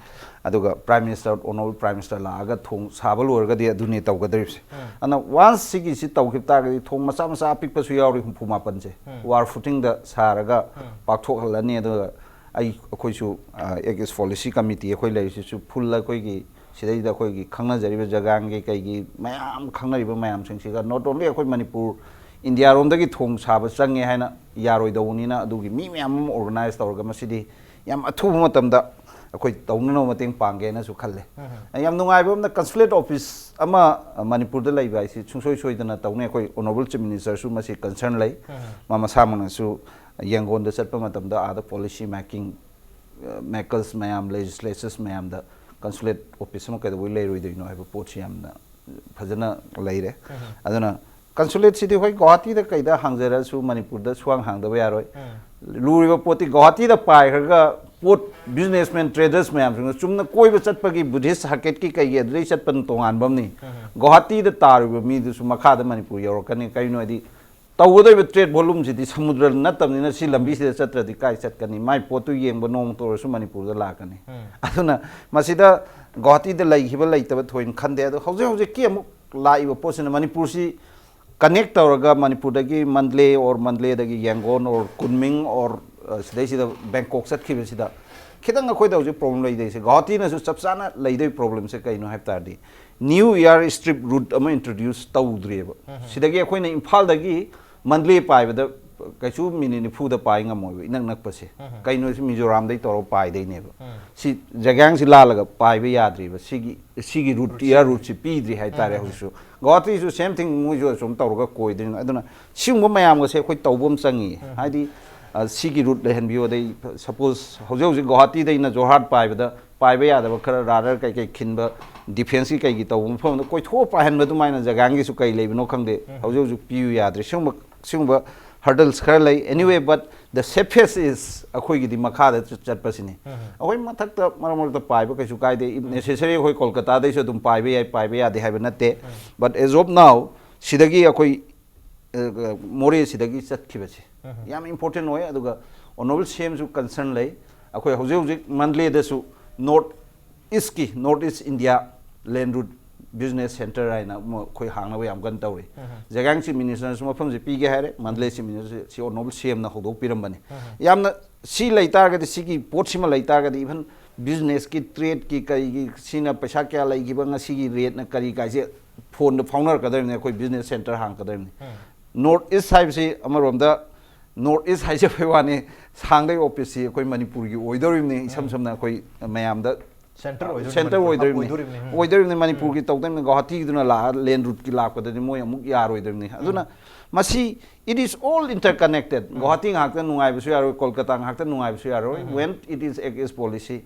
ꯑꯗꯨꯒ Prime Minister, honourable Prime Minister ꯂꯥꯛꯑꯒ ꯊꯣꯡ ꯁꯥꯕ ꯂꯣꯏꯔꯒꯗꯤ ꯑꯗꯨꯅꯤ ꯇꯧꯒꯗꯧꯔꯤꯕꯁꯦ꯫ ꯑꯗꯨꯅ once ꯁꯤꯒꯤꯁꯤ ꯇꯧꯈꯤꯕ ꯇꯥꯔꯒꯗꯤ ꯊꯣꯡ ꯃꯆꯥ ꯃꯆꯥ ꯑꯄꯤꯛꯄꯁꯨ ꯌꯥꯎꯔꯤ ꯍꯨꯝꯐꯨ ꯃꯥꯄꯟꯁꯦ꯫ Wall footingꯗ ꯁꯥꯔꯒ ꯄꯥꯛꯊꯣꯛꯍꯜꯂꯅꯤ꯫ ꯑꯗꯨꯒ ꯑꯩ, ꯑꯩꯈꯣꯏꯁꯨ, ꯑ, Act East Policy Committee ꯑꯩꯈꯣꯏ ꯂꯩꯔꯤꯁꯤꯁꯨ full ꯑꯩꯈꯣꯏꯒꯤ ꯁꯤꯗꯩꯗ ꯑꯩꯈꯣꯏꯒꯤ ꯈꯪꯅꯖꯔꯤꯕ ꯖꯒꯥꯡꯒꯤ ꯀꯩꯒꯤ ꯃꯌꯥꯝ ꯈꯪꯅꯔꯤꯕ ꯃꯌꯥꯝꯁꯤꯡꯁꯤꯒ, not only ꯑꯩꯈꯣꯏ ꯃꯅꯤꯄꯨꯔ, ꯏꯟꯗꯤꯌꯥꯔꯣꯝꯗꯒꯤ ꯊꯣꯡ ꯁꯥꯕ ꯆꯪꯉꯦ ꯍꯥꯏꯅ ꯌꯥꯔꯣꯏꯗꯧꯕꯅꯤꯅ, ꯑꯗꯨꯒꯤ ꯃꯤ ꯃꯌꯥꯝ ꯑꯃ organize ꯇꯧꯔꯒ ꯃꯁꯤꯗꯤ ꯌꯥꯝ ꯑꯊꯨꯕ ꯃꯇꯝꯗ ꯑꯩꯈꯣꯏ ꯇꯧꯅꯅꯕ ꯃꯇꯦꯡ ꯄꯥꯡꯒꯦꯅꯁꯨ ꯈꯜꯂꯦ꯫ ꯌꯥꯝ ꯅꯨꯡꯉꯥꯏꯕ ꯑꯃꯅ, ꯀꯟꯁꯨꯂꯦꯠ ꯑꯣꯐꯤꯁ ꯑꯃ ꯃꯅꯤꯄꯨꯔꯗ ꯂꯩꯕ ꯍꯥꯏꯁꯤ ꯁꯨꯡꯁꯣꯏ ꯁꯣꯏꯗꯅ ꯇꯧꯅꯤ꯫ ꯑꯩꯈꯣꯏ ꯑꯣꯅꯔꯦꯕꯜ ꯆꯤꯐ ꯃꯤꯅꯤꯁꯇꯔꯁꯨ ꯃꯁꯤ ꯀꯟꯁꯔꯟ ꯂꯩ꯫ ꯃꯥ ꯃꯁꯥꯃꯛꯅꯁꯨ ꯌꯦꯡꯒꯣꯟꯗ ꯆꯠꯄ ꯃꯇꯝꯗ ꯑꯥꯗ ꯄꯣꯂꯤꯁꯤ ꯃꯦꯀꯤꯡ ꯃꯦꯀꯔꯁ ꯃꯌꯥꯝ, ꯂꯦꯖꯤꯁꯂꯦꯆꯔꯁ ꯃꯌꯥꯝꯗ ꯀꯟꯁꯨꯂꯦꯠ ꯑꯣꯐꯤꯁ ꯑꯃ ꯀꯩꯗꯧꯕꯩ ꯂꯩꯔꯣꯏꯗꯣꯏꯅꯣ ꯍꯥꯏꯕ ꯄꯣꯠꯁꯤ ꯌꯥꯝꯅ ꯐꯖꯅ ꯂꯩꯔꯦ꯫ ꯑꯗꯨꯅ ꯀꯟꯁꯨꯂꯦꯠꯁꯤꯗꯤ ꯍꯣꯏ ꯒꯧꯍꯥꯇꯤꯗ ꯀꯩꯗ ꯍꯥꯡꯖꯔꯁꯨ ꯃꯅꯤꯄꯨꯔꯗ ꯁꯨꯍꯥꯡ ꯍꯥꯡꯗꯕ ꯌꯥꯔꯣꯏ꯫ ꯂꯨꯔꯤꯕ ꯄꯣꯠꯇꯤ ꯒꯧꯍꯥꯇꯤꯗ ꯄꯥꯏꯈ꯭ꯔꯒ ꯄꯣꯠ ꯕꯤꯖꯤꯅꯦꯁꯃꯦꯟ ꯇ꯭ꯔꯦꯗꯔꯁ ꯃꯌꯥꯝꯁꯤꯡꯅ ꯆꯨꯝꯅ ꯀꯣꯏꯕ ꯆꯠꯄꯒꯤ ꯕꯨꯙꯤꯁ ꯁꯥꯔꯀꯦꯠꯀꯤ ꯀꯩꯒꯤ ꯑꯗꯨꯗꯩ ꯆꯠꯄꯅ ꯇꯣꯉꯥꯟꯕ ꯑꯃꯅꯤ꯫ ꯒꯧꯍꯥꯇꯤꯗ ꯇꯥꯔꯤꯕ ꯃꯤꯗꯨꯁꯨ ꯃꯈꯥꯗ ꯃꯅꯤꯄꯨꯔ ꯌꯧꯔꯛꯀꯅꯤ꯫ ꯀꯩꯒꯤꯅꯣ ꯍꯥꯏꯗꯤ ꯇꯧꯒꯗꯧꯔꯤꯕ ꯇ꯭ꯔꯦꯗ ꯚꯣꯂꯨꯝꯁꯤꯗꯤ ꯁꯃꯨꯗ꯭ꯔ ꯅꯠꯇꯕꯅꯤꯅ ꯁꯤ ꯂꯝꯕꯤꯁꯤꯗ ꯆꯠꯇ꯭ꯔꯗꯤ ꯀꯥꯏ ꯆꯠꯀꯅꯤ? ꯃꯥꯏ ꯄꯣꯠꯇꯨ ꯌꯦꯡꯕ ꯅꯣꯡꯃꯇ ꯑꯣꯏꯔꯁꯨ ꯃꯅꯤꯄꯨꯔꯗ ꯂꯥꯛꯀꯅꯤ꯫ ꯑꯗꯨꯅ ꯃꯁꯤꯗ ꯒꯧꯍꯥꯇꯤꯗ ꯂꯩꯈꯤꯕ ꯂꯩꯇꯕ ꯊꯣꯏꯅ ꯈꯟꯗꯦ꯫ ꯑꯗꯣ ꯍꯧꯖꯤꯛ ꯍꯧꯖꯤꯛꯀꯤ ꯑꯃꯨꯛ ꯂꯥꯛꯏꯕ ꯄꯣꯠꯁꯤꯅ ꯃꯅꯤꯄꯨꯔꯁꯤ ꯀꯅꯦꯛ ꯇꯧꯔꯒ ꯃꯅꯤꯄꯨꯔꯗꯒꯤ ꯃꯟꯗꯂꯦ ꯑꯣꯔ ꯃꯟꯗꯂꯦꯗꯒꯤ ꯌꯥꯡꯒꯣꯟ ꯑꯣꯔ ꯀꯨꯟꯃꯤꯡ ꯑꯣꯔ ꯁꯤꯗꯩꯁꯤꯗ ꯕꯦꯡꯀꯣꯛ ꯆꯠꯈꯤꯕꯁꯤꯗ ꯈꯤꯇꯪ ꯑꯩꯈꯣꯏꯗ ꯍꯧꯖꯤꯛ ꯄ꯭ꯔꯣꯕ꯭ꯂꯦꯝ ꯂꯩꯗꯣꯏꯁꯦ, ꯒꯧꯍꯥꯇꯤꯅꯁꯨ ꯆꯞ ꯆꯥꯅ ꯂꯩꯗꯣꯏ ꯄ꯭ꯔꯣꯕ꯭ꯂꯦꯝꯁꯦ ꯀꯩꯅꯣ ꯍꯥꯏꯕ ꯇꯥꯔꯗꯤ, ꯅ꯭ꯌꯨ ꯑꯦꯌꯔ ꯁ꯭ꯇ꯭ꯔꯤꯞ ꯔꯨꯠ ꯑꯃ ꯏꯟꯇ꯭ꯔꯣꯗ꯭ꯌꯨꯁ ꯇꯧꯗ꯭ꯔꯤꯑꯕ꯫ ꯁꯤꯗꯒꯤ ꯑꯩꯈꯣꯏꯅ ꯏꯝꯐꯥꯜꯗꯒꯤ ꯃꯟꯗꯂꯦ ꯄꯥꯏꯕꯗ ꯀꯩꯁꯨ ꯃꯤꯅꯤꯠ ꯅꯤꯐꯨꯗ ꯄꯥꯏ ꯉꯝꯃꯣꯏꯕ, ꯏꯅꯛ ꯅꯛꯄꯁꯦ꯫ ꯀꯩꯅꯣꯁꯤ ꯃꯤꯖꯣꯔꯥꯝꯗꯩ ꯇꯧꯔꯒ ꯄꯥꯏꯗꯣꯏꯅꯦꯕ꯫ ꯁꯤ ꯖꯒꯥꯡꯁꯤ ꯂꯥꯜꯂꯒ ꯄꯥꯏꯕ ꯌꯥꯗ꯭ꯔꯤꯕ꯫ ꯁꯤꯒꯤ, ꯁꯤꯒꯤ ꯔꯨꯠ, ꯔꯨꯠꯁꯤ꯫ ꯑꯦꯌꯔ ꯔꯨꯠꯁꯤ ꯄꯤꯗ꯭ꯔꯤ ꯍꯥꯏꯇꯥꯔꯦ꯫ ꯍꯧꯖꯤꯛꯁꯨ ꯒꯧꯍꯥꯇꯤꯁꯨ ꯁꯦꯝ ꯊꯤꯡ, ꯃꯣꯏꯁꯨ ꯑꯁꯨꯝ ꯇꯧꯔꯒ ꯀꯣꯏꯗꯣꯏꯅꯤ꯫ ꯑꯗꯨꯅ ꯁꯤꯒꯨꯝꯕ ꯃꯌꯥꯝꯒꯁꯦ ꯑꯩꯈꯣꯏ ꯇꯧꯕ ꯑꯃ ꯆꯪꯉꯤ꯫ ꯍꯥꯏꯗꯤ, ꯑ, ꯁꯤꯒꯤ ꯔꯨꯠ ꯂꯩꯍꯟꯕꯤꯌꯣ꯫ ꯑꯗꯩ ꯁꯄꯣꯁ ꯍꯧꯖꯤꯛ ꯍꯧꯖꯤꯛ ꯒꯧꯍꯥꯇꯤꯗꯩꯅ ꯖꯣꯔꯍꯥꯠ ꯄꯥꯏꯕꯗ ꯄꯥꯏꯕ ꯌꯥꯗꯕ ꯈꯔ ꯔꯥꯗꯔ ꯀꯩꯀꯩ ꯈꯤꯟꯕ, ꯗꯤꯐꯦꯟꯁꯀꯤ ꯀꯩꯒꯤ ꯇꯧꯕ ꯃꯐꯝꯗ ꯀꯣꯏꯊꯣꯛꯑ ꯄꯥꯏꯍꯟꯕ ꯑꯗꯨꯃꯥꯏꯅ ꯖꯒꯥꯡꯒꯤꯁꯨ ꯀꯩ ꯂꯩꯕꯅꯣ ꯈꯪꯗꯦ꯫ ꯍꯧꯖꯤꯛ ꯍꯧꯖꯤꯛ ꯄꯤꯌꯨ ꯌꯥꯗ꯭ꯔꯤ꯫ ꯁꯤꯒꯨꯝꯕ, ꯁꯤꯒꯨꯝꯕ ꯍꯔꯗꯜꯁ ꯈꯔ ꯂꯩ꯫ Anyway, but the safest is ꯑꯩꯈꯣꯏꯒꯤꯗꯤ ꯃꯈꯥꯗ ꯆꯠ-, ꯆꯠꯄꯁꯤꯅꯤ꯫ ꯑꯩꯈꯣꯏ ꯃꯊꯛꯇ ꯃꯔꯛ ꯃꯔꯛꯇ ꯄꯥꯏꯕ ꯀꯩꯁꯨ ꯀꯥꯏꯗꯦ꯫ If necessary ꯑꯩꯈꯣꯏ ꯀꯣꯜꯀꯇꯥꯗꯩꯁꯨ ꯑꯗꯨꯝ ꯄꯥꯏꯕ ꯌꯥꯏ, ꯄꯥꯏꯕ ꯌꯥꯗꯦ ꯍꯥꯏꯕ ꯅꯠꯇꯦ꯫ But as of now, ꯁꯤꯗꯒꯤ ꯑꯩꯈꯣꯏ, ꯑ, ꯃꯣꯔꯦꯁꯤꯗꯒꯤ ꯆꯠꯈꯤꯕꯁꯦ ꯌꯥꯝ ꯏꯝꯄꯣꯔꯇꯦꯟ ꯑꯣꯏ꯫ ꯑꯗꯨꯒ ꯑꯣꯅꯔꯦꯕꯜ ꯁꯤ ꯑꯦꯝꯁꯨ ꯀꯟꯁꯔꯟ ꯂꯩ꯫ ꯑꯩꯈꯣꯏ ꯍꯧꯖꯤꯛ ꯍꯧꯖꯤꯛ ꯃꯟꯗꯂꯦꯗꯁꯨ ꯅꯣꯔꯠ ꯏꯁꯀꯤ, ꯅꯣꯔꯠ ꯏꯁ ꯏꯟꯗꯤꯌꯥ ꯂꯦꯟ ꯔꯨꯠ ꯕꯤꯖꯤꯅꯦꯁ ꯁꯦꯟꯇꯔ ꯍꯥꯏꯅ ꯑꯃ ꯑꯩꯈꯣꯏ ꯍꯥꯡꯅꯕ ꯌꯥꯝ ꯀꯟꯅ ꯇꯧꯔꯤ꯫ ꯖꯒꯥꯡ ꯆꯤꯐ ꯃꯤꯅꯤꯁꯇꯔꯅꯁꯨ ꯃꯐꯝꯁꯦ ꯄꯤꯒꯦ ꯍꯥꯏꯔꯦ, ꯃꯟꯗꯂꯦ ꯆꯤꯐ ꯃꯤꯅꯤꯁꯇꯔꯁꯦ ꯁꯤ ꯑꯣꯅꯔꯦꯕꯜ ꯁꯤ ꯑꯦꯝꯅ ꯍꯧꯗꯣꯛꯄꯤꯔꯝꯕꯅꯤ꯫ ꯌꯥꯝꯅ ꯁꯤ ꯂꯩꯇꯥꯔꯒꯗꯤ, ꯁꯤꯒꯤ ꯄꯣꯠꯁꯤꯃ ꯂꯩꯇꯥꯔꯒꯗꯤ, ꯏꯚꯟ ꯕꯤꯖꯤꯅꯦꯁꯀꯤ, ꯇ꯭ꯔꯦꯗꯀꯤ, ꯀꯔꯤꯒꯤ, ꯁꯤꯅ ꯄꯩꯁꯥ ꯀꯌꯥ ꯂꯩꯈꯤꯕ, ꯉꯁꯤꯒꯤ ꯔꯦꯠꯅ ꯀꯔꯤ ꯀꯥꯏꯁꯦ ꯐꯣꯟꯗ ꯐꯥꯎꯅꯔꯛꯀꯗꯧꯔꯤꯕꯅꯤ꯫ ꯑꯩꯈꯣꯏ ꯕꯤꯖꯤꯅꯦꯁ ꯁꯦꯟꯇꯔ ꯍꯥꯡꯉꯛꯀꯗꯧꯔꯤꯕꯅꯤ꯫ ꯅꯣꯔꯠ ꯏꯁ ꯍꯥꯏꯕꯁꯤ ꯑꯃꯔꯣꯝꯗ North East ꯍꯥꯏꯖꯕꯩ ꯋꯥꯅꯤ, ꯁꯥꯡꯗꯩ ꯑꯣꯐꯤꯁꯁꯤ ꯑꯩꯈꯣꯏ ꯃꯅꯤꯄꯨꯔꯒꯤ ꯑꯣꯏꯗꯧꯔꯤꯕꯅꯤ꯫ ꯏꯁꯝ ꯁꯝꯅ ꯑꯩꯈꯣꯏ ꯃꯌꯥꯝꯗ ꯁꯦꯟꯇꯔ ꯑꯣꯏꯗꯣꯏꯅꯤ, ꯁꯦꯟꯇꯔ ꯃꯅꯤꯄꯨꯔ ꯑꯣꯏꯗꯧꯔꯤꯕꯅꯤ꯫ ꯑꯣꯏꯗꯣꯔꯤꯕꯅꯤ꯫ ꯎꯝ. ꯑꯣꯏꯗꯧꯔꯤꯕꯅꯤ꯫ ꯃꯅꯤꯄꯨꯔꯒꯤ ꯇꯧꯗꯧꯔꯤꯕꯅꯤ꯫ ꯒꯧꯍꯥꯇꯤꯗꯨꯅ ꯂꯥꯛꯑ ꯂꯦꯟ ꯔꯨꯠꯀꯤ ꯂꯥꯛꯄꯗꯗꯤ ꯃꯣꯏ ꯑꯃꯨꯛ ꯌꯥꯔꯣꯏꯗꯧꯔꯤꯕꯅꯤ꯫ ꯑꯗꯨꯅ ꯃꯁꯤ, it is all interconnected. Guwahati ꯉꯥꯛꯇ ꯅꯨꯡꯉꯥꯏꯕꯁꯨ ꯌꯥꯔꯣꯏ, ꯀꯣꯜꯀꯇꯥ ꯉꯥꯛꯇ ꯅꯨꯡꯉꯥꯏꯕꯁꯨ ꯌꯥꯔꯣꯏ꯫ When it is Act East policy,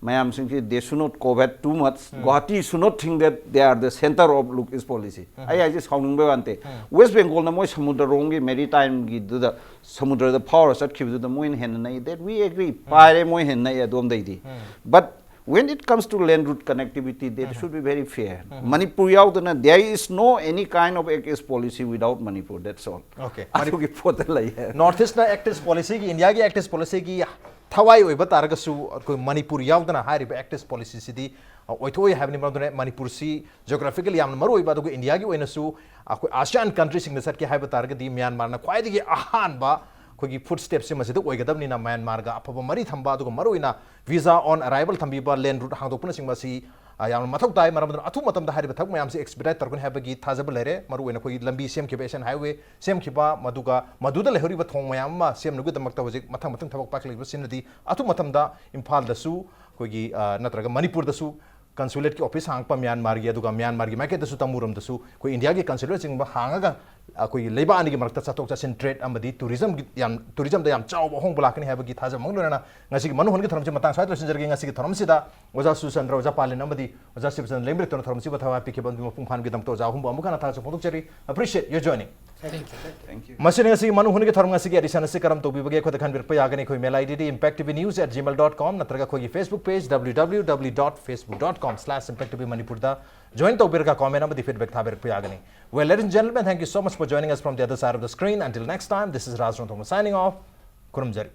ꯃꯌꯥꯝꯁꯤꯡꯁꯤ, they should not covet too much. Guwahati should not think that they are the center of Look East policy. ꯑꯩ ꯍꯥꯏꯁꯦ ꯁꯥꯎꯅꯤꯡꯕꯩ ꯋꯥ ꯅꯠꯇꯦ꯫ ꯋꯦꯁ ꯕꯦꯡꯒꯣꯜꯅ ꯃꯣꯏ ꯁꯃꯨꯗ꯭ꯔ ꯔꯣꯝꯒꯤ ꯃꯦꯔꯤ ꯇꯥꯏꯝꯒꯤꯗꯨꯗ, ꯁꯃꯨꯗ꯭ꯔꯗ ꯐꯥꯎꯔ ꯆꯠꯈꯤꯕꯗꯨꯗ ꯃꯣꯏꯅ ꯍꯦꯟꯅ ꯅꯛꯏ, that we agree. ꯄꯥꯏꯔꯦ, ꯃꯣꯏ ꯍꯦꯟꯅ ꯅꯛꯏ ꯑꯗꯣꯝꯗꯩꯗꯤ꯫ But when it comes to land route connectivity, they should be very fair. Manipur ꯌꯥꯎꯗꯅ, there is no any kind of Act East policy without Manipur, that's all. Okay. ꯑꯗꯨꯒꯤ ꯄꯣꯠꯇ ꯂꯩꯌꯦ꯫ North Eastꯅ Act East policyꯒꯤ, ꯏꯟꯗꯤꯌꯥꯒꯤ Act East policyꯒꯤ ꯊꯋꯥꯏ ꯑꯣꯏꯕ ꯇꯥꯔꯒꯁꯨ, ꯑꯩꯈꯣꯏ ꯃꯅꯤꯄꯨꯔ ꯌꯥꯎꯗꯅ ꯍꯥꯏꯔꯤꯕ Act East policyꯁꯤꯗꯤ, ꯑ, ꯑꯣꯏꯊꯣꯛꯑꯣꯏ ꯍꯥꯏꯕꯅꯤ꯫ ꯃꯔꯝ ꯑꯗꯨꯅ ꯃꯅꯤꯄꯨꯔꯁꯤ geographically ꯌꯥꯝꯅ ꯃꯔꯨ ꯑꯣꯏꯕ, ꯑꯗꯨꯒ ꯏꯟꯗꯤꯌꯥꯒꯤ ꯑꯣꯏꯅꯁꯨ ꯑꯩꯈꯣꯏ ASEAN countryꯁꯤꯡꯗ ꯆꯠꯀꯦ ꯍꯥꯏꯕ ꯇꯥꯔꯒꯗꯤ ꯃ꯭ꯌꯥꯟꯃꯥꯔꯅ ꯈ꯭ꯋꯥꯏꯗꯒꯤ ꯑꯍꯥꯟꯕ ꯑꯩꯈꯣꯏꯒꯤ foot stepꯁꯤ ꯃꯁꯤꯗ ꯑꯣꯏꯒꯗꯕꯅꯤꯅ, ꯃ꯭ꯌꯥꯟꯃꯥꯔꯒ ꯑꯐꯕ ꯃꯔꯤ ꯊꯝꯕ, ꯑꯗꯨꯒ ꯃꯔꯨꯑꯣꯏꯅ visa on arrival ꯊꯝꯕꯤꯕ, land route ꯍꯥꯡꯗꯣꯛꯄꯅꯆꯤꯡꯕ ꯑꯁꯤ, ꯑ, ꯌꯥꯝꯅ ꯃꯊꯧ ꯇꯥꯏ꯫ ꯃꯔꯝ ꯑꯗꯨꯅ ꯑꯊꯨꯕ ꯃꯇꯝꯗ ꯍꯥꯏꯔꯤꯕ ꯊꯕꯛ ꯃꯌꯥꯝꯁꯤ expedite ꯇꯧꯔꯛꯀꯅꯤ ꯍꯥꯏꯕꯒꯤ ꯊꯥꯖꯕ ꯂꯩꯔꯦ꯫ ꯃꯔꯨꯑꯣꯏꯅ ꯑꯩꯈꯣꯏꯒꯤ ꯂꯝꯕꯤ ꯁꯦꯝꯈꯤꯕ, ASEAN highway ꯁꯦꯝꯈꯤꯕ, ꯃꯗꯨꯒ ꯃꯗꯨꯗ ꯂꯩꯍꯧꯔꯤꯕ ꯊꯣꯡ ꯃꯌꯥꯝ ꯑꯃ ꯁꯦꯝꯅꯕꯒꯤꯗꯃꯛꯇ ꯍꯧꯖꯤꯛ ꯃꯊꯪ ꯃꯊꯪ ꯊꯕꯛ ꯄꯥꯏꯈꯠꯂꯛꯂꯤꯕꯁꯤꯅꯗꯤ ꯑꯊꯨꯕ ꯃꯇꯝꯗ ꯏꯝꯐꯥꯜꯗꯁꯨ ꯑꯩꯈꯣꯏꯒꯤ, ꯑ, ꯅꯠꯇ꯭ꯔꯒ ꯃꯅꯤꯄꯨꯔꯗꯁꯨ consulateꯀꯤ office ꯍꯥꯡꯉꯛꯄ ꯃ꯭ꯌꯥꯟꯃꯥꯔꯒꯤ, ꯑꯗꯨꯒ ꯃ꯭ꯌꯥꯟꯃꯥꯔꯒꯤ ꯃꯥꯏꯀꯩꯗꯁꯨ ꯇꯃꯨꯔꯣꯝꯗꯁꯨ ꯑꯩꯈꯣꯏ ꯏꯟꯗꯤꯌꯥꯒꯤ consulateꯆꯤꯡꯕ ꯍꯥꯡꯉꯒ ꯑꯩꯈꯣꯏꯒꯤ ꯂꯩꯕꯥꯛ ꯑꯅꯤꯒꯤ ꯃꯔꯛꯇ ꯆꯠꯊꯣꯛ ꯆꯠꯁꯤꯟ, trade ꯑꯃꯗꯤ tourismꯒꯤ ꯌꯥꯝ, tourismꯗ ꯌꯥꯝ ꯆꯥꯎꯕ ꯑꯍꯣꯡꯕ ꯂꯥꯛꯀꯅꯤ ꯍꯥꯏꯕꯒꯤ ꯊꯥꯖꯕ ꯑꯃꯒ ꯂꯣꯏꯅꯅ ꯉꯁꯤꯒꯤ ꯃꯅꯨ ꯍꯨꯟꯒꯤ ꯊꯧꯔꯝꯁꯤ ꯃꯇꯥꯡ ꯁ꯭ꯋꯥꯏꯗ ꯂꯣꯏꯁꯤꯟꯖꯔꯒꯦ꯫ ꯉꯁꯤꯒꯤ ꯊꯧꯔꯝꯁꯤꯗ ꯑꯣꯖꯥ ꯁꯨꯔꯆꯟꯗ꯭ꯔ, ꯑꯣꯖꯥ ꯄꯥꯂꯤꯟ ꯑꯃꯗꯤ ꯑꯣꯖꯥ ꯁꯤꯕꯆꯟꯗ꯭ꯔ ꯂꯦꯡꯕ꯭ꯔꯦꯛꯇꯨꯅ ꯊꯧꯔꯝꯁꯤꯕꯨ ꯊꯋꯥꯏ ꯄꯤꯈꯤꯕ ꯑꯗꯨꯒꯤ ꯃꯄꯨꯡ ꯐꯥꯍꯟꯕꯒꯤꯗꯃꯛꯇ ꯑꯣꯖꯥ ꯑꯍꯨꯝꯕꯨ ꯑꯃꯨꯛ ꯍꯟꯅ ꯊꯥꯒꯠꯆꯕ ꯐꯣꯡꯗꯣꯛꯆꯔꯤ꯫ Appreciate your joining. Thank you. ꯃꯁꯤꯅ ꯉꯁꯤꯒꯤ ꯃꯅꯨ ꯍꯨꯟꯒꯤ ꯊꯧꯔꯝ ꯉꯁꯤꯒꯤ edition ꯑꯁꯤ ꯀꯔꯝ ꯇꯧꯕꯤꯕꯒꯦ ꯑꯩꯈꯣꯏꯗ ꯈꯟꯕꯤꯔꯛꯄ ꯌꯥꯒꯅꯤ꯫ ꯑꯩꯈꯣꯏ mail ID D impact T V news at gmail dot com ꯅꯠꯇ꯭ꯔꯒ ꯑꯩꯈꯣꯏꯒꯤ Facebook page W W W dot facebook dot com slash impact T V Manipur ꯗ join ꯇꯧꯕꯤꯔꯒ comment ꯑꯃꯗꯤ feedback ꯊꯥꯕꯤꯔꯛꯄ ꯌꯥꯒꯅꯤ꯫ Well, ladies and gentlemen, thank you so much for joining us from the other side of the screen. Until next time, this is Raj Rongthong signing off. ꯈꯨꯔꯨꯝꯖꯔꯤ꯫